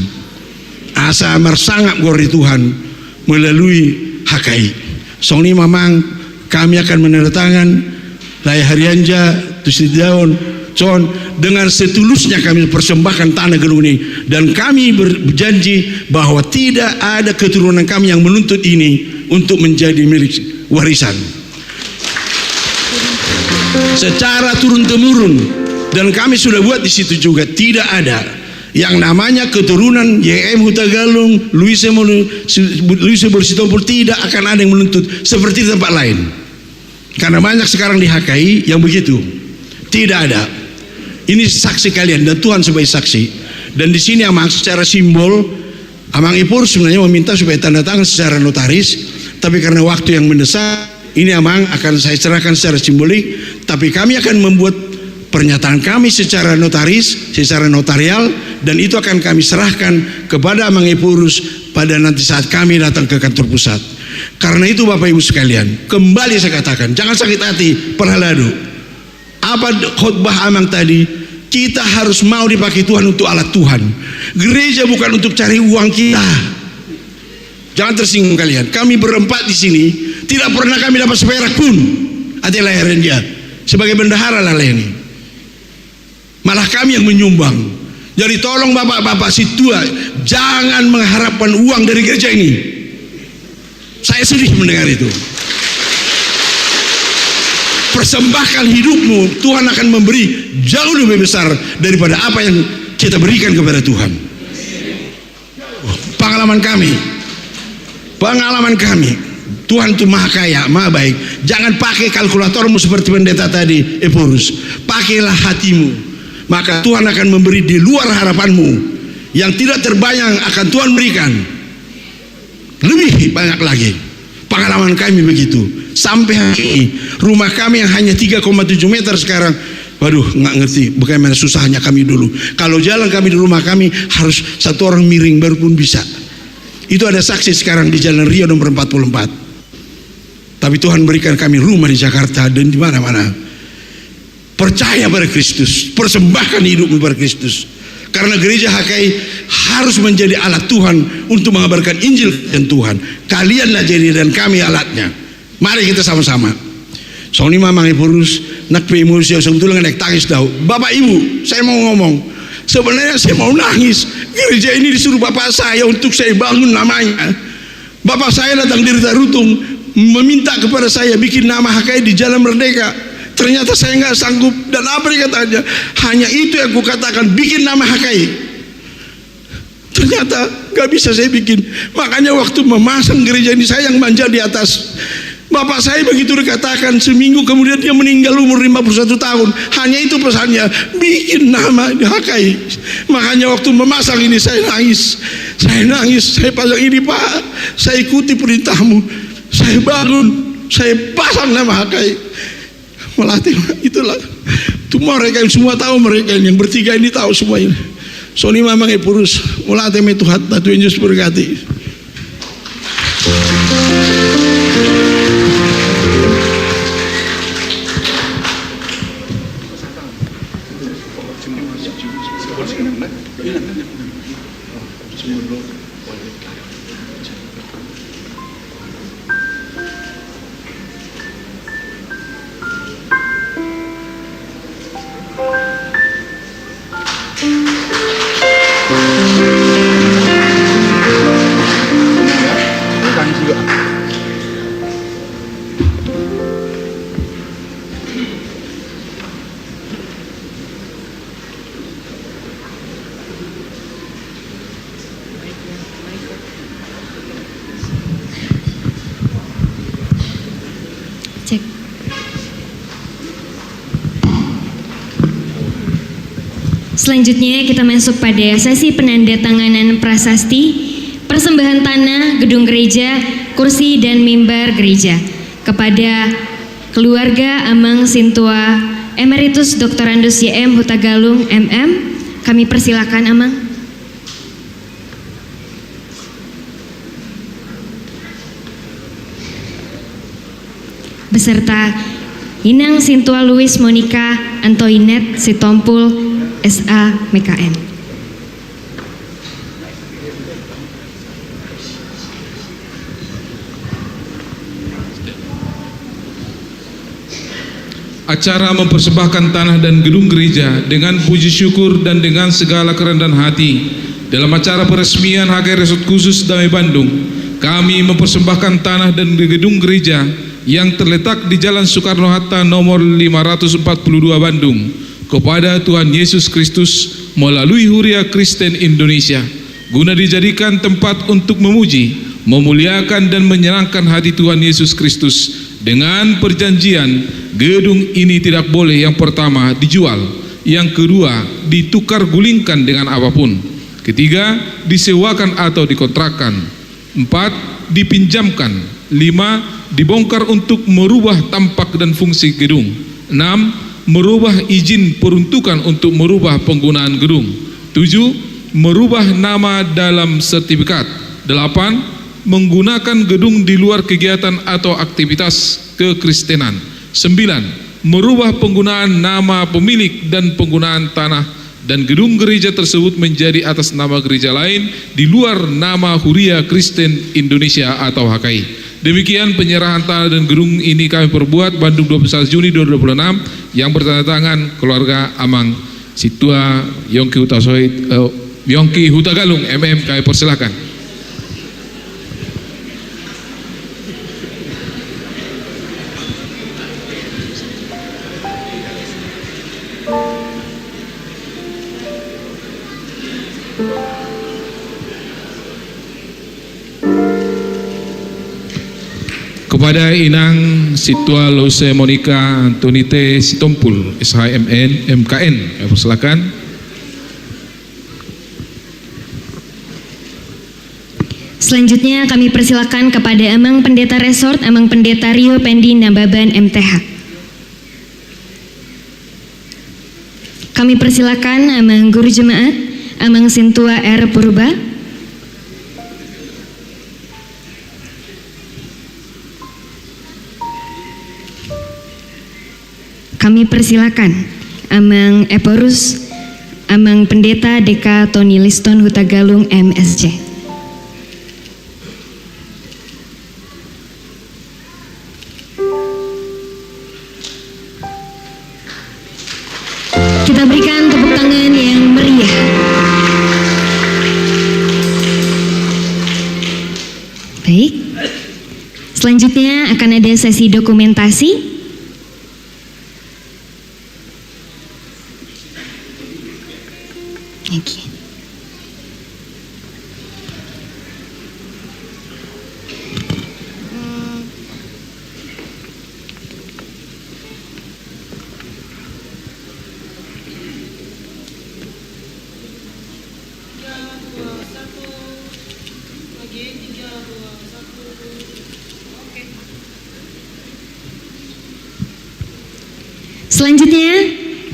Asa marsangap goar ni Tuhan melalui H K I. Songon i ma amang, kami akan menandatangan Lae Harianja, Tusitidaon, Con, dengan setulusnya kami persembahkan tanah gedung ini. Dan kami ber-, berjanji bahwa tidak ada keturunan kami yang menuntut ini untuk menjadi milik warisan. Secara turun-temurun, dan kami sudah buat di situ juga, tidak ada yang namanya keturunan Y M Hutagalung, Luise Molu-, Luise Boru Sitompul, tidak akan ada yang menuntut seperti di tempat lain. Karena banyak sekarang di H K I yang begitu. Tidak ada. Ini saksi kalian dan Tuhan sebagai saksi. Dan di sini amang secara simbol, Amang Ephorus sebenarnya meminta supaya tanda tangan secara notaris, tapi karena waktu yang mendesak, ini amang akan saya serahkan secara simbolik, tapi kami akan membuat pernyataan kami secara notaris, secara notarial, dan itu akan kami serahkan kepada Amang Ephorus pada nanti saat kami datang ke kantor pusat. Karena itu Bapak Ibu sekalian, kembali saya katakan, jangan sakit hati, parhalado. Apa khotbah amang tadi? Kita harus mau dipakai Tuhan untuk alat Tuhan. Gereja bukan untuk cari uang kita. Jangan tersinggung kalian. Kami berempat di sini, tidak pernah kami dapat seperak pun. Ate Lae Harianja sebagai bendahara lae-lae ini. Malah kami yang menyumbang. Jadi tolong bapak-bapak sintua, jangan mengharapkan uang dari gereja ini. Saya sedih mendengar itu. Persembahkan hidupmu, Tuhan akan memberi jauh lebih besar daripada apa yang kita berikan kepada Tuhan. Pengalaman kami, pengalaman kami, Tuhan itu maha kaya, maha baik. Jangan pakai kalkulatormu seperti pendeta tadi, Ephorus. Pakailah hatimu. Maka Tuhan akan memberi di luar harapanmu. Yang tidak terbayang akan Tuhan berikan. Lebih banyak lagi. Pengalaman kami begitu. Sampai hari ini, rumah kami yang hanya tiga koma tujuh meter sekarang, waduh, nggak ngerti bagaimana susahnya kami dulu. Kalau jalan kami di rumah kami harus satu orang miring baru pun bisa. Itu ada saksi sekarang di Jalan Rio nomor empat puluh empat. Tapi Tuhan berikan kami rumah di Jakarta dan di mana-mana. Percaya pada Kristus, persembahkan hidupmu pada Kristus. Karena gereja H K I harus menjadi alat Tuhan untuk mengabarkan Injil dan Tuhan. Kalianlah jadi dan kami alatnya. Mari kita sama-sama. Songon i ma Amang Ephorus, nang pe emosi au, sebetulnya nggak tangis do au. Bapak Ibu, saya mau ngomong. Sebenarnya saya mau nangis. Gereja ini disuruh bapak saya untuk saya bangun namanya. Bapak saya datang dari Tarutung, meminta kepada saya bikin nama H K I di Jalan Merdeka. Ternyata saya nggak sanggup. Dan apa dikatanya? Hanya itu yang kukatakan, bikin nama H K I. Ternyata nggak bisa saya bikin. Makanya waktu memasang gereja ini, saya yang manja di atas. Bapak saya begitu dikatakan, seminggu kemudian dia meninggal umur lima puluh satu tahun. Hanya itu pesannya, bikin nama di H K I. Makanya waktu memasang ini saya nangis. Saya nangis, saya pasang ini, Pak. Saya ikuti perintahmu. Saya bangun, saya pasang nama H K I. Melatih, itulah. Itu mereka yang semua tahu, mereka ini yang bertiga ini tahu semua ini. Songon i ma Amang Ephorus, mauliate ma Tuhanta, Tuhan Yesus berkati. Cek. Selanjutnya kita masuk pada sesi penandatanganan prasasti, persembahan tanah, gedung gereja, kursi dan mimbar gereja kepada keluarga Amang Sintua Emeritus Doktorandus Y M Hutagalung M M. Kami persilakan, Amang. Beserta Inang Sintua Louis Monica Antoinette Sitompul, S A M K N. Acara mempersembahkan tanah dan gedung gereja dengan puji syukur dan dengan segala kerendahan hati. Dalam acara peresmian H K R I Resort Khusus Damai Bandung, kami mempersembahkan tanah dan gedung gereja yang terletak di Jalan Soekarno-Hatta nomor lima ratus empat puluh dua Bandung kepada Tuhan Yesus Kristus melalui Huria Kristen Indonesia, guna dijadikan tempat untuk memuji, memuliakan, dan menyenangkan hati Tuhan Yesus Kristus, dengan perjanjian gedung ini tidak boleh, yang pertama, dijual, yang kedua, ditukar gulingkan dengan apapun, ketiga, disewakan atau dikontrakkan, empat, dipinjamkan, lima, dibongkar untuk merubah tampak dan fungsi gedung, enam, merubah izin peruntukan untuk merubah penggunaan gedung, tujuh, merubah nama dalam sertifikat, delapan, menggunakan gedung di luar kegiatan atau aktivitas kekristenan, sembilan, merubah penggunaan nama pemilik dan penggunaan tanah dan gedung gereja tersebut menjadi atas nama gereja lain di luar nama Huria Kristen Indonesia atau H K I. Demikian penyerahan tanah dan gedung ini kami perbuat, Bandung, dua puluh satu Juni dua ribu dua puluh enam, yang bertanda tangan keluarga Amang Sintua Yongki Hutasoit, eh, Yongki Hutagalung, M M, kami persilakan. Kepada Inang Sintua Louise Monica Antoinette Sitompul, S H M N, M K N, kami persilakan. Selanjutnya kami persilakan kepada Amang Pendeta Resort, Amang Pendeta Rio Pendi Nababan, M T H. Kami persilakan Amang Guru Jemaat, Amang Sintua R Purba. Kami persilakan Amang Ephorus, Amang Pendeta D K Tony Liston Hutagalung, M S C. Kita berikan tepuk tangan yang meriah. Baik. Selanjutnya akan ada sesi dokumentasi. Oke. Tiga, dua, satu. Lagi, tiga, dua, satu. Oke. Selanjutnya,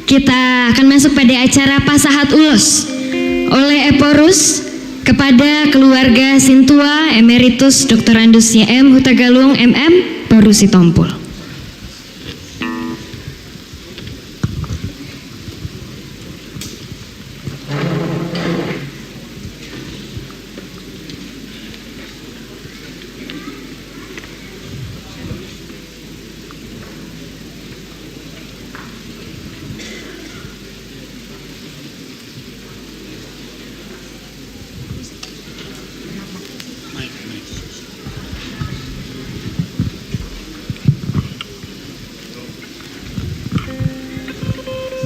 kita akan masuk pada acara pasahat ulos oleh Ephorus kepada keluarga Sintua Emeritus Doktorandus Y M Hutagalung, M M, Ephorus Sitompul.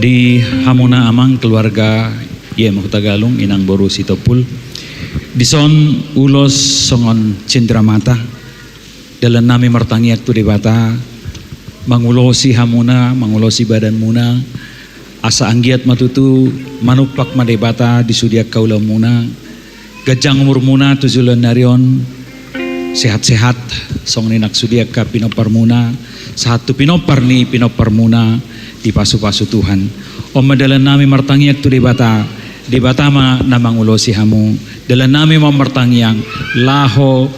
Di hamuna amang keluarga Y M Hutagalung, inang boru Sitompul, dison ulos songon cendramata. Dalan nami martangiang tu Debata, mangulosi hamuna, mangulosi badanmuna, asa anggiat ma tutu manumpak ma Debata di sude angka ulaonmuna, ganjang umurmuna tu joloan ni ari on, sehat-sehat, songon i nang sude angka pinomparmuna, sahat tu pinompar ni pinomparmuna, dipasupasu Tuhan. On ma dalan nami martangiang tu Debata, Debata ma na mangulosi hamu, dalan nami ma martangiang, laho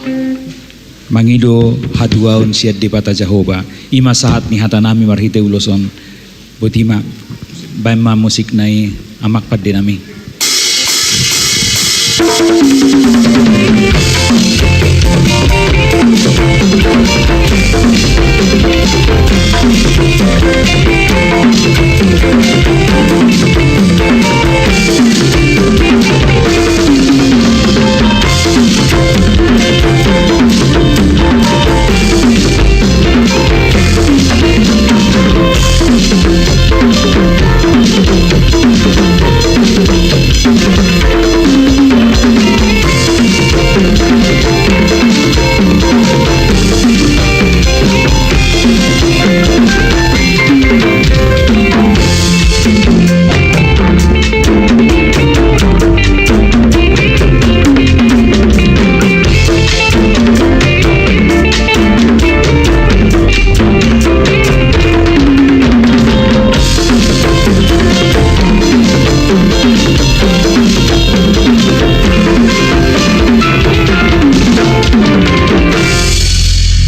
Mangido hatuaon sian Debata Jahowa, i ma sahat ni hatanami marhite ulos on. Boti ma, baen ma musikna i, amang pandenami.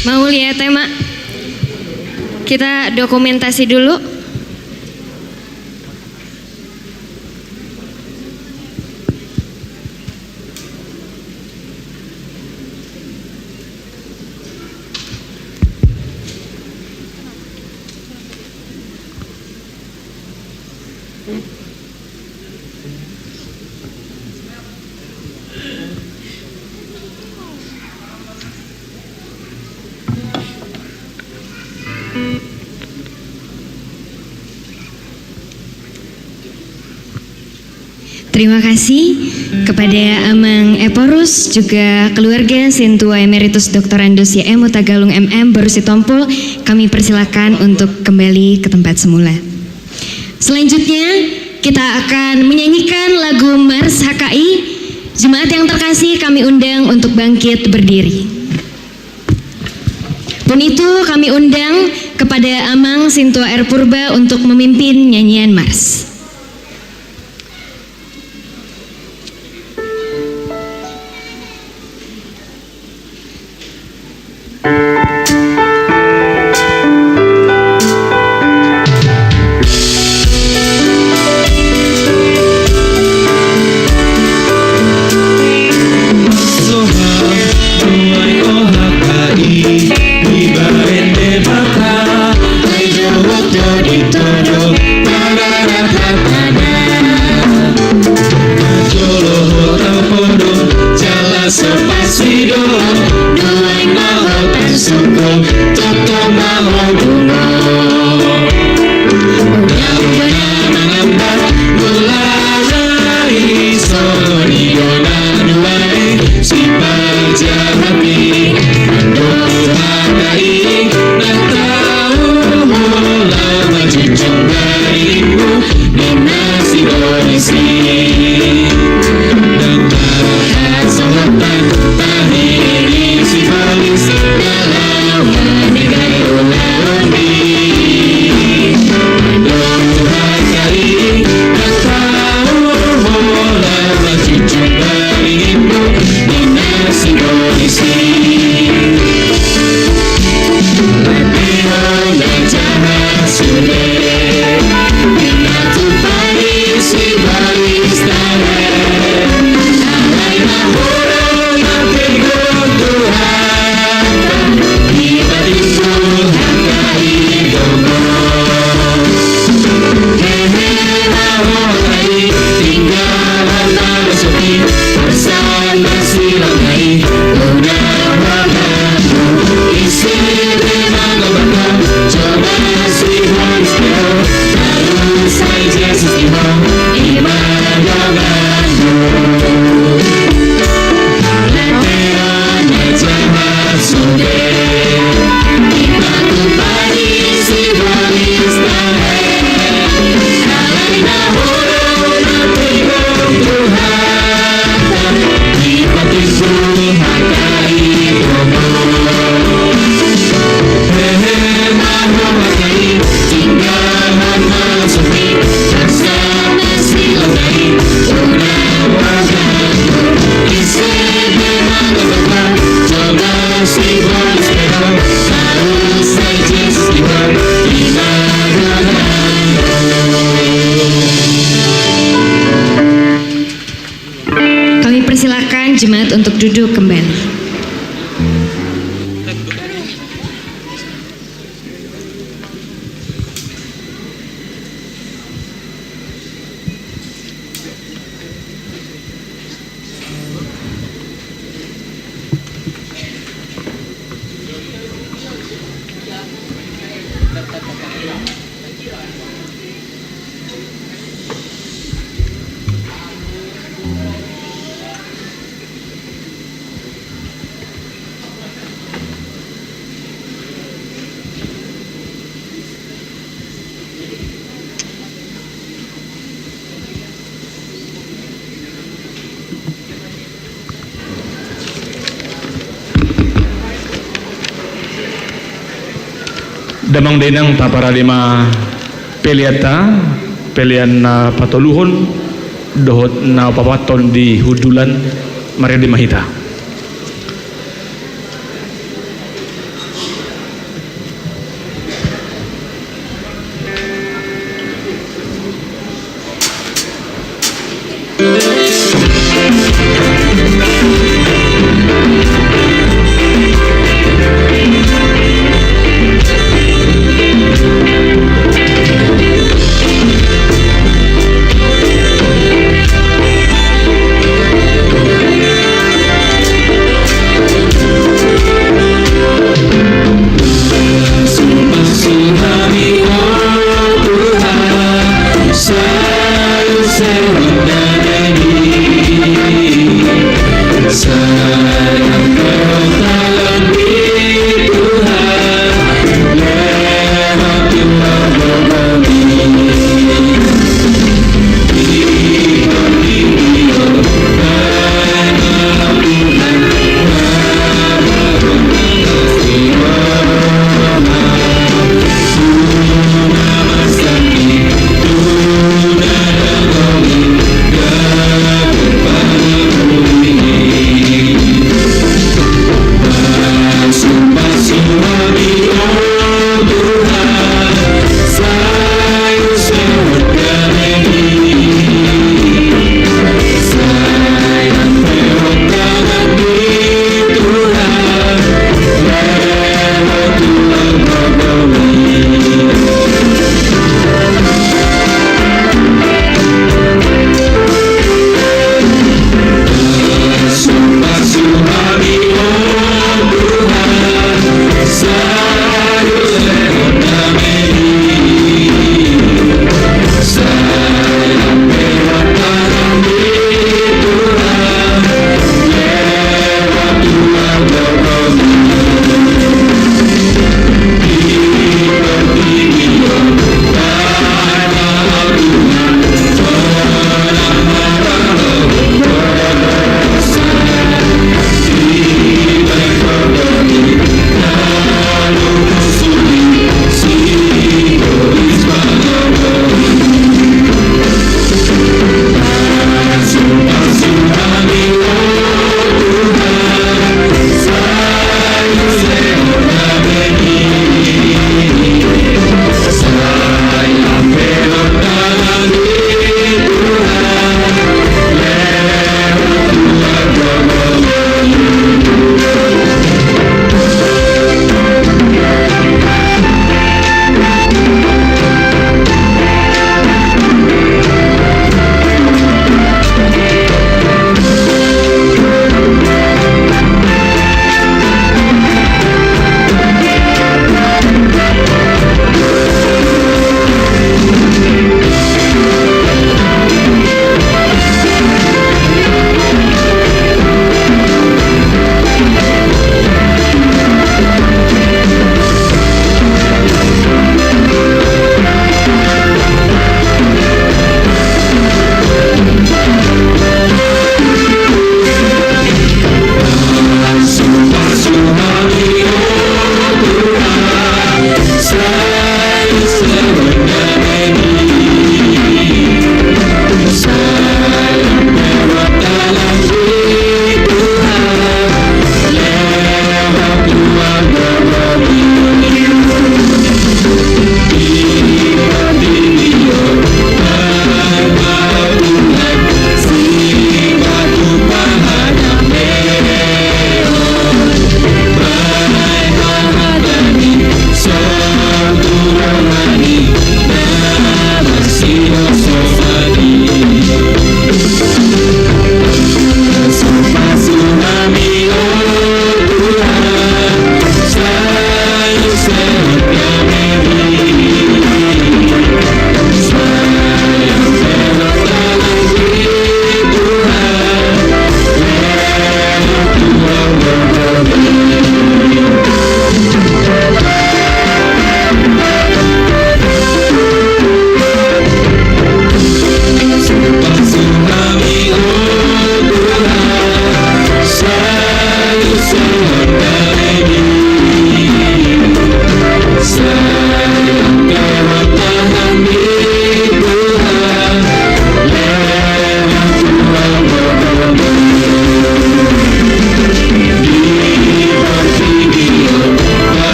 Mauliate ma. Kita dokumentasi dulu. Terima kasih kepada Amang Ephorus, juga keluarga Sintua Emeritus Doktorandus Y M Hutagalung M M Boru Sitompul. Kami persilakan untuk kembali ke tempat semula. Selanjutnya, kita akan menyanyikan lagu Mars H K I. Jemaat yang terkasih, kami undang untuk bangkit berdiri. Pun itu, kami undang kepada Amang Sintua R Purba untuk memimpin nyanyian Mars. Jolo hotang podo, jala so pasti do, nuaeng ma hotang sungkun, toto ma ho dungo. Undang-undang na mangambat, mulai songon i do na nuaeng, sipajahat i, mandok hata i, na tau holan manjunjung dagingmu. Ninna si polisi. Ndang tahasohotan, tahirim si polis, na laho manegai ulaon i. Mandok hata i, na tau holan manjunjung dagingmu. Ninna si polisi. Latihon na jahat sude. Ninna tu polisi, polisi tahe. Alai na hurang na tigor Tuhan, dipatimbul hata i do. Hehe, haho hata i, tinggalhon ma na sopi, parsada silangka i, unang huabathu, ise pe mangobatkan, coba si polis pe ho, tarushon Jesus di ho, i ma donganmu. Latihon na jahat sude. Dipatupa ni si polis tahe. Alai na hurang na tigor Tuhan, dipatimbul hata i do. Hehe, haho hata i, tinggalhon ma na sopi, parsada silangka i, unang huabathu, ise pe mangobatkan, coba Kami persilakan jemaat untuk duduk kembali. Damang dainang, taparade ma peleanta, pelean na patoluhon dohot na paopathon di hundulan. Marende ma hita.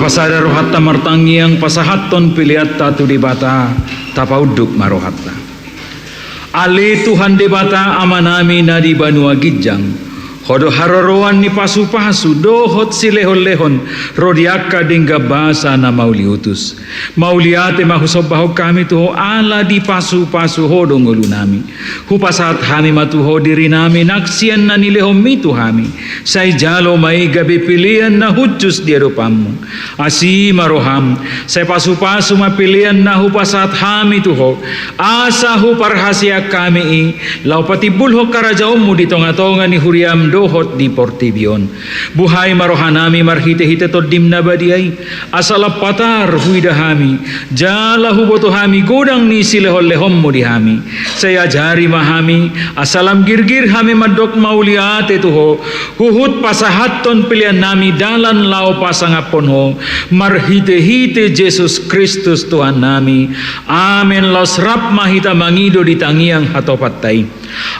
Pasada rohanta martangiang pasahathon peleanta tu Debata, tapaunduk ma rohanta. Ale Tuhan Debata Amanami na di banua ginjang, Ho do haroroan ni pasupasu dohot silehonlehon ro di angka denggan basa na mauliutus. Mauliate ma husombahon hami tu Ho ala dipasupasu Ho do ngolunami. Hupasahat hami ma tu Ho dirinami nang sian na nilehonMi tu hami. Sai jalo ma i gabe pelean na hushus di adopanMu. Asi ma rohaM, sai pasupasu ma pelean na hupasahat hami tu Ho, asa huparhaseang hami i, laho patimbulhon harajaonMu di tongatonga ni huriaM dohot di portibi on. Buhai ma rohanami marhitehite TondiM na badia i, asa lam patar huida hami, jala huboto hami godang ni silehonlehonMu di hami. Sai ajari ma hami, asa lam girgir hami mandok mauliate tu Ho, huhut pasahathon peleannami dalan laho pasangaphon Ho, marhitehite Jesus Kristus Tuhannami. Amen. Laos rap ma hita mangido di tangiang hatopanta i.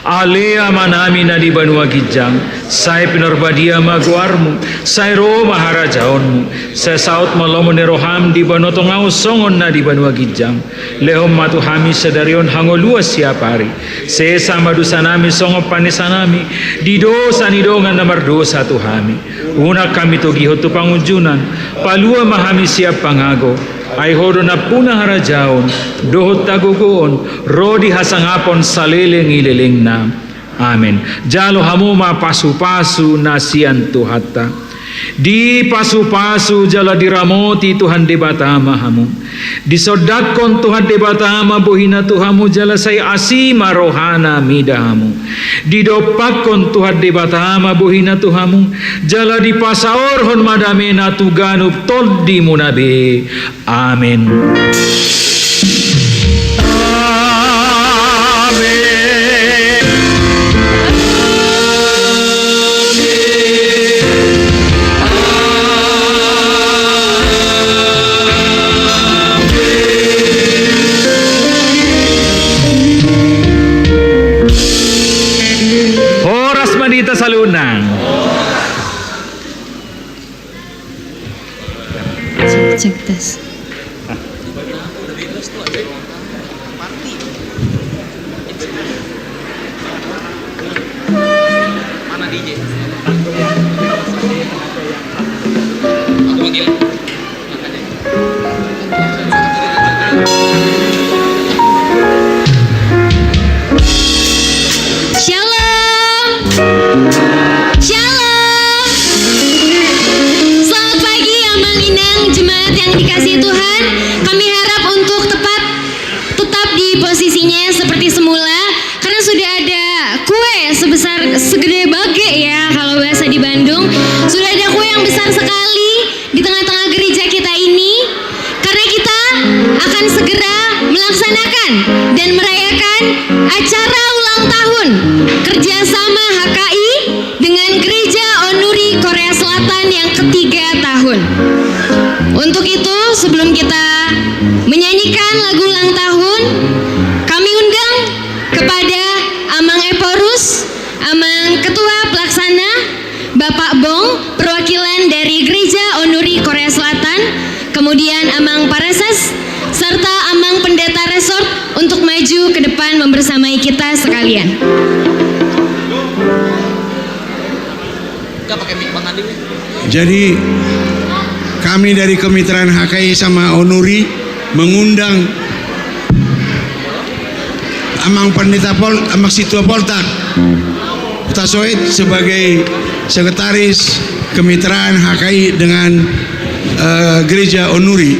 Ale Amanami na di banua ginjang, sai pinarbadia ma goarMu, sai ro ma harajaonMu, sai saut ma lomo ni rohaM di banua tonga on songon na di banua ginjang. Lehon ma tu hami sadari on hangoluan siapari. Sesa ma dosanami songon panesanami di dosa ni dongan na mardosa tu hami. Unang hami togihon tu pangunjunan, palua ma hami sian pangago. Ai Ho do nampuna harajaon dohot hagogoon ro di hasangapon saleleng ni lelengna. Amen. Jalo hamu ma pasupasu na sian Tuhanta. Dipasupasu jala diramoti Tuhan Debata ma hamu. Disondangkon Tuhan Debata ma bohiNa tu hamu jala sai asi ma rohaNa mida hamu. Didompakkon Tuhan Debata ma bohiNa tu hamu, jala dipasaorhon ma dameNa tu ganup tondimuna be. Amen. Amen. Horas ma di hita saluhutna. Cek, cek tes. Shalom. Shalom. Selamat pagi, Amang Inang, jemaat yang dikasihi Tuhan. Kami harap untuk tepat, tetap di posisinya seperti semula, karena sudah ada kue sebesar, segede bage ya, kalau bahasa di Bandung. Sudah ada kue yang besar sekali di tengah-tengah gereja kita ini, karena kita akan segera melaksanakan dan merayakan acara ulang tahun kerjasama H K I dengan Gereja Onuri Korea Selatan yang ketiga tahun. Untuk itu, sebelum kita menyanyikan lagu ulang tahun, kami undang kepada Amang Ephorus, Amang Ketua Pelaksana, Bapak Bong, perwakilan dari Gereja Onuri Korea Selatan, kemudian Amang Parases, serta Amang Pendeta Resort untuk maju ke depan membersamai kita sekalian. Jadi, kami dari kemitraan H K I sama Onuri mengundang Amang Pendeta Pol-, Amang Situa Poltak Hutasoit sebagai sekretaris kemitraan H K I dengan, eh, Gereja Onuri,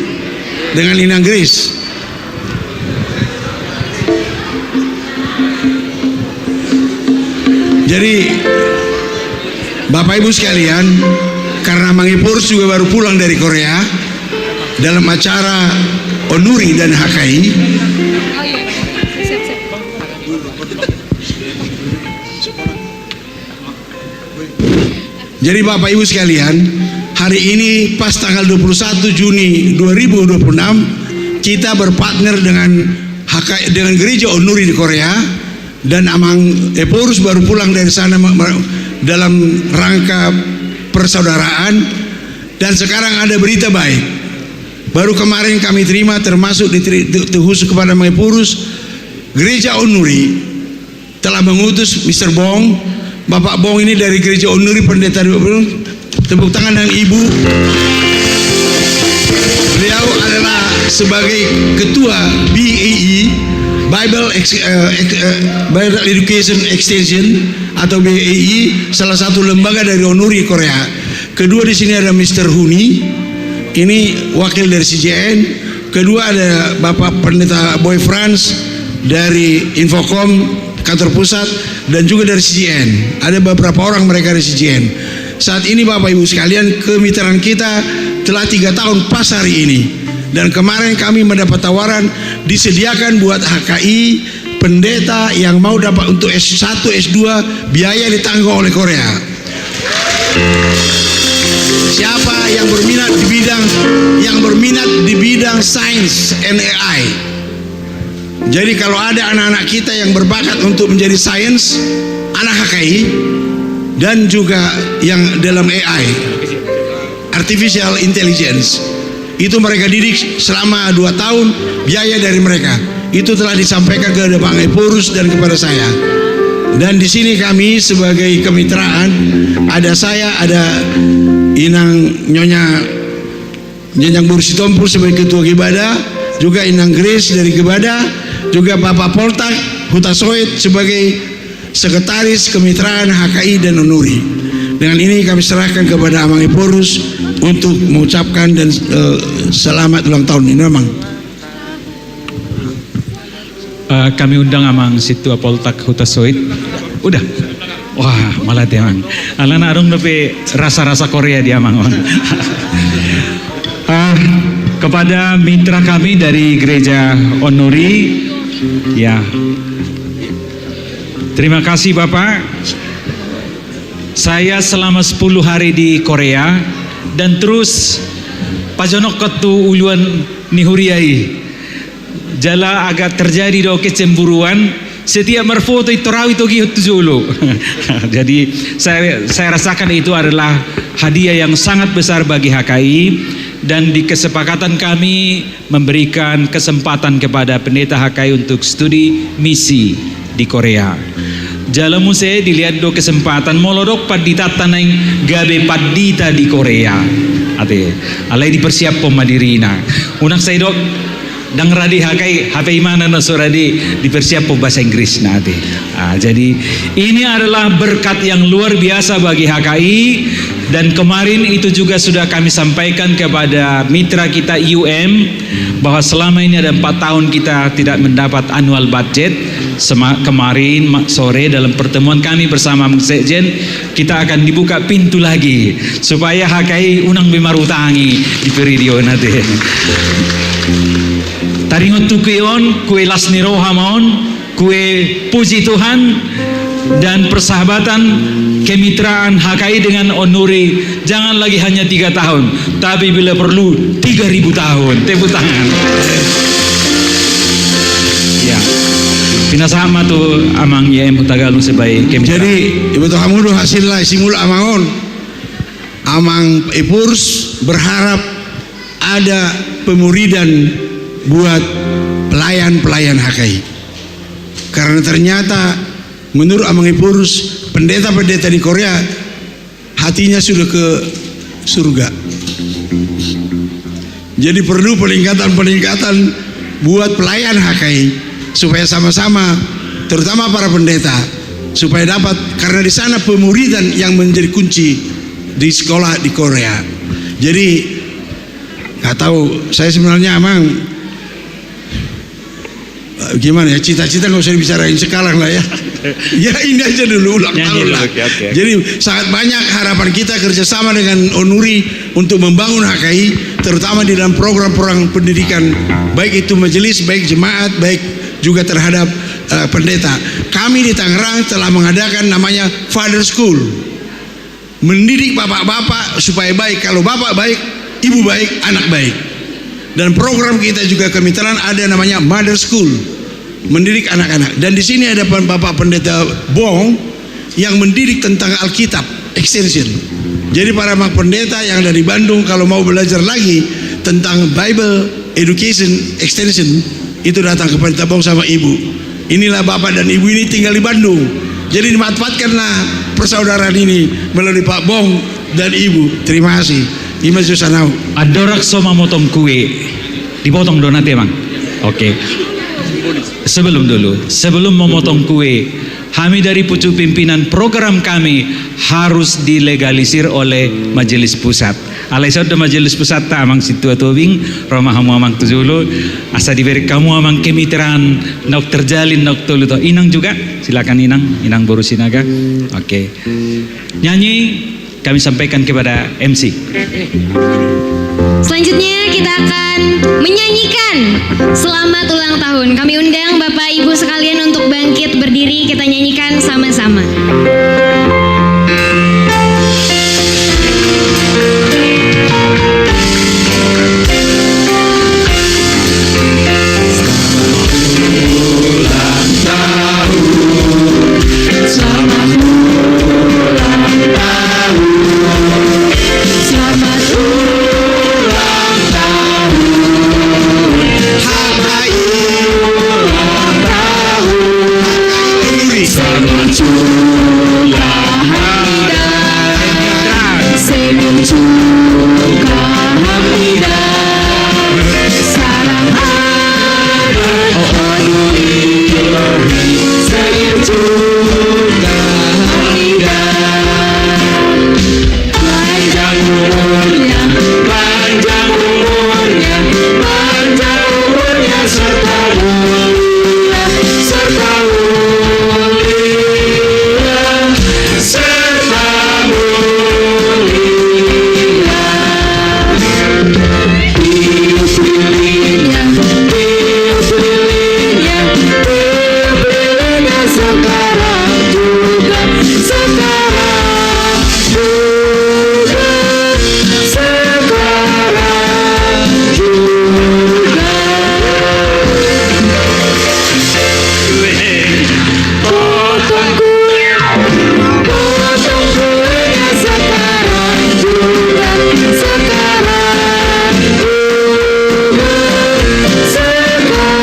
dengan Inang Grace. Jadi, Bapak Ibu sekalian, karena Amang Ephorus juga baru pulang dari Korea, dalam acara Onuri dan H K I. Jadi, Bapak Ibu sekalian, hari ini pas tanggal dua puluh satu Juni dua ribu dua puluh enam, kita berpartner dengan H K I, dengan Gereja Onuri di Korea, dan Amang Ephorus baru pulang dari sana me-, me-, dalam rangka persaudaraan. Dan sekarang ada berita baik. Baru kemarin kami terima, termasuk di, di, di, khusus kepada Amang Epurus, Gereja Onuri telah mengutus Mister Bong. Bapak Bong ini dari Gereja Onuri, pendeta. Tepuk tangan dengan ibu. Beliau adalah sebagai ketua B E E, Bible Ex-, eh, Ex-, eh, Bible Education Extension, atau B E E, salah satu lembaga dari Onuri, Korea. Kedua, di sini ada Mister Huni, ini wakil dari C J N. Kedua, ada Bapak Pendeta Boy Franz dari Infokom, kantor pusat, dan juga dari C J N. Ada beberapa orang mereka dari C J N. Saat ini, Bapak Ibu sekalian, kemitraan kita telah tiga tahun pas hari ini. Dan kemarin kami mendapat tawaran, disediakan buat H K I pendeta yang mau dapat untuk S satu, S dua, biaya ditanggung oleh Korea. Siapa yang berminat di bidang, yang berminat di bidang sains and A I? Jadi, kalau ada anak-anak kita yang berbakat untuk menjadi sains, anak H K I, dan juga yang dalam A I, artificial intelligence, itu mereka didik selama dua tahun, biaya dari mereka. Itu telah disampaikan kepada Bang Epurus dan kepada saya. Dan di sini kami sebagai kemitraan, ada saya, ada Inang Nyonya Nyanjang Boru Sitompul sebagai ketua Gebada, juga Inang Grace dari Gebada, juga Bapak Poltak Hutasoit sebagai sekretaris kemitraan H K I dan Onuri. Dengan ini kami serahkan kepada Amang Epurus untuk mengucapkan dan, eh, selamat ulang tahun ini, Amang. Eh, kami undang Amang Sintua Poltak Hutasoit. Udah. Wah, malah dia, Amang. Alana adong dope rasa-rasa Korea di Amang on. Eh, kepada mitra kami dari Gereja Onuri, ya. Terima kasih, Bapak. Saya selama sepuluh hari di Korea dan terus pajonokkon tu uluan ni huria i. Jala agak terjadi do kecemburuan, setiap marfoto i torau i togihon tu jolo. Jadi, saya, saya rasakan itu adalah hadiah yang sangat besar bagi H K I, dan di kesepakatan kami memberikan kesempatan kepada pendeta H K I untuk studi misi di Korea. Jala muse dilehon do kesempatan, molo adong panditanta naeng gabe pandita di Korea, ate, alai dipersiaphon ma dirina. Unang sai dok, ndang rade H K I, hape imana na so rade, dipersiaphon bahasa Inggrisna, ate. Ah, jadi, ini adalah berkat yang luar biasa bagi H K I, dan kemarin itu juga sudah kami sampaikan kepada mitra kita I U M, bahwa selama ini ada empat tahun kita tidak mendapat annual budget. Sema-, kemarin ma-, sore dalam pertemuan kami bersama Amang Sekjen, kita akan dibuka pintu lagi supaya H K I unang be marutangi di periode on, ate. Taringot tu kue on, kue las ni roha ma on, kue puji Tuhan, dan persahabatan kemitraan H K I dengan Onuri, jangan lagi hanya tiga tahun, tapi bila perlu tiga ribu tahun. Tepuk tangan. Ya. Pinasahat ma tu Amang I M Hutagalung sebagai kemitraan. Jadi, iboto hamu do hasilna, simul Amang on. Amang Epurus berharap ada pemuridan buat pelayan-pelayan H K I. Karena ternyata menurut Amang Epurus, pendeta-pendeta di Korea hatinya sudah ke surga. Jadi perlu peningkatan-peningkatan buat pelayan H K I supaya sama-sama, terutama para pendeta, supaya dapat, karena di sana pemuridan yang menjadi kunci di sekolah di Korea. Jadi, nggak tahu, saya sebenarnya, Amang, eh, gimana ya, cita-cita nggak usah dibicarain sekarang lah ya. Ya, ini aja dulu, ulang tahun lah. Oke, oke. Jadi, sangat banyak harapan kita kerjasama dengan Onuri untuk membangun H K I, terutama di dalam program-program pendidikan, baik itu majelis, baik jemaat, baik juga terhadap, eh, pendeta. Kami di Tangerang telah mengadakan namanya Father School. Mendidik bapak-bapak supaya baik. Kalau bapak baik, ibu baik, anak baik. Dan program kita juga kemitraan ada namanya Mother School, mendidik anak-anak. Dan di sini ada pen-, Bapak Pendeta Bong yang mendidik tentang Alkitab, extension. Jadi para amang pendeta yang dari Bandung, kalau mau belajar lagi tentang Bible Education Extension, itu datang ke Pantai Tambong sama ibu. Inilah bapak dan ibu ini tinggal di Bandung. Jadi dimanfaatkanlah persaudaraan ini melalui Pak Bong dan ibu. Terima kasih. Ima jo sian ahu. Andorang so mamotong kue, dipotong do nanti, Bang? Oke. Sebelum dulu, sebelum memotong kue, kami dari pucuk pimpinan, program kami harus dilegalisir oleh Majelis Pusat. Alai songon do Majelis Pusatta, Amang Sintua Tobing, ro ma hamu Amang tu jolo, asa dibereng hamu Amang kemitraan naung terjalin naung tolu taon. Inang juga, silakan Inang, Inang boru Sinaga. Oke. Nyanyi kami sampaikan kepada M C. Selanjutnya kita akan menyanyikan Selamat Ulang Tahun. Kami undang Bapak Ibu sekalian untuk bangkit berdiri, kita nyanyikan sama-sama. Selamat ulang tahun. Selamat ulang tahun. Selamat ulang tahun. Selamat ulang tahun. Senyum juga hamida. Salam adat. Panjang umurnya, panjang umurnya, panjang umurnya, serta mulia, serta mulia, serta mulia. Tiup lilinnya, tiup lilinnya, tiup lilinnya sekarang juga, sekarang juga, sekarang juga. Potong kue, potong kuenya sekarang juga, sekarang juga, sekarang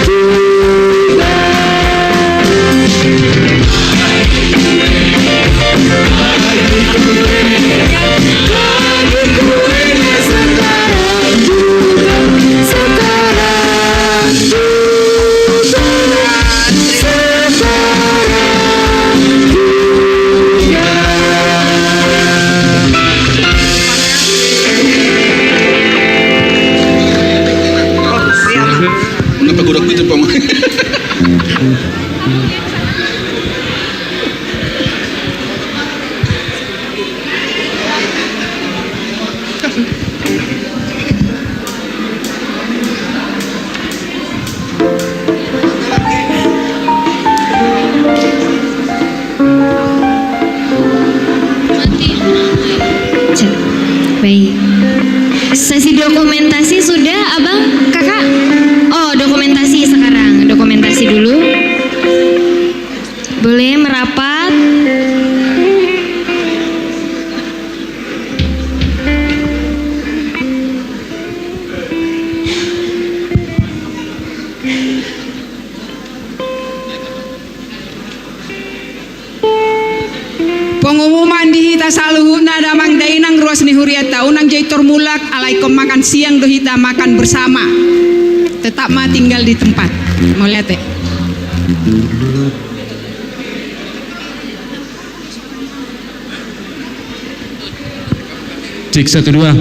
juga. Lagi kuenya sekarang juga, sekarang juga. Kenapa gua gitu, Bang? Cek. Baik. Sesi dokumentasi sudah, Abang, Kakak? Oh, dokumentasi sekarang. Dokumentasi dulu. Boleh merapat. Pengumuman di hita saluhutna, damang dainang, ruas ni hurianta, unang jo tor mulak, alai ingkon makan siang do hita, makan bersama. Tetap ma tinggal di tempat. Mauliate. Cek, satu, dua.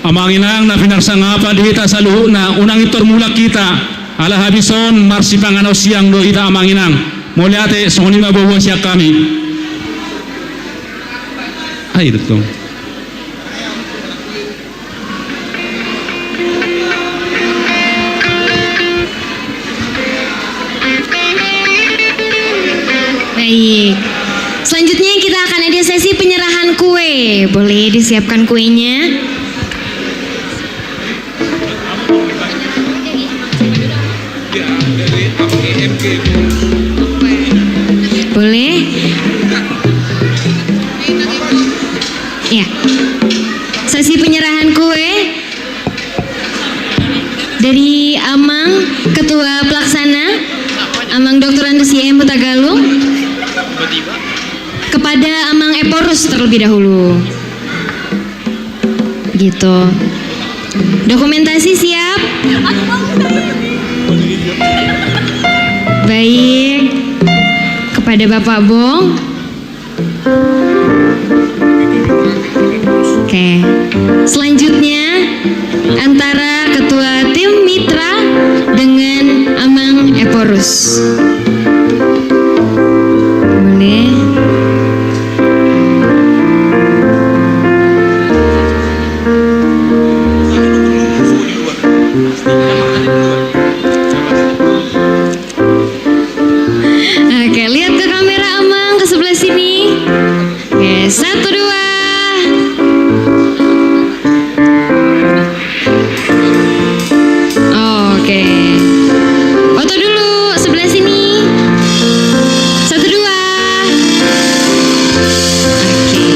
Amang inang na pinarsangapan di hita saluhutna, unang tor mulak hita, ala habis on marsipanganon siang do hita, amang inang. Mauliate, songon i ma boa-boa sian hami. Ai, betul. Baik. Selanjutnya kita akan ada sesi penyerahan kue. Boleh disiapkan kuenya. Boleh. Ya. Sesi penyerahan kue dari Amang Ketua Pelaksana, Amang Doktor Andus I M Hutagalung, kepada Amang Ephorus terlebih dahulu. Gitu. Dokumentasi siap? Baik. Kepada Bapak Bong. Oke. Selanjutnya, antara ketua tim mitra dengan Amang Ephorus. Boleh. Oke, lihat ke kamera, Amang, ke sebelah sini. Oke, satu, dua. Oke. Foto dulu, sebelah sini. Satu, dua. Oke.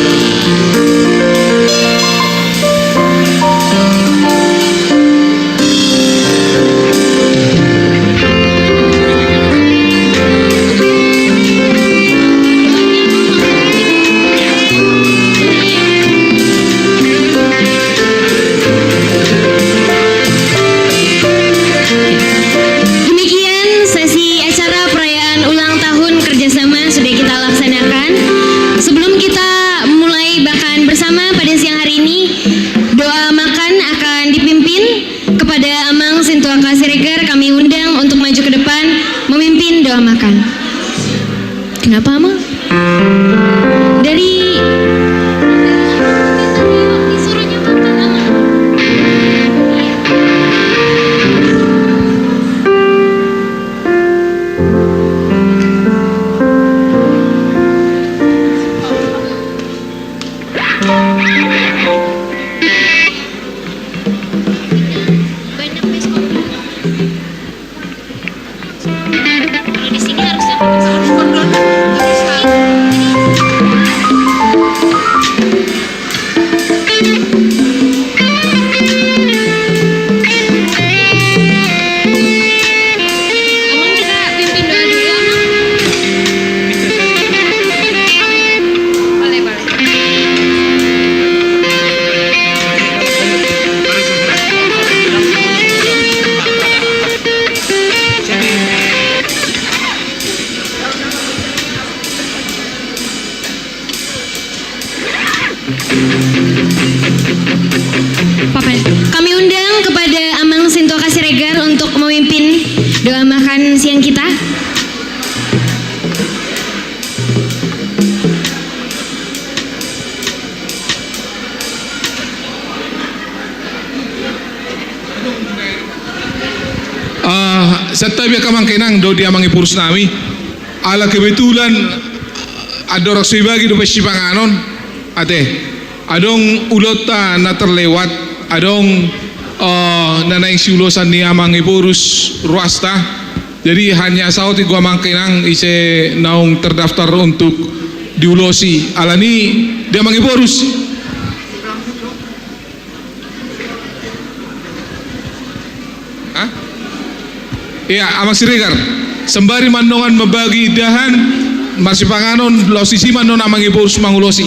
Demikian sesi acara perayaan ulang tahun kerjasama sudah kita laksanakan. Sebelum kita mulai makan bersama pada siang hari ini, doa makan akan dipimpin kepada Amang Sintua Siregar, kami undang untuk maju ke depan memimpin doa makan. Kenapa, Amang? Dari Kami undang kepada Amang Sintua Siregar untuk memimpin doa makan siang kita. Ah, santabi angka amang inang dohot di amang Ephorus nami. Ala kebetulan andorang so dibagi dope sipanganon, ate, adong ulaonta na terlewat, adong, eh, na naeng siulosan ni amang Ephorus ruasta. Jadi hanya saut i, angka amang inang, ise naung terdaftar untuk diulosi. Alani i, di amang Ephorus. Hah? Iya, amang Siregar. Sembari ma annon mambagi dahan, marsipanganon, laos disi ma annon amang Ephorus mangulosi.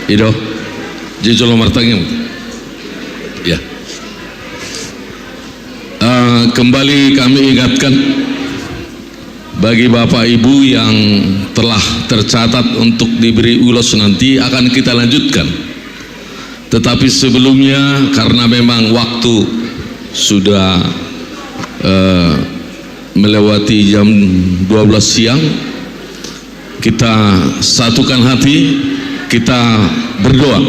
I do. Jadi jolo martangiang. Ya. Eh, kembali kami ingatkan, bagi Bapak Ibu yang telah tercatat untuk diberi ulos nanti akan kita lanjutkan. Tetapi sebelumnya, karena memang waktu sudah, eh, melewati jam dua belas siang, kita satukan hati, kita berdoa.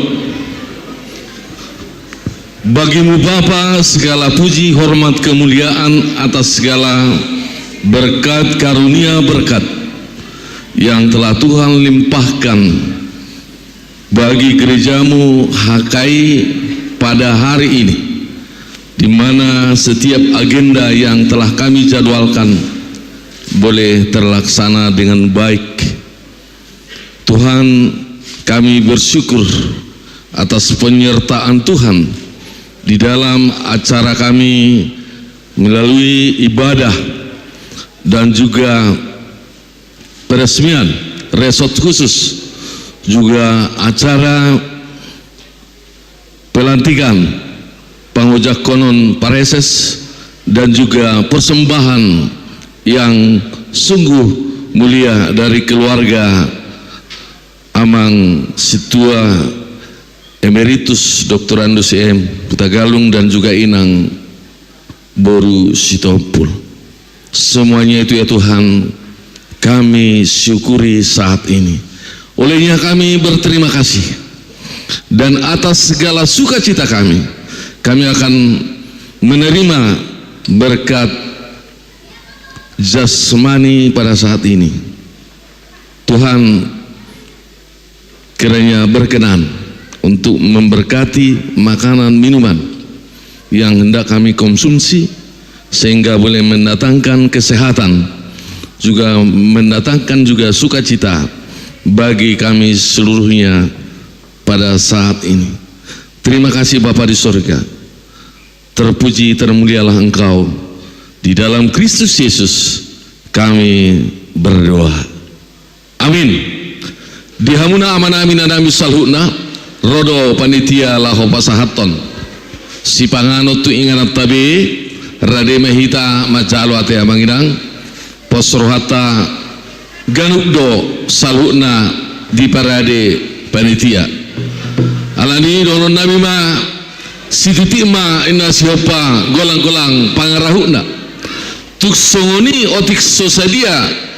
Bagi-Mu Bapa, segala puji, hormat, kemuliaan atas segala berkat, karunia, berkat yang telah Tuhan limpahkan bagi gereja-Mu H K I pada hari ini, di mana setiap agenda yang telah kami jadwalkan boleh terlaksana dengan baik. Tuhan, kami bersyukur atas penyertaan Tuhan di dalam acara kami melalui ibadah dan juga peresmian resort khusus, juga acara pelantikan pangojakonon pareses, dan juga persembahan yang sungguh mulia dari keluarga Amang Sintua Emeritus Doktorandus M. Hutagalung dan juga Inang Boru Sitompul. Semuanya itu, ya Tuhan, kami syukuri saat ini. Olehnya kami berterima kasih. Dan atas segala sukacita kami, kami akan menerima berkat jasmani pada saat ini. Tuhan, kiranya berkenan untuk memberkati makanan minuman yang hendak kami konsumsi, sehingga boleh mendatangkan kesehatan, juga mendatangkan juga sukacita bagi kami seluruhnya pada saat ini. Terima kasih, Bapa di sorga. Terpuji, termulialah Engkau. Di dalam Kristus Yesus kami berdoa. Amin. Di hamuna amanami, inanami saluhutna, ro do panitia laho pasahathon sipanganon tu ingananta be. Rade ma hita manjalo ate, amang inang. Pos rohanta, ganup do saluhutna diparade panitia. Alani i dohononnami ma, sititik ma ninna sihompa, golanggolang pangarahutna. Tung songon i otik so sadia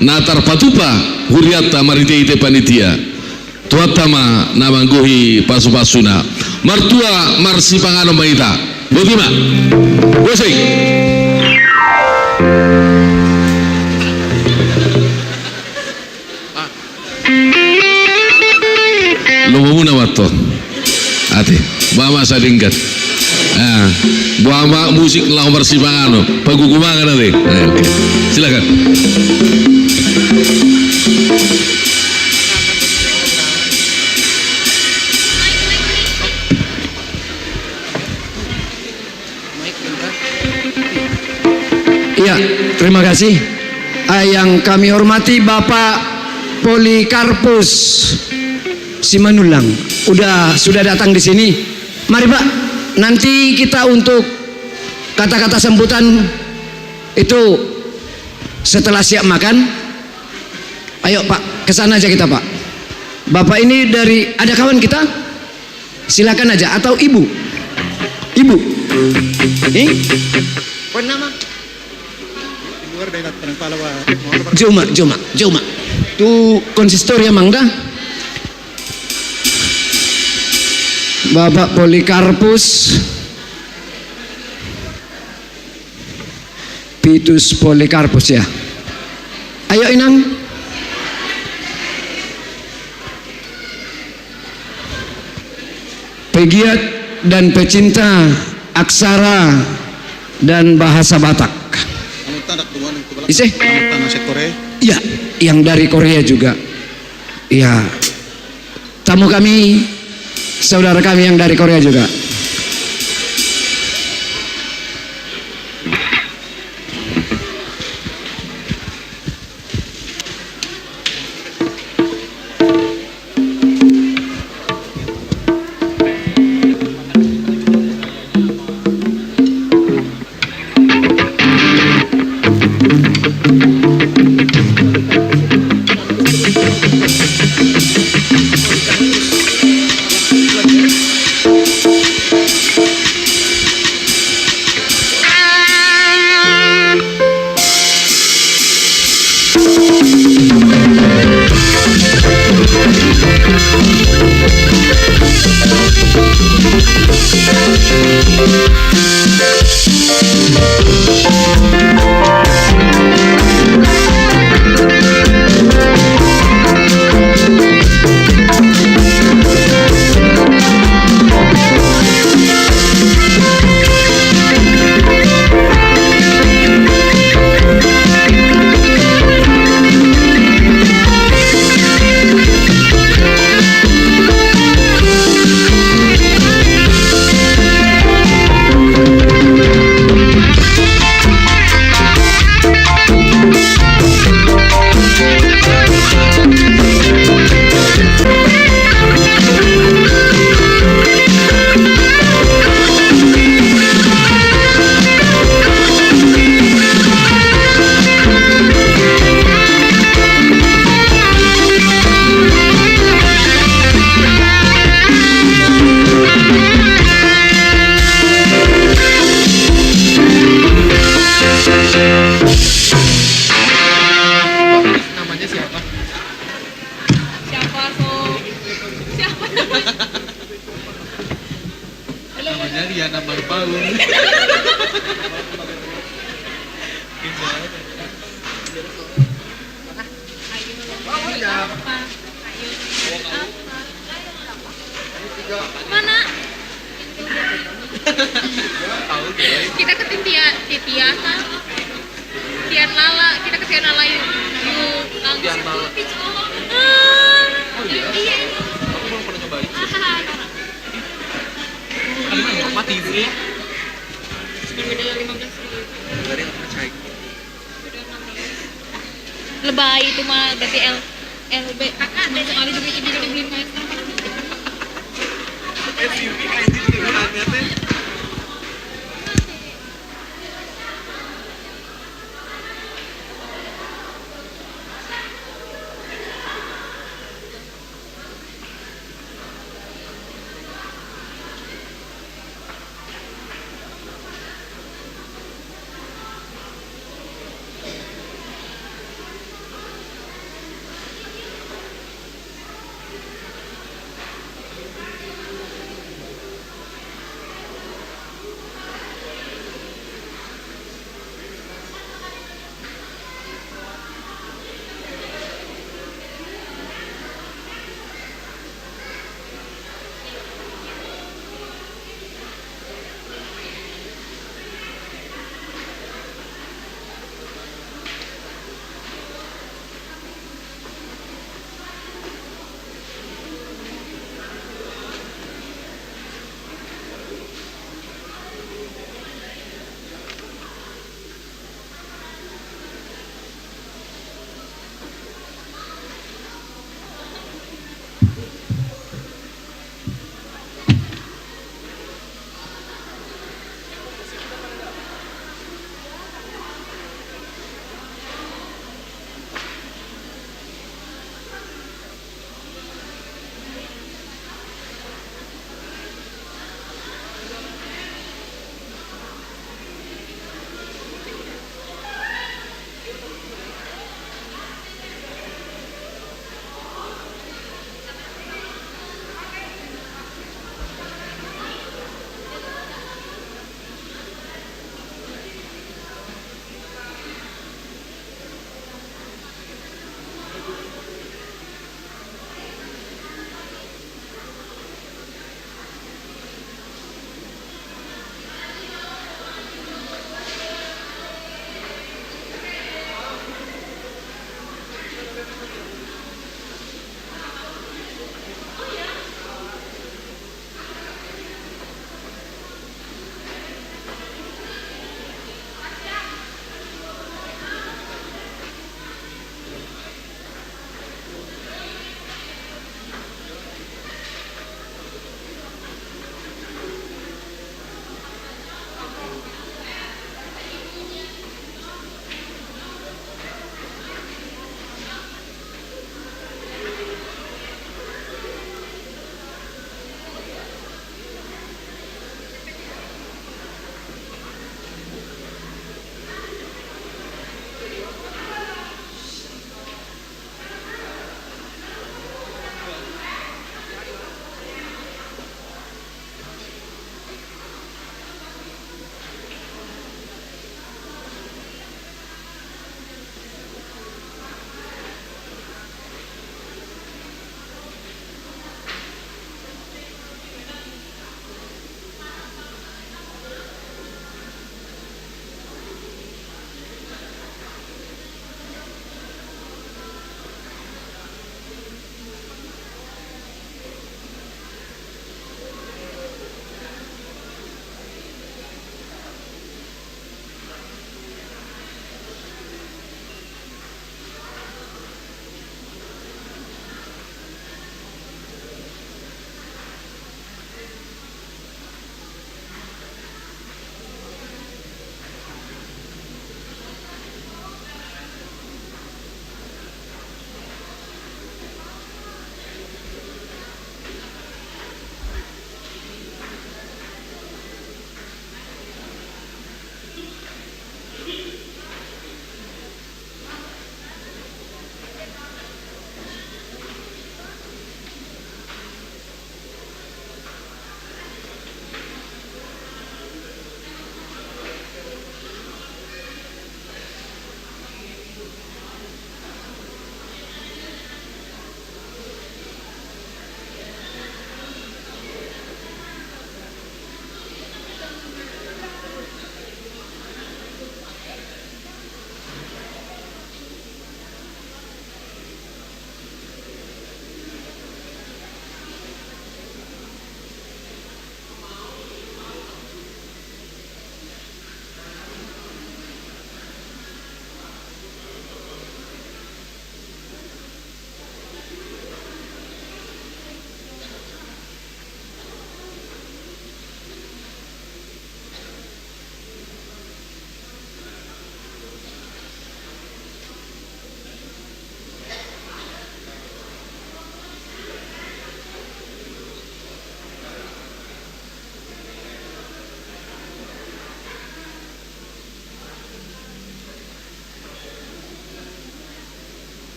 na tarpatupa hurianta marhitehite panitia. Tuhanta ma na manggohi pasupasuna. Martua, marsipanganon ma hita. Boti ma. Boti. Lomo muna ma antong. Ate, boha ma sadenggan. Ah, boha ma musik laho marsipanganon. Pagugumangan ate. Eh, oke. Silakan. Iya, terima kasih. Ah, yang kami hormati Bapak Polikarpus Simanullang, udah, sudah datang di sini. Mari, Pak, nanti kita untuk kata-kata sambutan itu setelah siap makan. Ayo, Pak, ke sana aja kita, Pak. Bapak ini dari, ada kawan kita? Silakan aja, atau ibu. Ibu. Eh? Apa nama? Joma, joma, joma. Tu konsistori, amang, da. Bapak Polikarpus. Pitus Polikarpus, ya. Ayo, Inang. Pegiat dan pecinta aksara dan bahasa Batak. Ise? Iya, yang dari Korea juga. Iya. Tamu kami, saudara kami yang dari Korea juga. Nambah baun. Mana? Kita ke Tintia, Tintia kan? Tian Lala, kita ke Tian Lala yuk. Yuk, langsung. Tian Lala. Ah, oh iya? Iya, iya. Aku belum pernah nyobain. Ah, ada mana? Apa T V? Cuma beda lima belas ribu. Dari apa, Cai? Lebay itu mah, berarti L, L B. Kakak, sekali juga itu juga dibeliin maestro. S U V kayak gitu juga ada, ya.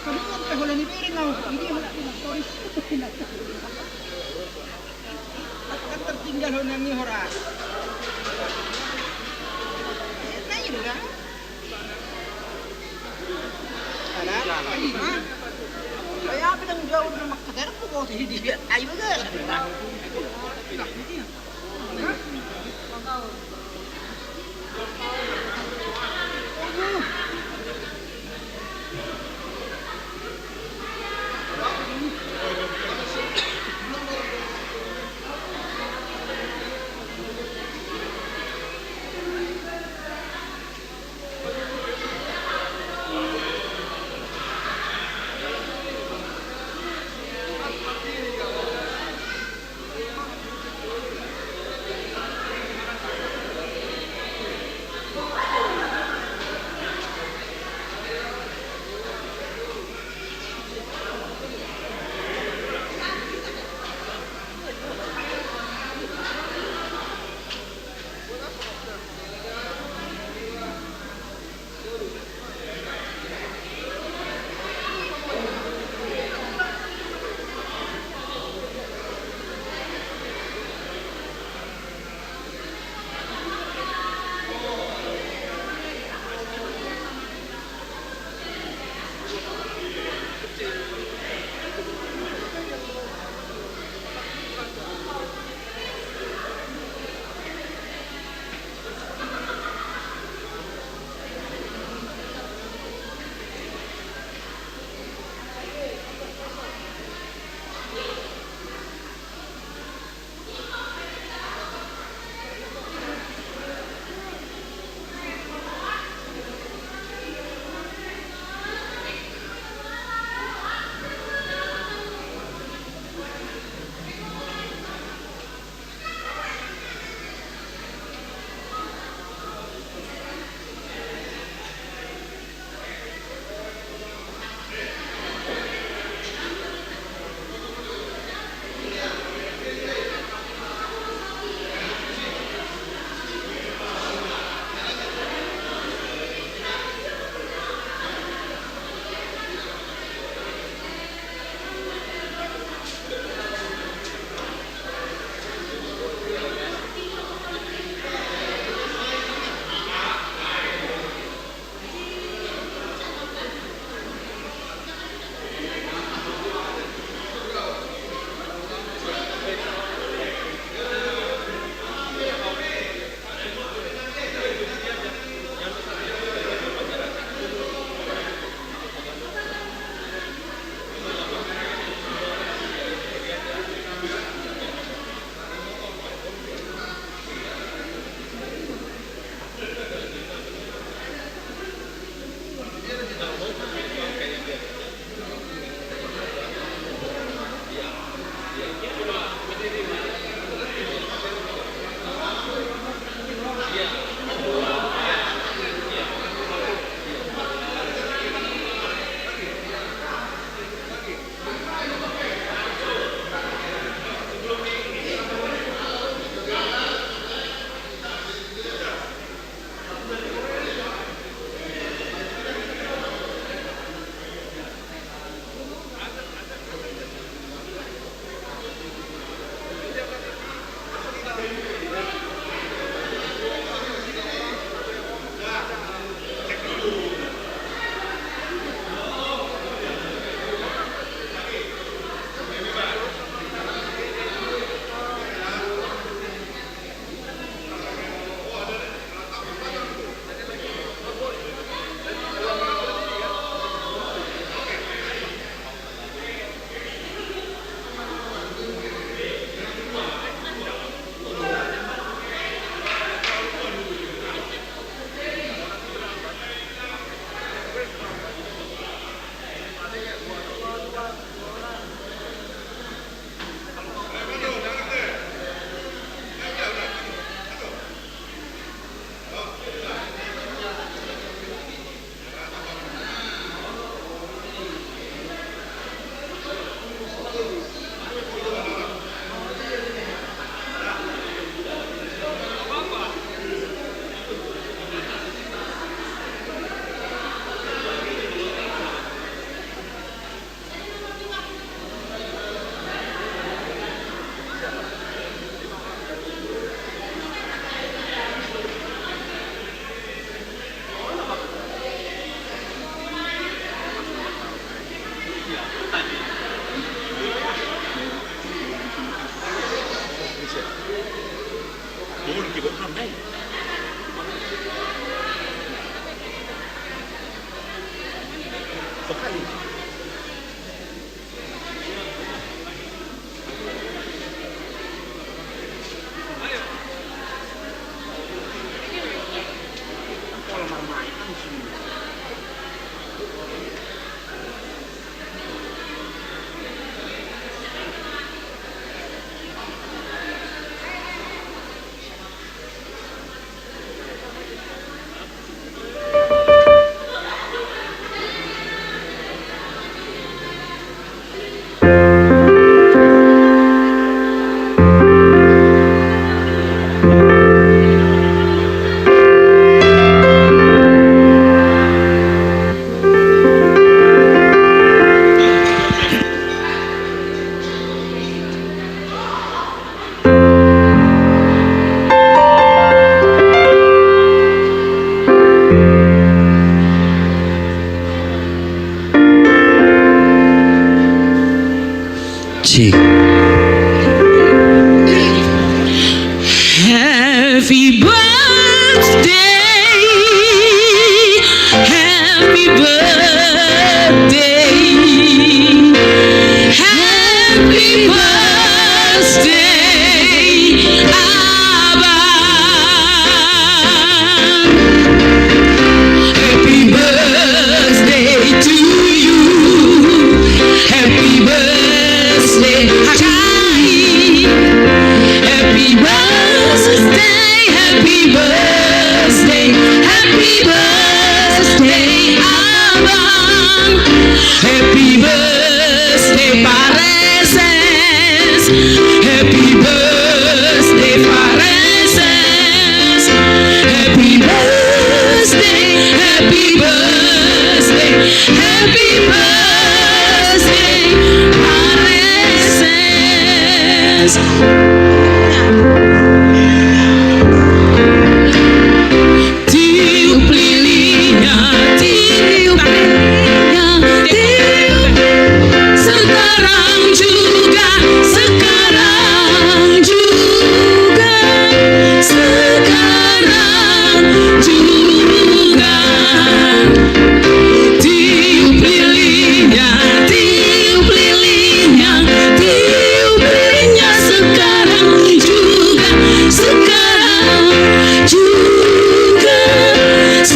Kamu kan ke holan ni Bering au. Ini holan ni Bering. Kan tertinggal holan ni hora. Nah, ini kan. Kayak apa yang jauh udah makasar aku bawa di dia. Ayo, guys.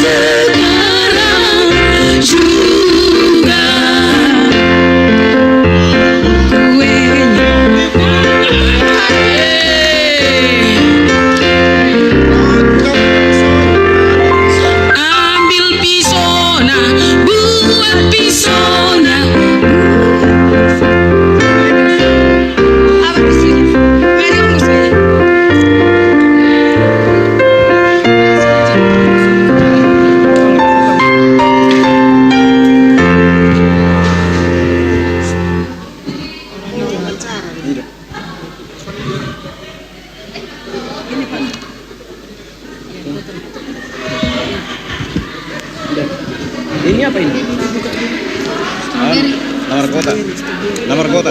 Sekarang juga kuenya. Ambil pisona, buat pisona. Apa di sini? Ada musik. Ini apa ini? Strawberry. Na margota. Na margota.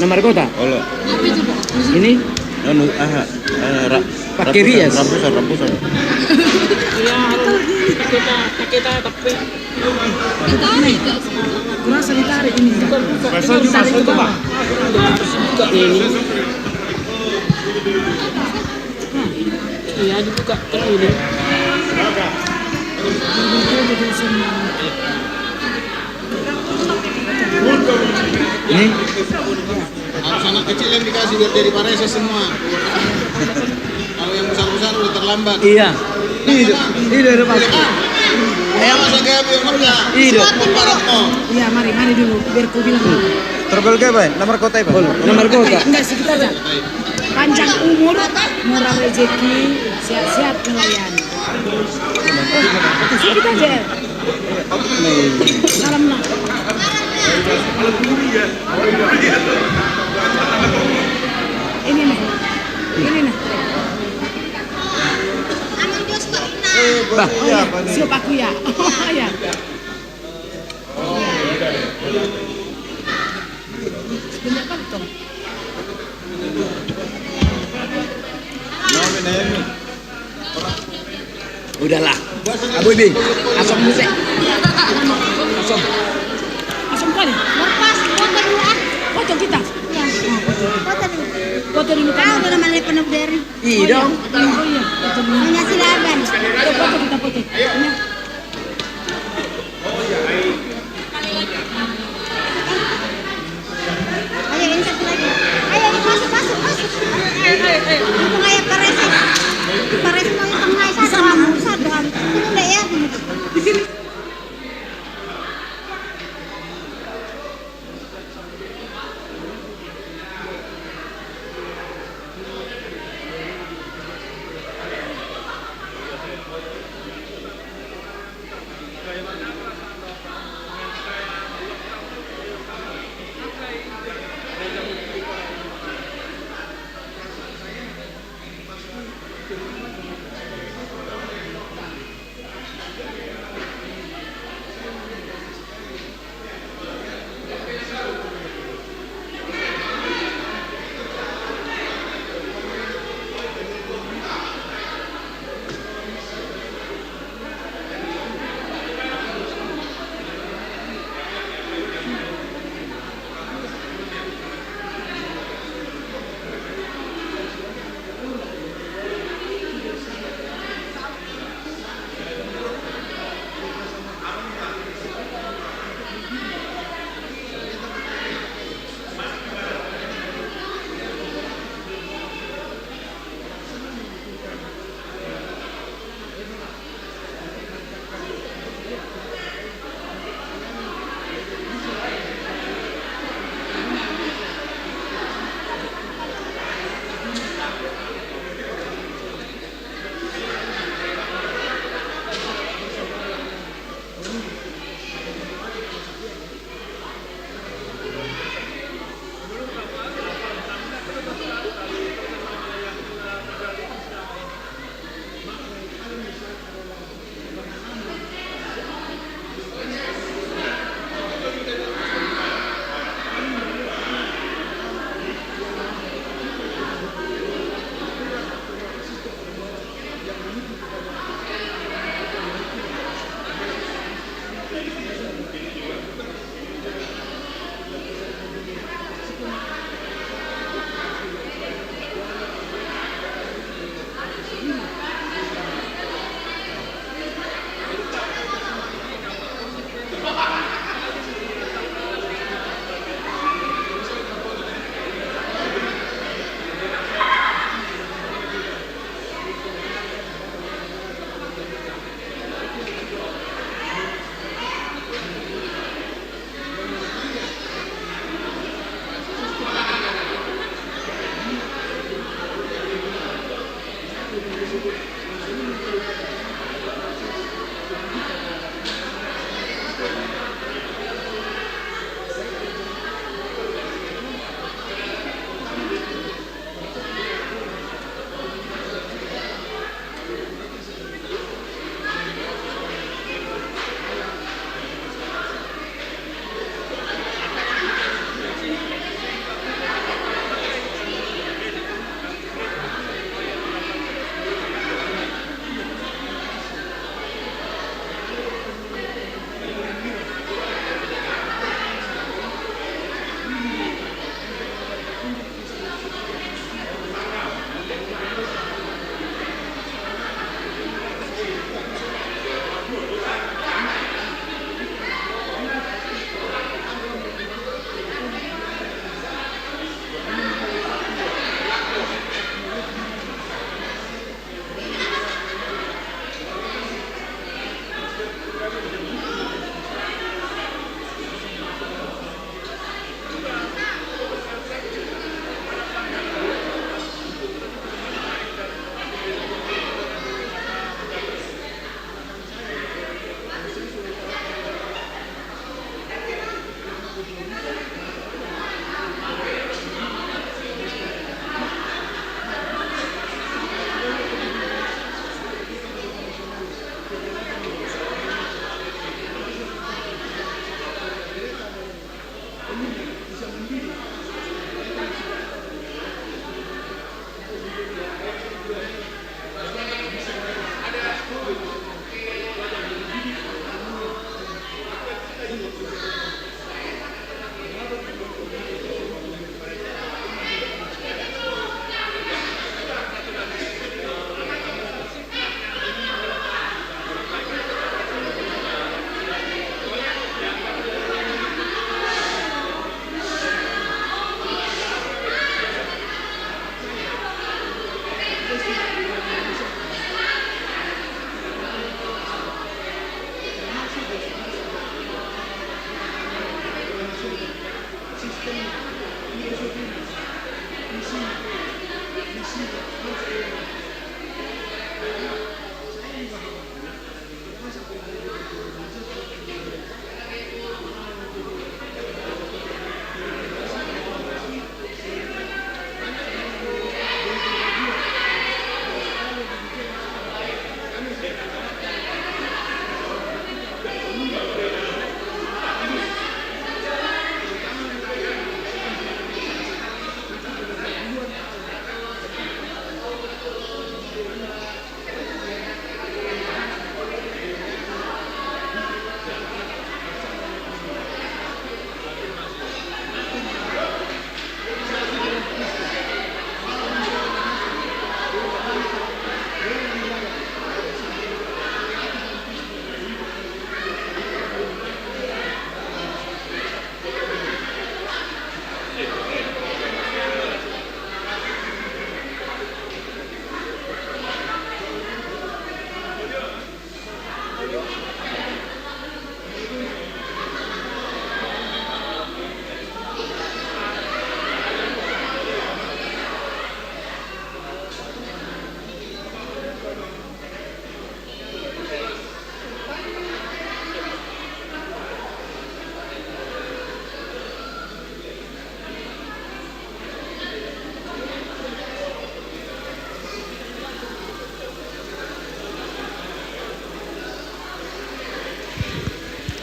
Na margota? Olo. Ini? Anu, aha. Eh, ra-, Pakai rambusan, rias. Rambusan, rambusan. Iya, harus kita, kita tapi. Kurasa ditarik ini. Ditarik ke bawah. Ini. Iya, dibuka terus ini. Ini. Harus anak kecil yang dikasih biar jadi parese semua. Kalau yang besar-besar udah terlambat. Iya. Ini, ini udah pas. Iya. Iya, mari, mari dulu, biar ku bilang dulu. Trouble ke, Bang? Na margota, Bang? Na margota. Enggak, sedikit aja. Panjang umur, murah rezeki, sehat-sehat melayani. Sedikit aja. Salam, Nak. Ini, nih. Ini, nih. Bah, oh, iya. Siop aku, ya. Oh, iya. Banyak kantong. Udahlah. Abu Ibi, asom musik. Asom. Asom kali. Lepas, foto dulu, ah. Foto kita. Iya. Foto dulu. Foto dulu, kan? Udah namanya penuh dari. Iya dong. Oh, iya. Foto dulu. Hanya silaban. Foto kita, foto. Iya. Ayo, ini satu lagi. Ayo, ini masuk, masuk, masuk. Ayo, ayo, ayo. Mumpung ayo parese. Parese mau di tengah, satu, satu. Ini enggak ya? Di sini.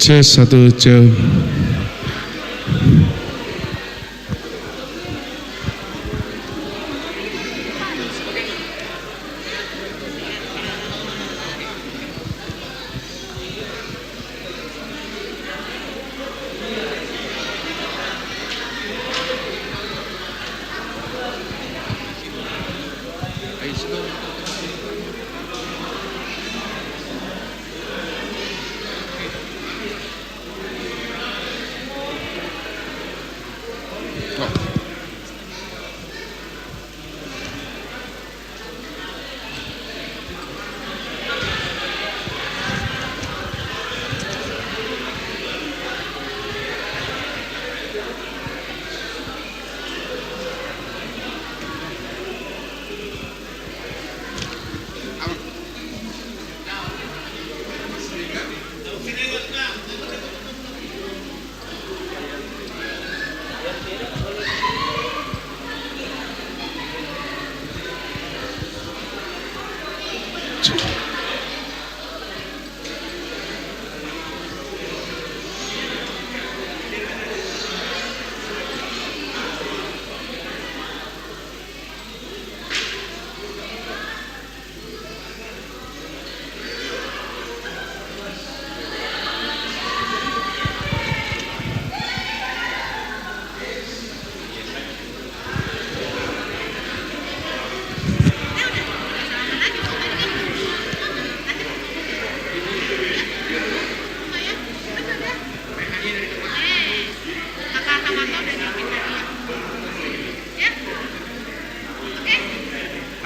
Cek, satu, cek.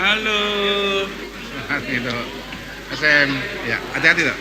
Halo. Halo. S M. Ya, hati-hati, toh.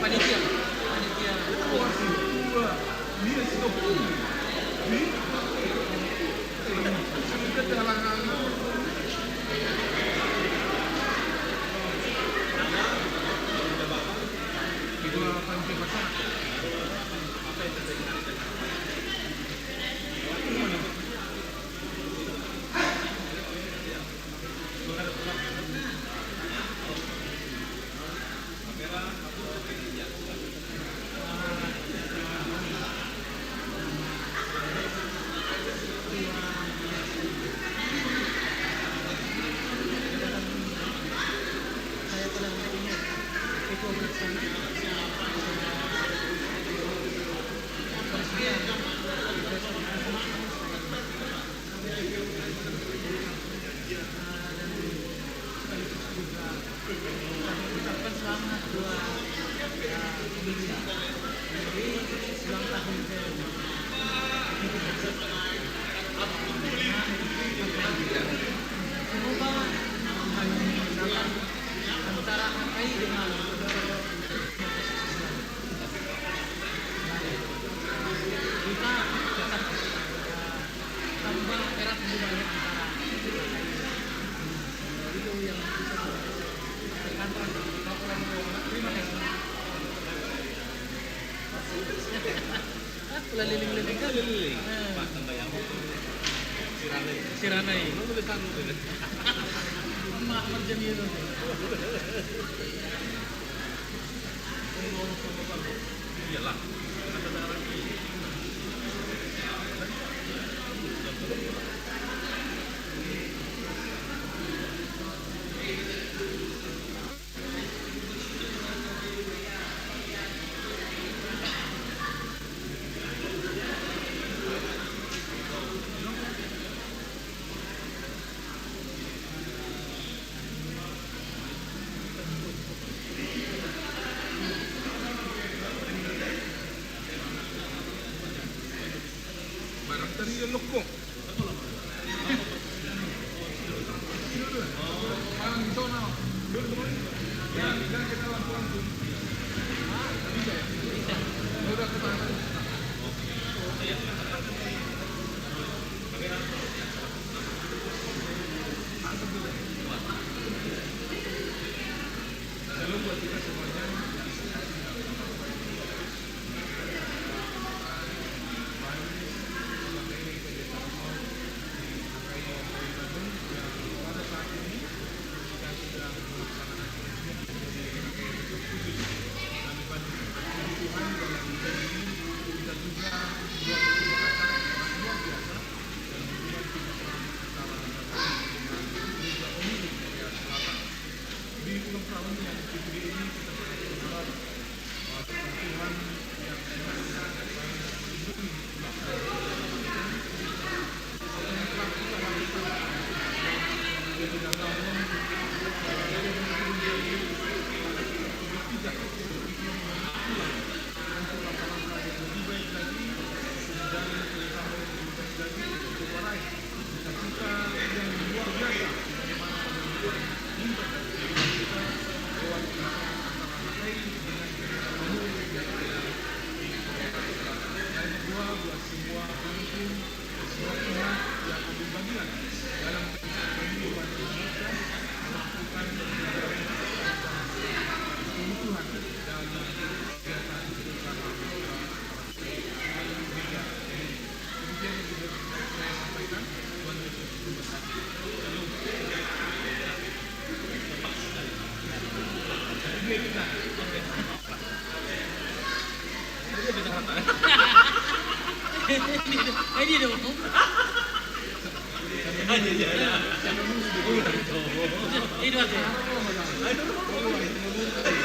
Panitia, panitia. Ucapkan selamat buat, eh, Indonesia. Jadi, ulang tahun ke tujuh belas. Semoga antara H K I dengan kita tetap, eh, tambah erat hubungannya antara. Itu yang bisa saya sampaikan. Terima kasih. Ah, ulah leleng-leleng kan? Leleng. Eh. Pak, tambah yang sirana i. Sirana i. Lu boleh sanggup, ya. Emak macam itu. Iyalah.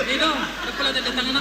Ini dong, aku lagi ada tangan